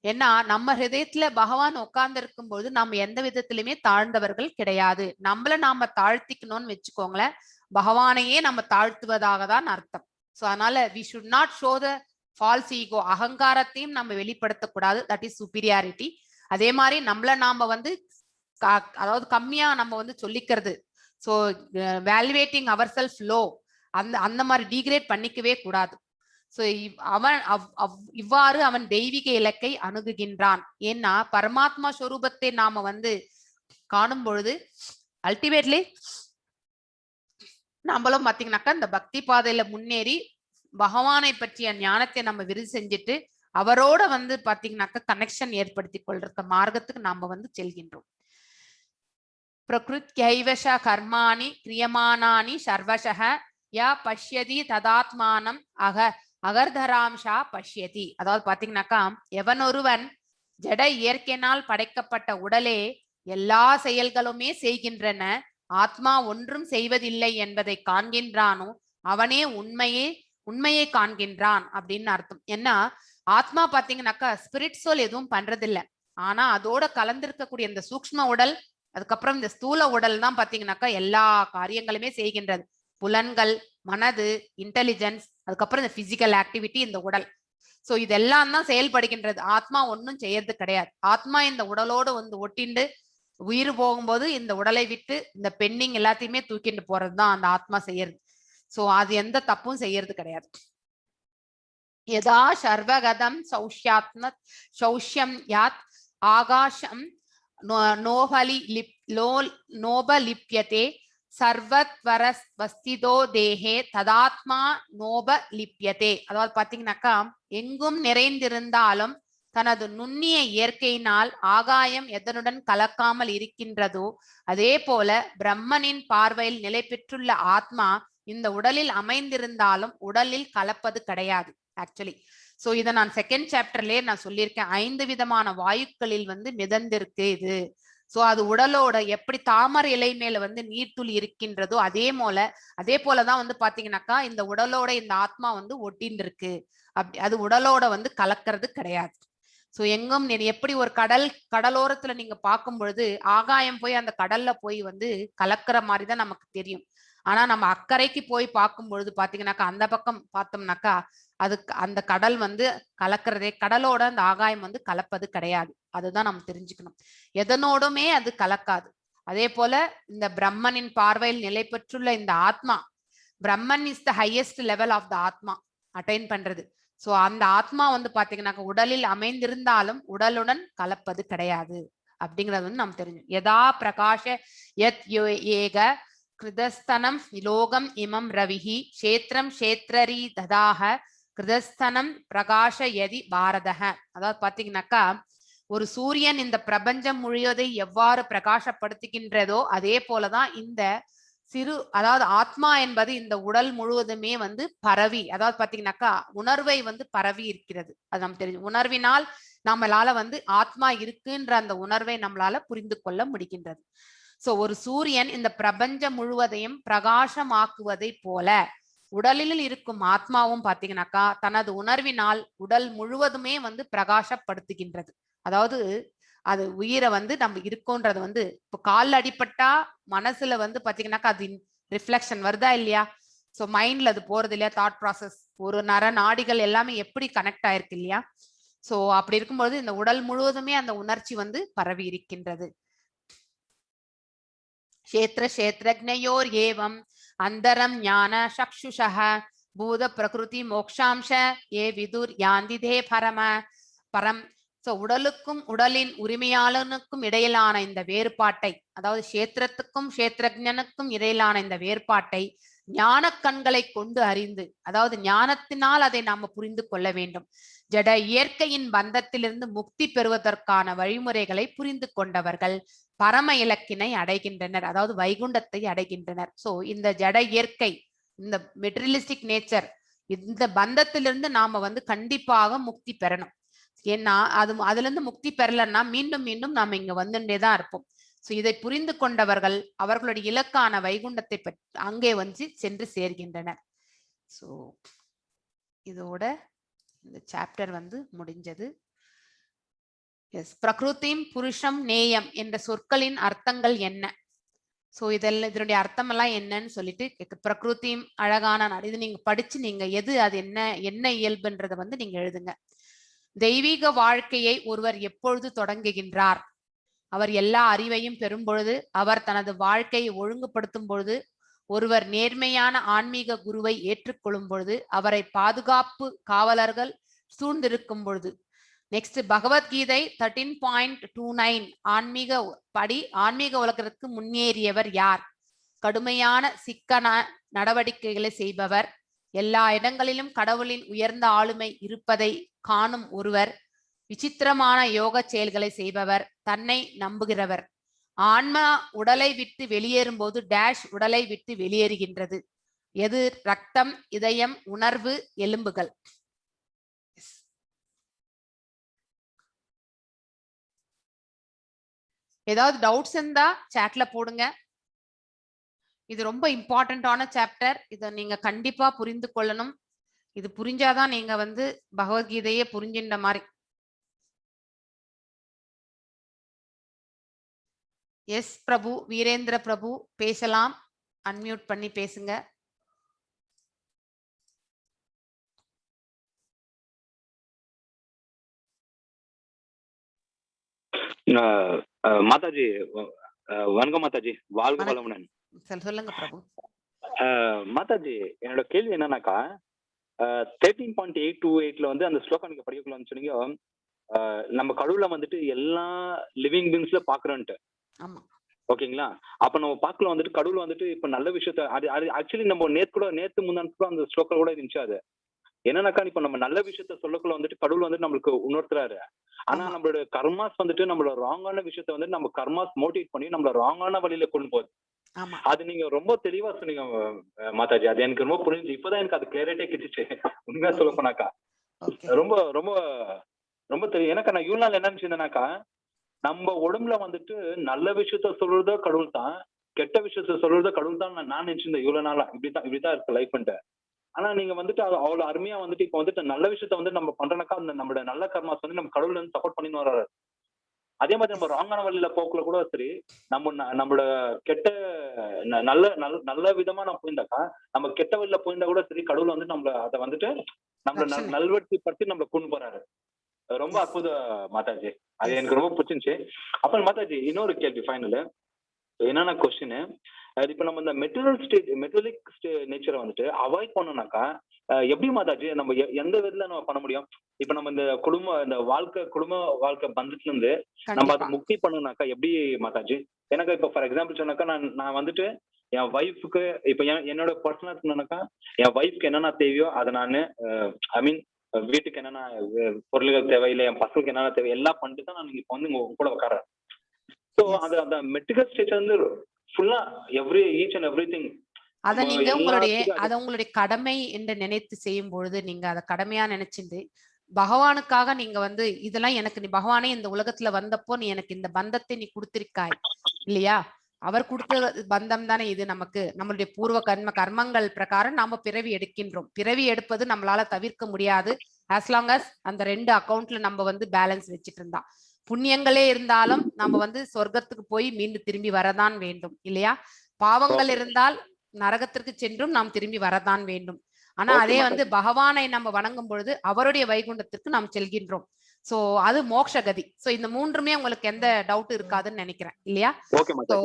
ஏன்னா நம்ம ஹிருதயத்துல பகவான் உட்கார்ந்து இருக்கும் போது நம்ம எந்த விதத்திலுமே தாழ்ந்தவர்கள் கிடையாது. நம்மள நாம தாழ்த்திக்கணும்னு வச்சுக்கோங்களேன், பகவானையே நம்ம தாழ்த்துவதாக தான் அர்த்தம். சோ அதனால we should not show the false ego. அகங்காரத்தையும் நம்ம வெளிப்படுத்தக்கூடாது. That is superiority. அதே மாதிரி நம்மள நாம வந்து அதாவது கம்மியா நம்ம வந்து சொல்லிக்கிறது, so valuating our self low, அந்த அந்த மாதிரி டீக்ரேட் பண்ணிக்கவே கூடாது. சோ அவன் இவ்வாறு அவன் தெய்வீக இலக்கை அணுகுகின்றான். ஏன்னா பரமாத்மா ஸ்வரூபத்தை நாம வந்து காணும் பொழுது அல்டிமேட்லி நம்மளும் பாத்தீங்கன்னாக்கா இந்த பக்தி பாதையில முன்னேறி பகவானை பற்றிய ஞானத்தை நம்ம விருத்தி செஞ்சுட்டு அவரோட வந்து பாத்தீங்கன்னாக்கா கனெக்ஷன் ஏற்படுத்தி கொள்ற மார்க்கத்துக்கு நாம வந்து செல்கின்றோம். பிரகிருத்யைவஷ கர்மாணி கிரியமானானி சர்வசக யா பஷ்யதி ததாத்மானம் அகர்தராம்ஷா பஷ்யதி. அதாவது பாத்தீங்கன்னாக்கா எவன் ஒருவன் ஜட இயற்கையினால் படைக்கப்பட்ட உடலே எல்லா செயல்களுமே செய்கின்றன, ஆத்மா ஒன்றும் செய்வதில்லை என்பதை காண்கின்றானோ அவனே உண்மையை காண்கின்றான் அப்படின்னு அர்த்தம். ஏன்னா ஆத்மா பாத்தீங்கன்னாக்கா ஸ்பிரிட் சோல் எதுவும் பண்றதில்ல. ஆனா அதோட கலந்திருக்கக்கூடிய இந்த சூக்ஷ்ம உடல், அதுக்கப்புறம் இந்த ஸ்தூல உடல் தான் பாத்தீங்கன்னாக்கா எல்லா காரியங்களுமே செய்கின்றது. புலன்கள், மனது, இன்டெலிஜென்ஸ், அதுக்கப்புறம் இந்த பிசிக்கல் ஆக்டிவிட்டி, இந்த உடல். சோ இதெல்லாம் தான் செயல்படுகின்றது. ஆத்மா ஒன்னும் செய்யறது கிடையாது. ஆத்மா இந்த உடலோடு வந்து ஒட்டிண்டு உயிர் போகும்போது இந்த உடலை விட்டு இந்த பெண்டிங் எல்லாத்தையுமே தூக்கிட்டு போறதுதான் அந்த ஆத்மா செய்யறது. சோ அது எந்த தப்பும் செய்யறது கிடையாது. யதா சர்வகதம் சௌஷ்யாத்ம சௌஷ்யம் யாத் ஆகாசம் நோபலி லிப் லோ நோபலிப்யதே சர்வத்வரஸ்வஸ்திதோ தேஹே ததாத்மா நோபலிப்யதே. அதாவது பாத்தீங்கன்னாக்கா எங்கும் நிறைந்திருந்தாலும் தனது நுண்ணிய இயற்கையினால் ஆகாயம் எதனுடன் கலக்காமல் இருக்கின்றதோ அதே போல பிரம்மனின் பார்வையில் நிலை பெற்றுள்ள ஆத்மா இந்த உடலில் அமைந்திருந்தாலும் உடலில் கலப்பது கிடையாது ஆக்சுவலி. சோ இதை நான் செகண்ட் சாப்டர்லயே நான் சொல்லியிருக்கேன். 5 விதமான வாயுக்களில் வந்து மிதந்திருக்கு இது. சோ அது உடலோட எப்படி தாமரை இலை மேல வந்து நீர்த்துளி இருக்கின்றதோ அதே போலதான் வந்து பாத்தீங்கன்னாக்கா இந்த உடலோட இந்த ஆத்மா வந்து ஒட்டின்னு இருக்கு. அப்படி அது உடலோட வந்து கலக்கிறது கிடையாது. சோ எங்கும் எப்படி ஒரு கடலோரத்துல நீங்க பார்க்கும் பொழுது ஆகாயம் போய் அந்த கடல்ல போய் வந்து கலக்கிற மாதிரிதான் நமக்கு தெரியும். ஆனா நம்ம அக்கறைக்கு போய் பார்க்கும் பொழுது பாத்தீங்கன்னாக்கா அந்த பக்கம் பார்த்தோம்னாக்கா அதுக்கு அந்த கடல் வந்து கலக்கிறதே, கடலோட அந்த ஆகாயம் வந்து கலப்பது கிடையாது. அதுதான் நம்ம தெரிஞ்சுக்கணும். எதனோடுமே அது கலக்காது. அதே போல இந்த பிரம்மனின் பார்வையில் நிலை பெற்றுள்ள இந்த ஆத்மா, Brahman is the highest level of the ஆத்மா அட்டைன் பண்றது. சோ அந்த ஆத்மா வந்து பாத்தீங்கன்னாக்கா உடலில் அமைந்திருந்தாலும் உடலுடன் கலப்பது கிடையாது அப்படிங்கறது வந்து நாம் தெரிஞ்சு. யதா பிரகாஷ யத் ஏக கிருதஸ்தனம் லோகம் இமம் ரவிஹி க்ஷேத்ரம் க்ஷேத்ரரி ததாக கிருதஸ்தனம் பிரகாஷ யதி பாரதஹ. அதாவது பாத்தீங்கன்னாக்கா ஒரு சூரியன் இந்த பிரபஞ்சம் முழுவதை எவ்வாறு பிரகாசப்படுத்துகின்றதோ அதே போலதான் இந்த சிறு, அதாவது ஆத்மா என்பது இந்த உடல் முழுவதுமே வந்து பரவி, அதாவது பாத்தீங்கன்னாக்கா உணர்வை வந்து பரவி இருக்கிறது. அது நம்ம தெரிஞ்சு உணர்வினால் நம்மளால வந்து ஆத்மா இருக்குன்ற அந்த உணர்வை நம்மளால புரிந்து கொள்ள முடிகின்றது. சோ ஒரு சூரியன் இந்த பிரபஞ்சம் முழுவதையும் பிரகாசமாக்குவதை போல உடலில் இருக்கும் ஆத்மாவும் பாத்தீங்கன்னாக்கா தனது உணர்வினால் உடல் முழுவதுமே வந்து பிரகாசப்படுத்துகின்றது. அதாவது அது உயிரை வந்து நம்ம இருக்கோன்றது வந்து இப்போ கால்ல அடிபட்டா மனசுல வந்து பாத்தீங்கன்னாக்கா அது ரிஃப்ளெக்ஷன் வருதா இல்லையா? ஸோ மைண்ட்ல அது போறது இல்லையா? தாட் ப்ராசஸ் ஒரு நர நாடிகள் எல்லாமே எப்படி கனெக்ட் ஆயிருக்கு இல்லையா? ஸோ அப்படி இருக்கும்போது இந்த உடல் முழுவதுமே அந்த உணர்ச்சி வந்து பரவி இருக்கின்றது. க்ஷேத்ர க்ஷேத்ரஜ்ஞயோர் ஏவம் அந்தரம் ஞான சக்ஷுஷः பூத பிரகிருதி மோக்ஷாம்ச ஏ விதுர் யாந்தி தே பரம பரம். சோ உடலுக்கும் உடலின் உரிமையாளனுக்கும் இடையிலான இந்த வேறுபாட்டை, அதாவது கஷேத்திரத்துக்கும் கஷேத்திரஜனுக்கும் இடையிலான இந்த வேறுபாட்டை ஞான கண்களை கொண்டு அறிந்து, அதாவது ஞானத்தினால் அதை நாம புரிந்து கொள்ள வேண்டும். ஜட இயற்கையின் பந்தத்திலிருந்து முக்தி பெறுவதற்கான வழிமுறைகளை புரிந்து கொண்டவர்கள் பரம இலக்கினை அடைகின்றனர், அதாவது வைகுண்டத்தை அடைகின்றனர். சோ இந்த ஜட இயற்கை, இந்த மெட்டீரியலிஸ்டிக் நேச்சர், இந்த பந்தத்திலிருந்து நாம வந்து கண்டிப்பாக முக்தி பெறணும். ஏன்னா அதுல இருந்து முக்தி பெறலன்னா மீண்டும் மீண்டும் நாம இங்க வந்துட்டே தான் இருப்போம். சோ இதை புரிந்து கொண்டவர்கள் அவர்களுடைய இலக்கான வைகுண்டத்தை அங்கே வந்து சென்று சேர்கின்றனர். சோ இதோட இந்த சாப்டர் வந்து முடிஞ்சது. எஸ், பிரகிருதிம் புருஷம் நேயம் என்ற சொற்களின் அர்த்தங்கள் என்ன? சோ இதெல்லாம் இதனுடைய அர்த்தம் எல்லாம் என்னன்னு சொல்லிட்டு பிரகிருதிம் அழகான நாடு, இது நீங்க படிச்சு நீங்க எது அது என்ன என்ன இயல்புன்றதை வந்து நீங்க எழுதுங்க. தெய்வீக வாழ்க்கையை ஒருவர் எப்பொழுது தொடங்குகின்றார்? அவர் எல்லா அறிவையும் பெறும் பொழுது, அவர் தனது வாழ்க்கையை ஒழுங்குபடுத்தும் பொழுது, ஒருவர் நேர்மையான ஆன்மீக குருவை ஏற்றுக்கொள்ளும் பொழுது, அவரை பாதுகாப்பு காவலர்கள் சூழ்ந்திருக்கும் பொழுது. நெக்ஸ்ட் பகவத்கீதை 13.29 ஆன்மீக படி ஆன்மீக உலகத்திற்கு முன்னேறியவர் யார்? கடுமையான சிக்கன நடவடிக்கைகளை செய்பவர், எல்லா இடங்களிலும் கடவுளின் உயர்ந்த ஆளுமை இருப்பதை காணும் ஒருவர், விசித்திரமான யோக செயல்களை செய்பவர், தன்னை நம்புகிறவர். ஆன்மா உடலை விட்டு வெளியேறும் போது டேஷ் உடலை விட்டு வெளியேறுகின்றது. எது? ரத்தம், இதயம், உணர்வு, எலும்புகள். ஏதாவது டவுட்ஸ் இருந்தா சாட்ல போடுங்க. இது ரொம்ப இம்பார்ட்டன்டான சாப்டர். இதை நீங்க கண்டிப்பா புரிந்து கொள்ளணும். இது புரிஞ்சாதான் நீங்க வந்து பகவத்கீதையே புரிஞ்சின்ற மாதிரி. எஸ் பிரபு, வீரேந்திர பிரபு பேசலாம். அன்மியூட் பண்ணி பேசுங்க. மாதாஜி வணக்கம் மாதாஜி, வாழ்க வளமுடன். சொல்லுங்க பிரபு. மாதாஜி, என்னோட கேள்வி என்னன்னாக்கா, 13.828 வந்து அந்த ஸ்லோகம் நீங்க படிக்கக்குள்ள சொன்னீங்க, நம்ம கடவுளை வந்துட்டு எல்லா லிவிங் பீங்ஸ்ல பாக்குறோன்ட்டு. ஓகேங்களா? அப்ப நம்ம பாக்கல வந்துட்டு கடவுள் வந்துட்டு இப்ப நல்ல விஷயத்த அது அது ஆக்சுவலி நம்ம நேத்து முந்தானத்து கூட அந்த ஸ்லோகம் கூட இருந்துச்சு. அது என்னன்னாக்கா, இப்ப நம்ம நல்ல விஷயத்த சொல்லக்குள்ள வந்துட்டு கடவுள் வந்துட்டு நம்மளுக்கு உணர்த்துறாரு. ஆனா நம்மளோட கர்மாஸ் வந்துட்டு நம்மளோட ராங்கான விஷயத்த வந்துட்டு நம்ம கர்மாஸ் மோட்டிவேட் பண்ணி நம்மள ராங்கான வழியில கொண்டு போகுது. அது நீங்க ரொம்ப தெளிவா சொன்னீங்க மாதாஜி. அது எனக்கு ரொம்ப புரிஞ்சு இப்பதான் எனக்கு அது கிளியரிட்டே கிடைச்சிச்சு. உண்மையா சொல்ல போனாக்கா ரொம்ப ரொம்ப ரொம்ப தெரியும். எனக்கு நான் இவ்வளவு நாள் என்ன நினைச்சிருந்தேனாக்கா, நம்ம உடம்புல வந்துட்டு நல்ல விஷயத்த சொல்றதோ கடவுள் தான், கெட்ட விஷயத்த சொல்றதோ கடவுள் தான் நான் நினைச்சிருந்தேன் இவ்வளவு நாளா. இப்படித்தான் இருக்கு லைஃப்ன்ட்டு. ஆனா நீங்க வந்துட்டு அது அவ்வளவு அருமையா வந்துட்டு இப்ப வந்துட்டு நல்ல விஷயத்த வந்து நம்ம பண்றோம்னாக்கா அந்த நம்மளோட நல்ல கர்மாஸ் வந்து நம்ம கடவுள் வந்து சப்போர்ட் பண்ணின்னு வர்றாரு. அதே மாதிரி நம்ம ராங்கான வழியில போக்குல கூட சரி, நம்ம நம்மளோட கெட்ட நல்ல நல்ல விதமா நம்ம போயிருந்தாக்கா, நம்ம கெட்ட வழியில போயிருந்தா கூட சரி, கடவுள் வந்து நம்மள அதை வந்துட்டு நம்மள நல்வழிப்படுத்தி நம்மள கொண்டு போறாரு. ரொம்ப அற்புத மாதாஜி, அது எனக்கு ரொம்ப பிடிச்சிருந்துச்சு. அப்புறம் மாதாஜி இன்னொரு கேள்வி ஃபைனல் என்னன்னா கொஸ்டின், அது இப்ப நம்ம இந்த மெட்டீரியல் ஸ்டேட் மெட்டீரியலிக் நேச்சரை வந்துட்டு அவாய்ட் பண்ணோம்னாக்கா எப்படி மாதாஜி நம்ம எந்த விதத்துல நம்ம பண்ண முடியும்? இப்ப நம்ம இந்த குடும்ப இந்த வாழ்க்கை குடும்ப வாழ்க்கை பந்தத்துல இருந்து நம்ம அதை முக்தி பண்ணணும்னாக்கா எப்படி மாதாஜி? எனக்கு இப்ப ஃபார் எக்ஸாம்பிள் சொன்னாக்கா, நான் வந்துட்டு என் ஒய்ஃபுக்கு இப்ப என்னோட பர்சனலா சொன்னாக்கா, என் ஒய்ஃப்க்கு என்னென்ன தேவையோ அதை நானு ஐ மீன் வீட்டுக்கு என்னென்ன பொருள்கள் தேவை, இல்லை என் பசங்களுக்கு என்னென்ன தேவை எல்லாம் பண்ணிட்டு தான் நான் இப்ப வந்து உங்க கூட உட்காரேன். ஸோ அது அந்த மெட்டீரியல் ஸ்டேட் வந்து ஃபுல்லா every each and every thing அதை நீங்க உங்களுடைய அதை உங்களுடைய கடமை என்று நினைத்து செய்யும் பொழுது, நீங்க அதை கடமையா நினைச்சிட்டு பகவானுக்காக நீங்க வந்து இதெல்லாம் எனக்கு நீ பகவானே இந்த உலகத்துல வந்தப்போ நீ எனக்கு இந்த பந்தத்தை நீ கொடுத்திருக்காய் இல்லையா, அவர் கொடுத்த பந்தம் தானே இது நமக்கு. நம்மளுடைய பூர்வ கர்மங்கள் பிரகாரம் நாம பிறவி எடுக்கின்றோம். பிறவி எடுப்பது நம்மளால தவிர்க்க முடியாது. ஆஸ் லாங் அஸ் அந்த 2 அக்கௌண்ட்ல நம்ம வந்து பேலன்ஸ் வச்சுட்டு இருந்தா, புண்ணியங்களே இருந்தாலும் நம்ம வந்து சொர்க்கத்துக்கு போய் மீண்டும் திரும்பி வரதான் வேண்டும் இல்லையா? பாவங்கள் இருந்தால் நரகத்திற்கு சென்றும் நாம் திரும்பி வரதான் வேண்டும். ஆனா அதே வந்து பகவானை நம்ம வணங்கும் பொழுது அவருடைய வைகுண்டத்திற்கு நாம் செல்கின்றோம். சோ அது மோக்ஷகதி. சோ இந்த மூன்றுமே உங்களுக்கு எந்த டவுட் இருக்காதுன்னு நினைக்கிறேன் இல்லையா? சோ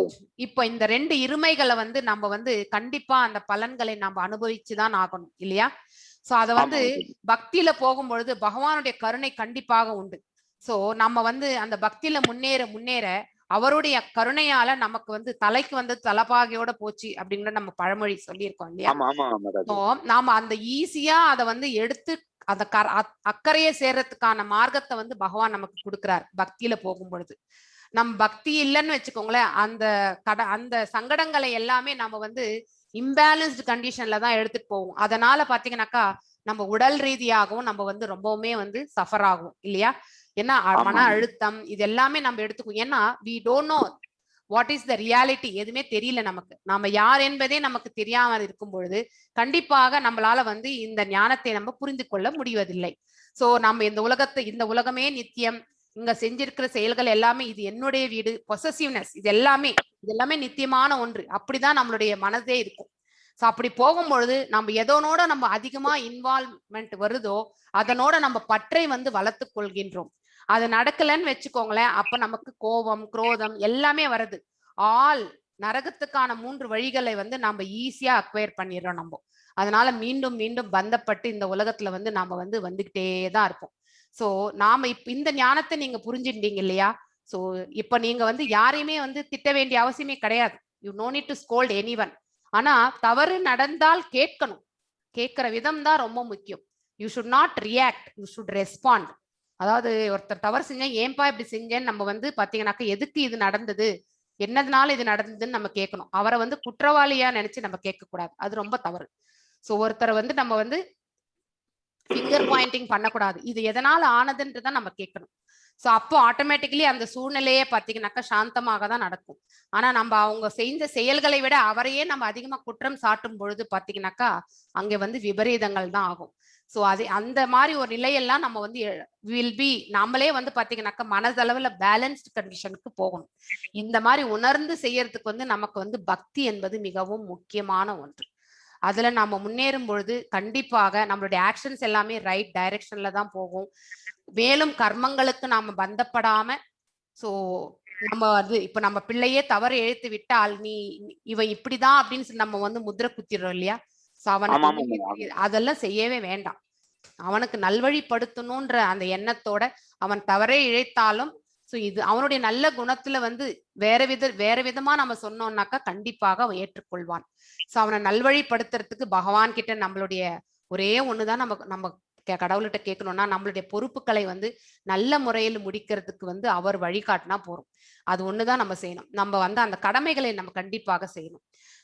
இப்ப இந்த 2 இருமைகளை வந்து நம்ம வந்து கண்டிப்பா அந்த பலன்களை நம்ம அனுபவிச்சுதான் ஆகணும் இல்லையா? சோ அத வந்து பக்தியில போகும் பொழுது பகவானுடைய கருணை கண்டிப்பாக உண்டு. சோ நம்ம வந்து அந்த பக்தியில முன்னேற முன்னேற அவருடைய கருணையால நமக்கு வந்து தலைக்கு வந்து தலப்பாகையோட போச்சு அப்படிங்கிற நம்ம பழமொழி சொல்லியிருக்கோம் இல்லையா? சோ நாம அந்த ஈஸியா அதை வந்து எடுத்து அந்த அக்கறையை சேர்றதுக்கான மார்க்கத்தை வந்து பகவான் நமக்கு கொடுக்கிறார் பக்தியில போகும் பொழுது. நம் பக்தி இல்லைன்னு வச்சுக்கோங்களேன், அந்த அந்த சங்கடங்களை எல்லாமே நம்ம வந்து இம்பேலன்ஸ்டு கண்டிஷன்ல தான் எடுத்துட்டு போவோம். அதனால பாத்தீங்கன்னாக்கா நம்ம உடல் ரீதியாகவும் நம்ம வந்து ரொம்பவுமே வந்து சஃபர் ஆகும் இல்லையா? ஏன்னா மன அழுத்தம் இது எல்லாமே நம்ம எடுத்துக்குவோம். ஏன்னா we don't know what is the reality, எதுவுமே தெரியல நமக்கு. நாம யார் என்பதே நமக்கு தெரியாமல் இருக்கும் பொழுது கண்டிப்பாக நம்மளால வந்து இந்த ஞானத்தை நம்ம புரிந்து கொள்ள முடிவதில்லை. சோ நம்ம இந்த உலகத்தை, இந்த உலகமே நித்தியம், இங்க செஞ்சிருக்கிற செயல்கள் எல்லாமே இது என்னுடைய வீடு, பொசசிவ்னஸ் இது எல்லாமே, இது எல்லாமே நித்தியமான ஒன்று. அப்படிதான் நம்மளுடைய மனதே இருக்கும். சோ அப்படி போகும்பொழுது நம்ம எதனோட நம்ம அதிகமா இன்வால்வ்மெண்ட் வருதோ அதனோட நம்ம பற்றை வந்து வளர்த்து கொள்கின்றோம். அது நடக்கலன்னு வச்சுக்கோங்களேன், அப்ப நமக்கு கோபம் குரோதம் எல்லாமே வருது. ஆல் நரகத்துக்கான 3 வழிகளை வந்து நம்ம ஈஸியா அக்வயர் பண்ணிடுறோம் நம்ம. அதனால மீண்டும் மீண்டும் பந்தப்பட்டு இந்த உலகத்துல வந்து நாம வந்து வந்துகிட்டே தான் இருப்போம். சோ நாம இப்ப இந்த ஞானத்தை நீங்க புரிஞ்சுட்டீங்க இல்லையா? சோ இப்ப நீங்க வந்து யாரையுமே வந்து திட்ட வேண்டிய அவசியமே கிடையாது. You no need to scold anyone. ஆனா தவறு நடந்தால் கேட்கணும். கேட்கிற விதம் தான் ரொம்ப முக்கியம். You should not react, you should respond. அதாவது ஒருத்தர் தவறு செஞ்சா ஏன்பா இப்படி செஞ்சேன்னு நம்ம வந்து பாத்தீங்கன்னாக்கா எதுக்கு இது நடந்தது, என்னதுனால இது நடந்ததுன்னு நம்ம கேட்கணும். அவரை வந்து குற்றவாளியா நினைச்சு நம்ம கேட்க கூடாது, அது ரொம்ப தவறு. சோ ஒருத்தரை வந்து நம்ம வந்து ஃபிங்கர் பாயிண்டிங் பண்ணக்கூடாது. இது எதனால ஆனதுன்றதான் நம்ம கேட்கணும். சோ அப்போ ஆட்டோமேட்டிக்கலி அந்த சூழ்நிலையே பாத்தீங்கன்னாக்கா சாந்தமாக தான் நடக்கும். ஆனா நம்ம அவங்க செஞ்ச செயல்களை விட அவரையே நம்ம அதிகமா குற்றம் சாட்டும் பொழுது பாத்தீங்கன்னாக்கா அங்க வந்து விபரீதங்கள் தான் ஆகும். சோ அது அந்த மாதிரி ஒரு நிலையெல்லாம் நம்ம வந்து will be நாமளே வந்து பாத்தீங்கன்னாக்கா மனதளவுல பேலன்ஸ்டு கண்டிஷனுக்கு போகணும். இந்த மாதிரி உணர்ந்து செய்யறதுக்கு வந்து நமக்கு வந்து பக்தி என்பது மிகவும் முக்கியமான ஒன்று. அதுல நாம முன்னேறும் பொழுது கண்டிப்பாக நம்மளுடைய ஆக்ஷன்ஸ் எல்லாமே ரைட் டைரக்ஷன்ல தான் போகும். மேலும் கர்மங்களுக்கு நாம பந்தப்படாம, சோ நம்ம அது இப்ப நம்ம பிள்ளையே தவறு இழைத்து விட்டால் நீ இவன் இப்படிதான் அப்படின்னு சொல்லி நம்ம வந்து முத்திரை குத்திடுறோம் இல்லையா? சோ அவனுக்கு அதெல்லாம் செய்யவே வேண்டாம். அவனுக்கு நல்வழிப்படுத்தணும்ன்ற அந்த எண்ணத்தோட அவன் தவறே இழைத்தாலும் சோ இது அவனுடைய நல்ல குணத்துல வந்து வேற விதமா நம்ம சொன்னோம்னாக்கா கண்டிப்பாக அவன் ஏற்றுக்கொள்வான். சோ அவனை நல்வழிப்படுத்துறதுக்கு பகவான் கிட்ட நம்மளுடைய ஒரே ஒண்ணுதான், நம்ம நம்ம கடவுள்கிட்ட கேட்கணும்னா நம்மளுடைய பொறுப்புகளை வந்து நல்ல முறையில் முடிக்கிறதுக்கு வந்து அவர் வழிகாட்டினா போறோம். அது ஒண்ணுதான் நம்ம செய்யணும். நம்ம வந்து அந்த கடமைகளை நம்ம கண்டிப்பாக செய்யணும்.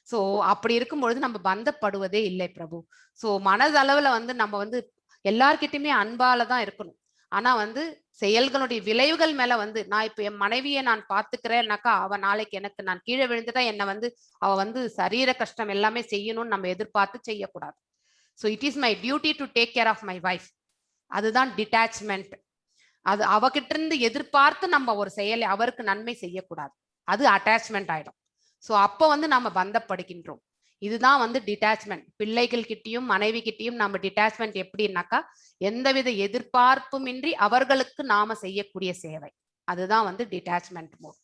சோ அப்படி இருக்கும் பொழுது நம்ம பந்தப்படுவதே இல்லை பிரபு. சோ மனதளவுல வந்து நம்ம வந்து எல்லார்கிட்டயுமே அன்பாலதான் இருக்கணும். ஆனா வந்து செயல்களுடைய விளைவுகள் மேல வந்து, நான் இப்ப என் மனைவியை நான் பாத்துக்கிறேன்னாக்கா, அவ நாளைக்கு எனக்கு நான் கீழே விழுந்துட்டா என்னை வந்து அவ வந்து சரீர கஷ்டம் எல்லாமே செய்யணும்னு நம்ம எதிர்பார்த்து செய்யக்கூடாது. So it is my duty to take care of my wife. அதுதான் டிட்டாச்மெண்ட். அது அவகிட்ட இருந்து எதிர்பார்த்து நம்ம ஒரு செயலை அவருக்கு நன்மை செய்யக்கூடாது. அது அட்டாச்மெண்ட் ஆயிடும். ஸோ அப்போ வந்து நம்ம பந்தப்படுகின்றோம். இதுதான் வந்து டிட்டாச்மெண்ட். பிள்ளைகள் கிட்டயும் மனைவி கிட்டயும் நம்ம டிட்டாச்மெண்ட் எப்படின்னாக்கா, எந்தவித எதிர்பார்ப்புமின்றி அவர்களுக்கு நாம செய்யக்கூடிய சேவை, அதுதான் வந்து டிட்டாச்மெண்ட் மோட்.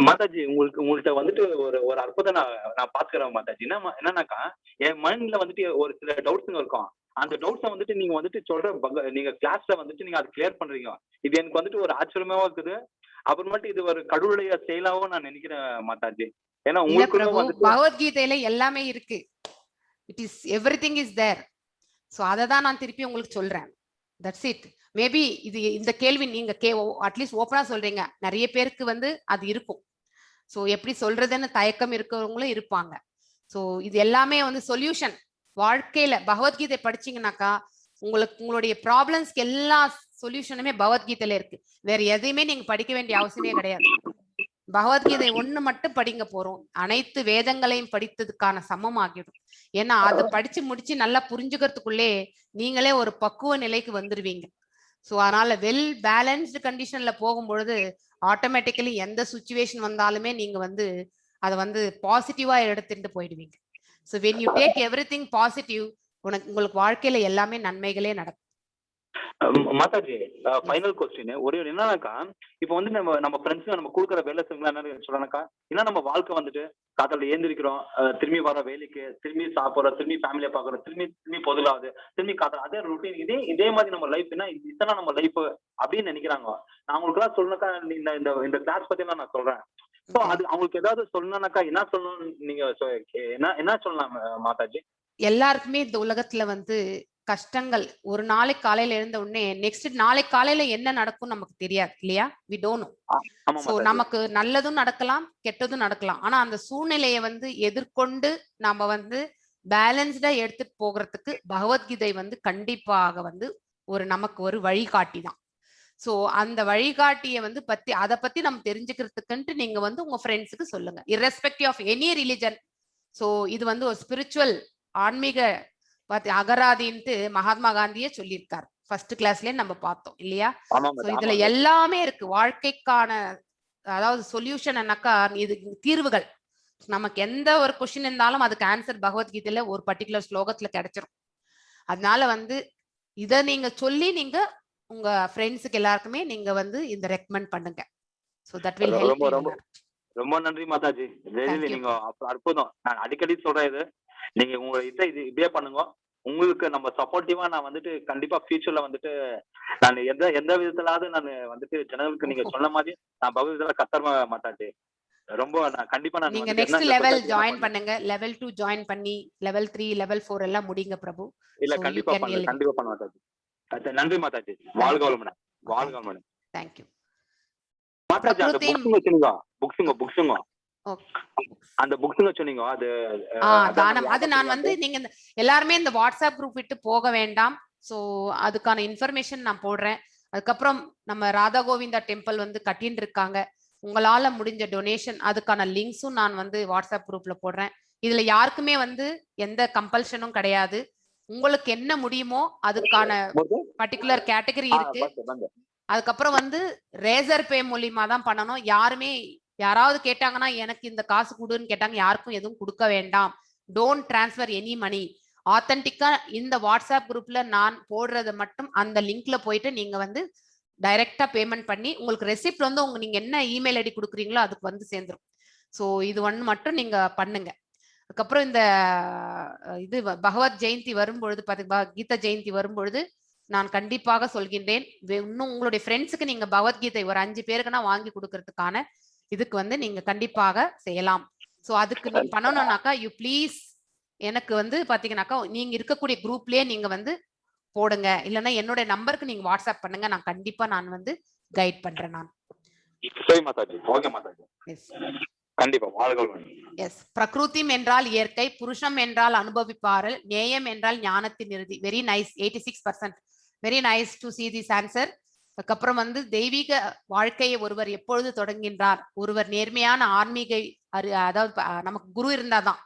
மாதாஜி, உங்கள்ட்ட வந்துட்டு ஒரு ஒரு அற்புதம் நான் நான் பாத்துக்கிறேன் மாதாஜி. என்னன்னாக்கா, என் மைண்ட்ல வந்துட்டு ஒரு சில டவுட்ஸுங்க இருக்கும். அந்த டவுட்ஸை வந்துட்டு நீங்க வந்துட்டு சொல்ற நீங்க கிளாஸ்ல வந்துட்டு நீங்க அதை கிளியர் பண்றீங்க. இது எனக்கு வந்துட்டு ஒரு ஆச்சரியமாவும் இருக்குது. அப்புறமேட்டு இது ஒரு கடவுளுடைய செயலாவும் நான் நினைக்கிறேன் மாதாஜி. ஏன்னா இல்ல உங்களுக்குள்ள பிரபு, வந்துட்டு பகவத்கீதையில எல்லாமே இருக்கு. It is everything is there. So அதை தான் நான் திருப்பி உங்களுக்கு சொல்றேன். That's it. Maybe இது இந்த கேள்வி நீங்க அட்லீஸ்ட் ஓப்பனா சொல்றீங்க. நிறைய பேருக்கு வந்து அது இருக்கும். ஸோ எப்படி சொல்றதுன்னு தயக்கம் இருக்கிறவங்களும் இருப்பாங்க. ஸோ இது எல்லாமே வந்து சொல்யூஷன். வாழ்க்கையில பகவத்கீதை படிச்சீங்கன்னாக்கா உங்களுக்கு உங்களுடைய ப்ராப்ளம்ஸ்க்கு எல்லா சொல்யூஷனுமே பகவத்கீதையில இருக்கு. வேற எதையுமே நீங்க படிக்க வேண்டிய அவசியமே கிடையாது. பகவத்கீதை ஒண்ணு மட்டும் படிங்க போறோம், அனைத்து வேதங்களையும் படித்ததுக்கான சமம் ஆகிடும். ஏன்னா அதை படிச்சு முடிச்சு நல்லா புரிஞ்சுக்கிறதுக்குள்ளே நீங்களே ஒரு பக்குவ நிலைக்கு வந்துருவீங்க. ஸோ அதனால வெல் பேலன்ஸ்டு கண்டிஷன்ல போகும்பொழுது ஆட்டோமேட்டிக்கலி எந்த சுச்சுவேஷன் வந்தாலுமே நீங்க வந்து அதை வந்து பாசிட்டிவா எடுத்துட்டு போயிடுவீங்க. So when you take everything positive, உங்களுக்கு வாழ்க்கையில எல்லாமே நன்மைகளே நடக்கும். மாதாஜி, ஃபைனல் கொஸ்டின் ஒரே ஒரு என்னன்னாக்கா, இப்போ வந்து நம்ம நம்ம ஃப்ரெண்ட்ஸ் நம்ம கொடுக்குற வேலை செஞ்சா என்ன சொல்றானாக்கா, ஏன்னா நம்ம வாழ்க்கை வந்துட்டு காத்தால ஏந்திரிக்கிறோம், திரும்பி வர வேலைக்கு, திரும்பி சாப்பிடுறோம், திரும்பி ஃபேமிலியை பாக்குறோம், திரும்பி திரும்பி பொதுலாகுது, திரும்பி காத்தால அதே ரொட்டீன், இதே இதே மாதிரி நம்ம லைஃப் என்ன இத்தனை நம்ம லைஃப் அப்படின்னு நினைக்கிறாங்க. நான் அவங்களுக்கு எல்லாம் சொல்லணுக்கா, இந்த இந்த இந்த கிளாஸ் பத்தி எல்லாம் நான் சொல்றேன். ஸோ அது அவங்களுக்கு ஏதாவது சொல்லணும்னாக்கா என்ன சொல்லணும் நீங்க என்ன என்ன சொல்லலாம் மாதாஜி? எல்லாருக்குமே இந்த உலகத்துல வந்து கஷ்டங்கள், ஒரு நாளைக்கு காலையில எழுந்த உடனே நெக்ஸ்ட் நாளைக்கு காலையில என்ன நடக்கும் நமக்கு தெரியாது இல்லையா? We don't know. ஆமா சோ மாதாஜி. நமக்கு நல்லதும் நடக்கலாம், கெட்டதும் நடக்கலாம். ஆனா அந்த சூழ்நிலையை வந்து எதிர்கொண்டு நாம வந்து பேலன்ஸ்டா எடுத்துட்டு போகிறதுக்கு பகவத்கீதை வந்து கண்டிப்பாக வந்து ஒரு நமக்கு ஒரு வழிகாட்டி தான். சோ அந்த வழிகாட்டியை வந்து பத்தி அதை பத்தி நம்ம தெரிஞ்சுக்கிறதுக்குன்ட்டு நீங்க வந்து உங்க ஃப்ரெண்ட்ஸுக்கு சொல்லுங்க, irrespective of any religion. So இது வந்து ஒரு ஸ்பிரிச்சுவல் ஆன்மீக பாத்தி அகராதின்ட்டு மகாத்மா காந்தியே சொல்லியிருக்கார். ஃபர்ஸ்ட் கிளாஸ்லயே நம்ம பார்த்தோம் இல்லையா? ஆமா சோ மாதா, இதுல ஆமா. எல்லாமே இருக்கு. வாழ்க்கைக்கான அதாவது சொல்யூஷன் என்னக்கா, இது தீர்வுகள். நமக்கு எந்த ஒரு கொஸ்டின் இருந்தாலும் அதுக்கு ஆன்சர் பகவத்கீதையில ஒரு பர்டிகுலர் ஸ்லோகத்துல கிடைச்சிரும். அதனால வந்து இத நீங்க சொல்லி நீங்க உங்க ஃப்ரெண்ட்ஸுக்கு எல்லாருக்குமே நீங்க வந்து இந்த ரெக்கமெண்ட் பண்ணுங்க. So that will help. ரொம்ப ரொம்ப ரொம்ப நன்றி மாதாஜி. Thank you. நீங்க அற்புதம். நான் அடிக்கடி சொல்றேன் இது, நீங்க உங்க இதை இது இப்படியே பண்ணுங்க. உங்களுக்கு நம்ம சப்போர்ட்டிவா நான் வந்துட்டு கண்டிப்பா ஃபியூச்சர்ல வந்துட்டு நான் எந்த எந்த விதத்திலாவது நான் வந்துட்டு ஜனங்களுக்கு நீங்க சொன்ன மாதிரி நான் பகவத்கீதை கத்தர்மா மாதாஜி. ரொம்ப நான் கண்டிப்பா நான் நீங்க வந்துட்டு நெக்ஸ்ட் என்ன லெவல் சொல்றேன் ஜாயின் பண்ணுங்க. லெவல் 2 ஜாயின் பண்ணி லெவல் 3 லெவல் 4 எல்லாம் முடிங்க பிரபு. இல்ல So you கண்டிப்பா can பண்ணுவேன், elevate. கண்டிப்பா பண்ணுவேன் மாதாஜி. நன்றி மாதாஜி. வாழ்க வளமுடன், வாழ்க வளமுடன். Thank you. Mataji, அந்த புக்ஸுங்க சொன்னீங்க, புக்ஸுங்க புக்ஸுங்க அந்த புக்ஸுங்க சொன்னீங்க, அது அதான் தானம். நம்ம அது நான் வந்து நீங்க எல்லாருமே இந்த வாட்ஸ்அப் குரூப் விட்டு போக வேண்டாம். சோ அதுக்கான இன்ஃபர்மேஷன் நான் போடுறேன். அதுக்கப்புறம் நம்ம ராதா கோவிந்தா டெம்பிள் வந்து கட்டின்னு இருக்காங்க. உங்களால முடிஞ்ச டொனேஷன் அதுக்கான லிங்க்ஸும் நான் வந்து வாட்ஸ்அப் குரூப்ல போடுறேன். இதுல யாருக்குமே வந்து எந்த கம்பல்ஷனும் கிடையாது. உங்களுக்கு என்ன முடியுமோ அதுக்கான பர்டிகுலர் கேட்டகரி இருக்கு. வந்து, வந்து. அதுக்கப்புறம் வந்து ரேசர் பே மூலியமா தான் பண்ணணும். யாருமே யாராவது கேட்டாங்கன்னா எனக்கு இந்த காசு கொடுன்னு கேட்டாங்க, யாருக்கும் எதுவும் கொடுக்க வேண்டாம். Don't transfer any money. ஆத்தென்டிக்கா இந்த வாட்ஸ்அப் குரூப்ல நான் போடுறதை மட்டும் அந்த லிங்க்ல போயிட்டு நீங்க வந்து டைரக்டா பேமெண்ட் பண்ணி உங்களுக்கு ரெசிப்ட் வந்து உங்க நீங்க என்ன இமெயில் ஐடி கொடுக்குறீங்களோ அதுக்கு வந்து சேர்ந்துரும். ஸோ இது ஒன்று மட்டும் நீங்க பண்ணுங்க. அதுக்கப்புறம் இந்த இது பகவத் ஜெயந்தி வரும்பொழுது பாத்தீங்க, கீதா ஜெயந்தி வரும்பொழுது நான் கண்டிப்பாக சொல்கின்றேன், இன்னும் உங்களுடைய ஃப்ரெண்ட்ஸுக்கு நீங்க பகவத்கீதை ஒரு 5 பேருக்குன்னா வாங்கி கொடுக்கறதுக்கான இதுக்கு வந்து நீங்க கண்டிப்பாக செய்யலாம். ஸோ அதுக்கு நீங்க பண்ணணும்னாக்கா you please எனக்கு வந்து பாத்தீங்கன்னாக்கா நீங்க இருக்கக்கூடிய குரூப்லயே நீங்க வந்து போடுங்க. இல்லைன்னா என்னுடைய நம்பருக்கு நீங்க வாட்ஸ்அப் பண்ணுங்க. நான் கண்டிப்பா நான் வந்து கைட் பண்றேன். நான் சரி மாதாஜி, ஓகே மாதாஜி, எஸ் கண்டிப்பா வாழ்க வளமுடன். எஸ். பிரகிருதிம் என்றால் இயற்கை, புருஷம் என்றால் அனுபவிப்பார்கள், நேயம் என்றால் ஞானத்தின் இறுதி. Very nice. 86%. Very nice to see this answer. அதுக்கப்புறம் வந்து தெய்வீக வாழ்க்கையை ஒருவர் எப்பொழுது தொடங்குகின்றார்? ஒருவர் நேர்மையான ஆன்மீக அதாவது நமக்கு குரு இருந்தாதான்.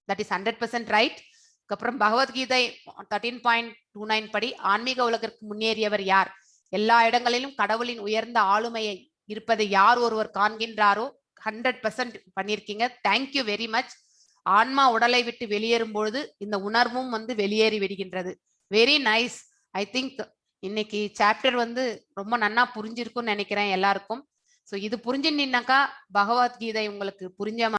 That is 100% right. அதுக்கப்புறம் பகவத்கீதை 13.29 படி ஆன்மீக உலகிற்கு முன்னேறியவர் யார்? எல்லா இடங்களிலும் கடவுளின் உயர்ந்த ஆளுமையை இருப்பதை யார் ஒருவர் காண்கின்றாரோ. 100% பண்ணியிருக்கீங்க. Thank you very much. ஆன்மா உடலை விட்டு வெளியேறும் பொழுது இந்த உணர்வும் வந்து வெளியேறி விடுகின்றது. Very nice. I think இன்னைக்கு சாப்டர் வந்து ரொம்ப நன்னா புரிஞ்சிருக்கும்னு நினைக்கிறேன் எல்லாருக்கும். ஸோ இது புரிஞ்சுனாக்கா பகவத்கீதை உங்களுக்கு புரிஞ்ச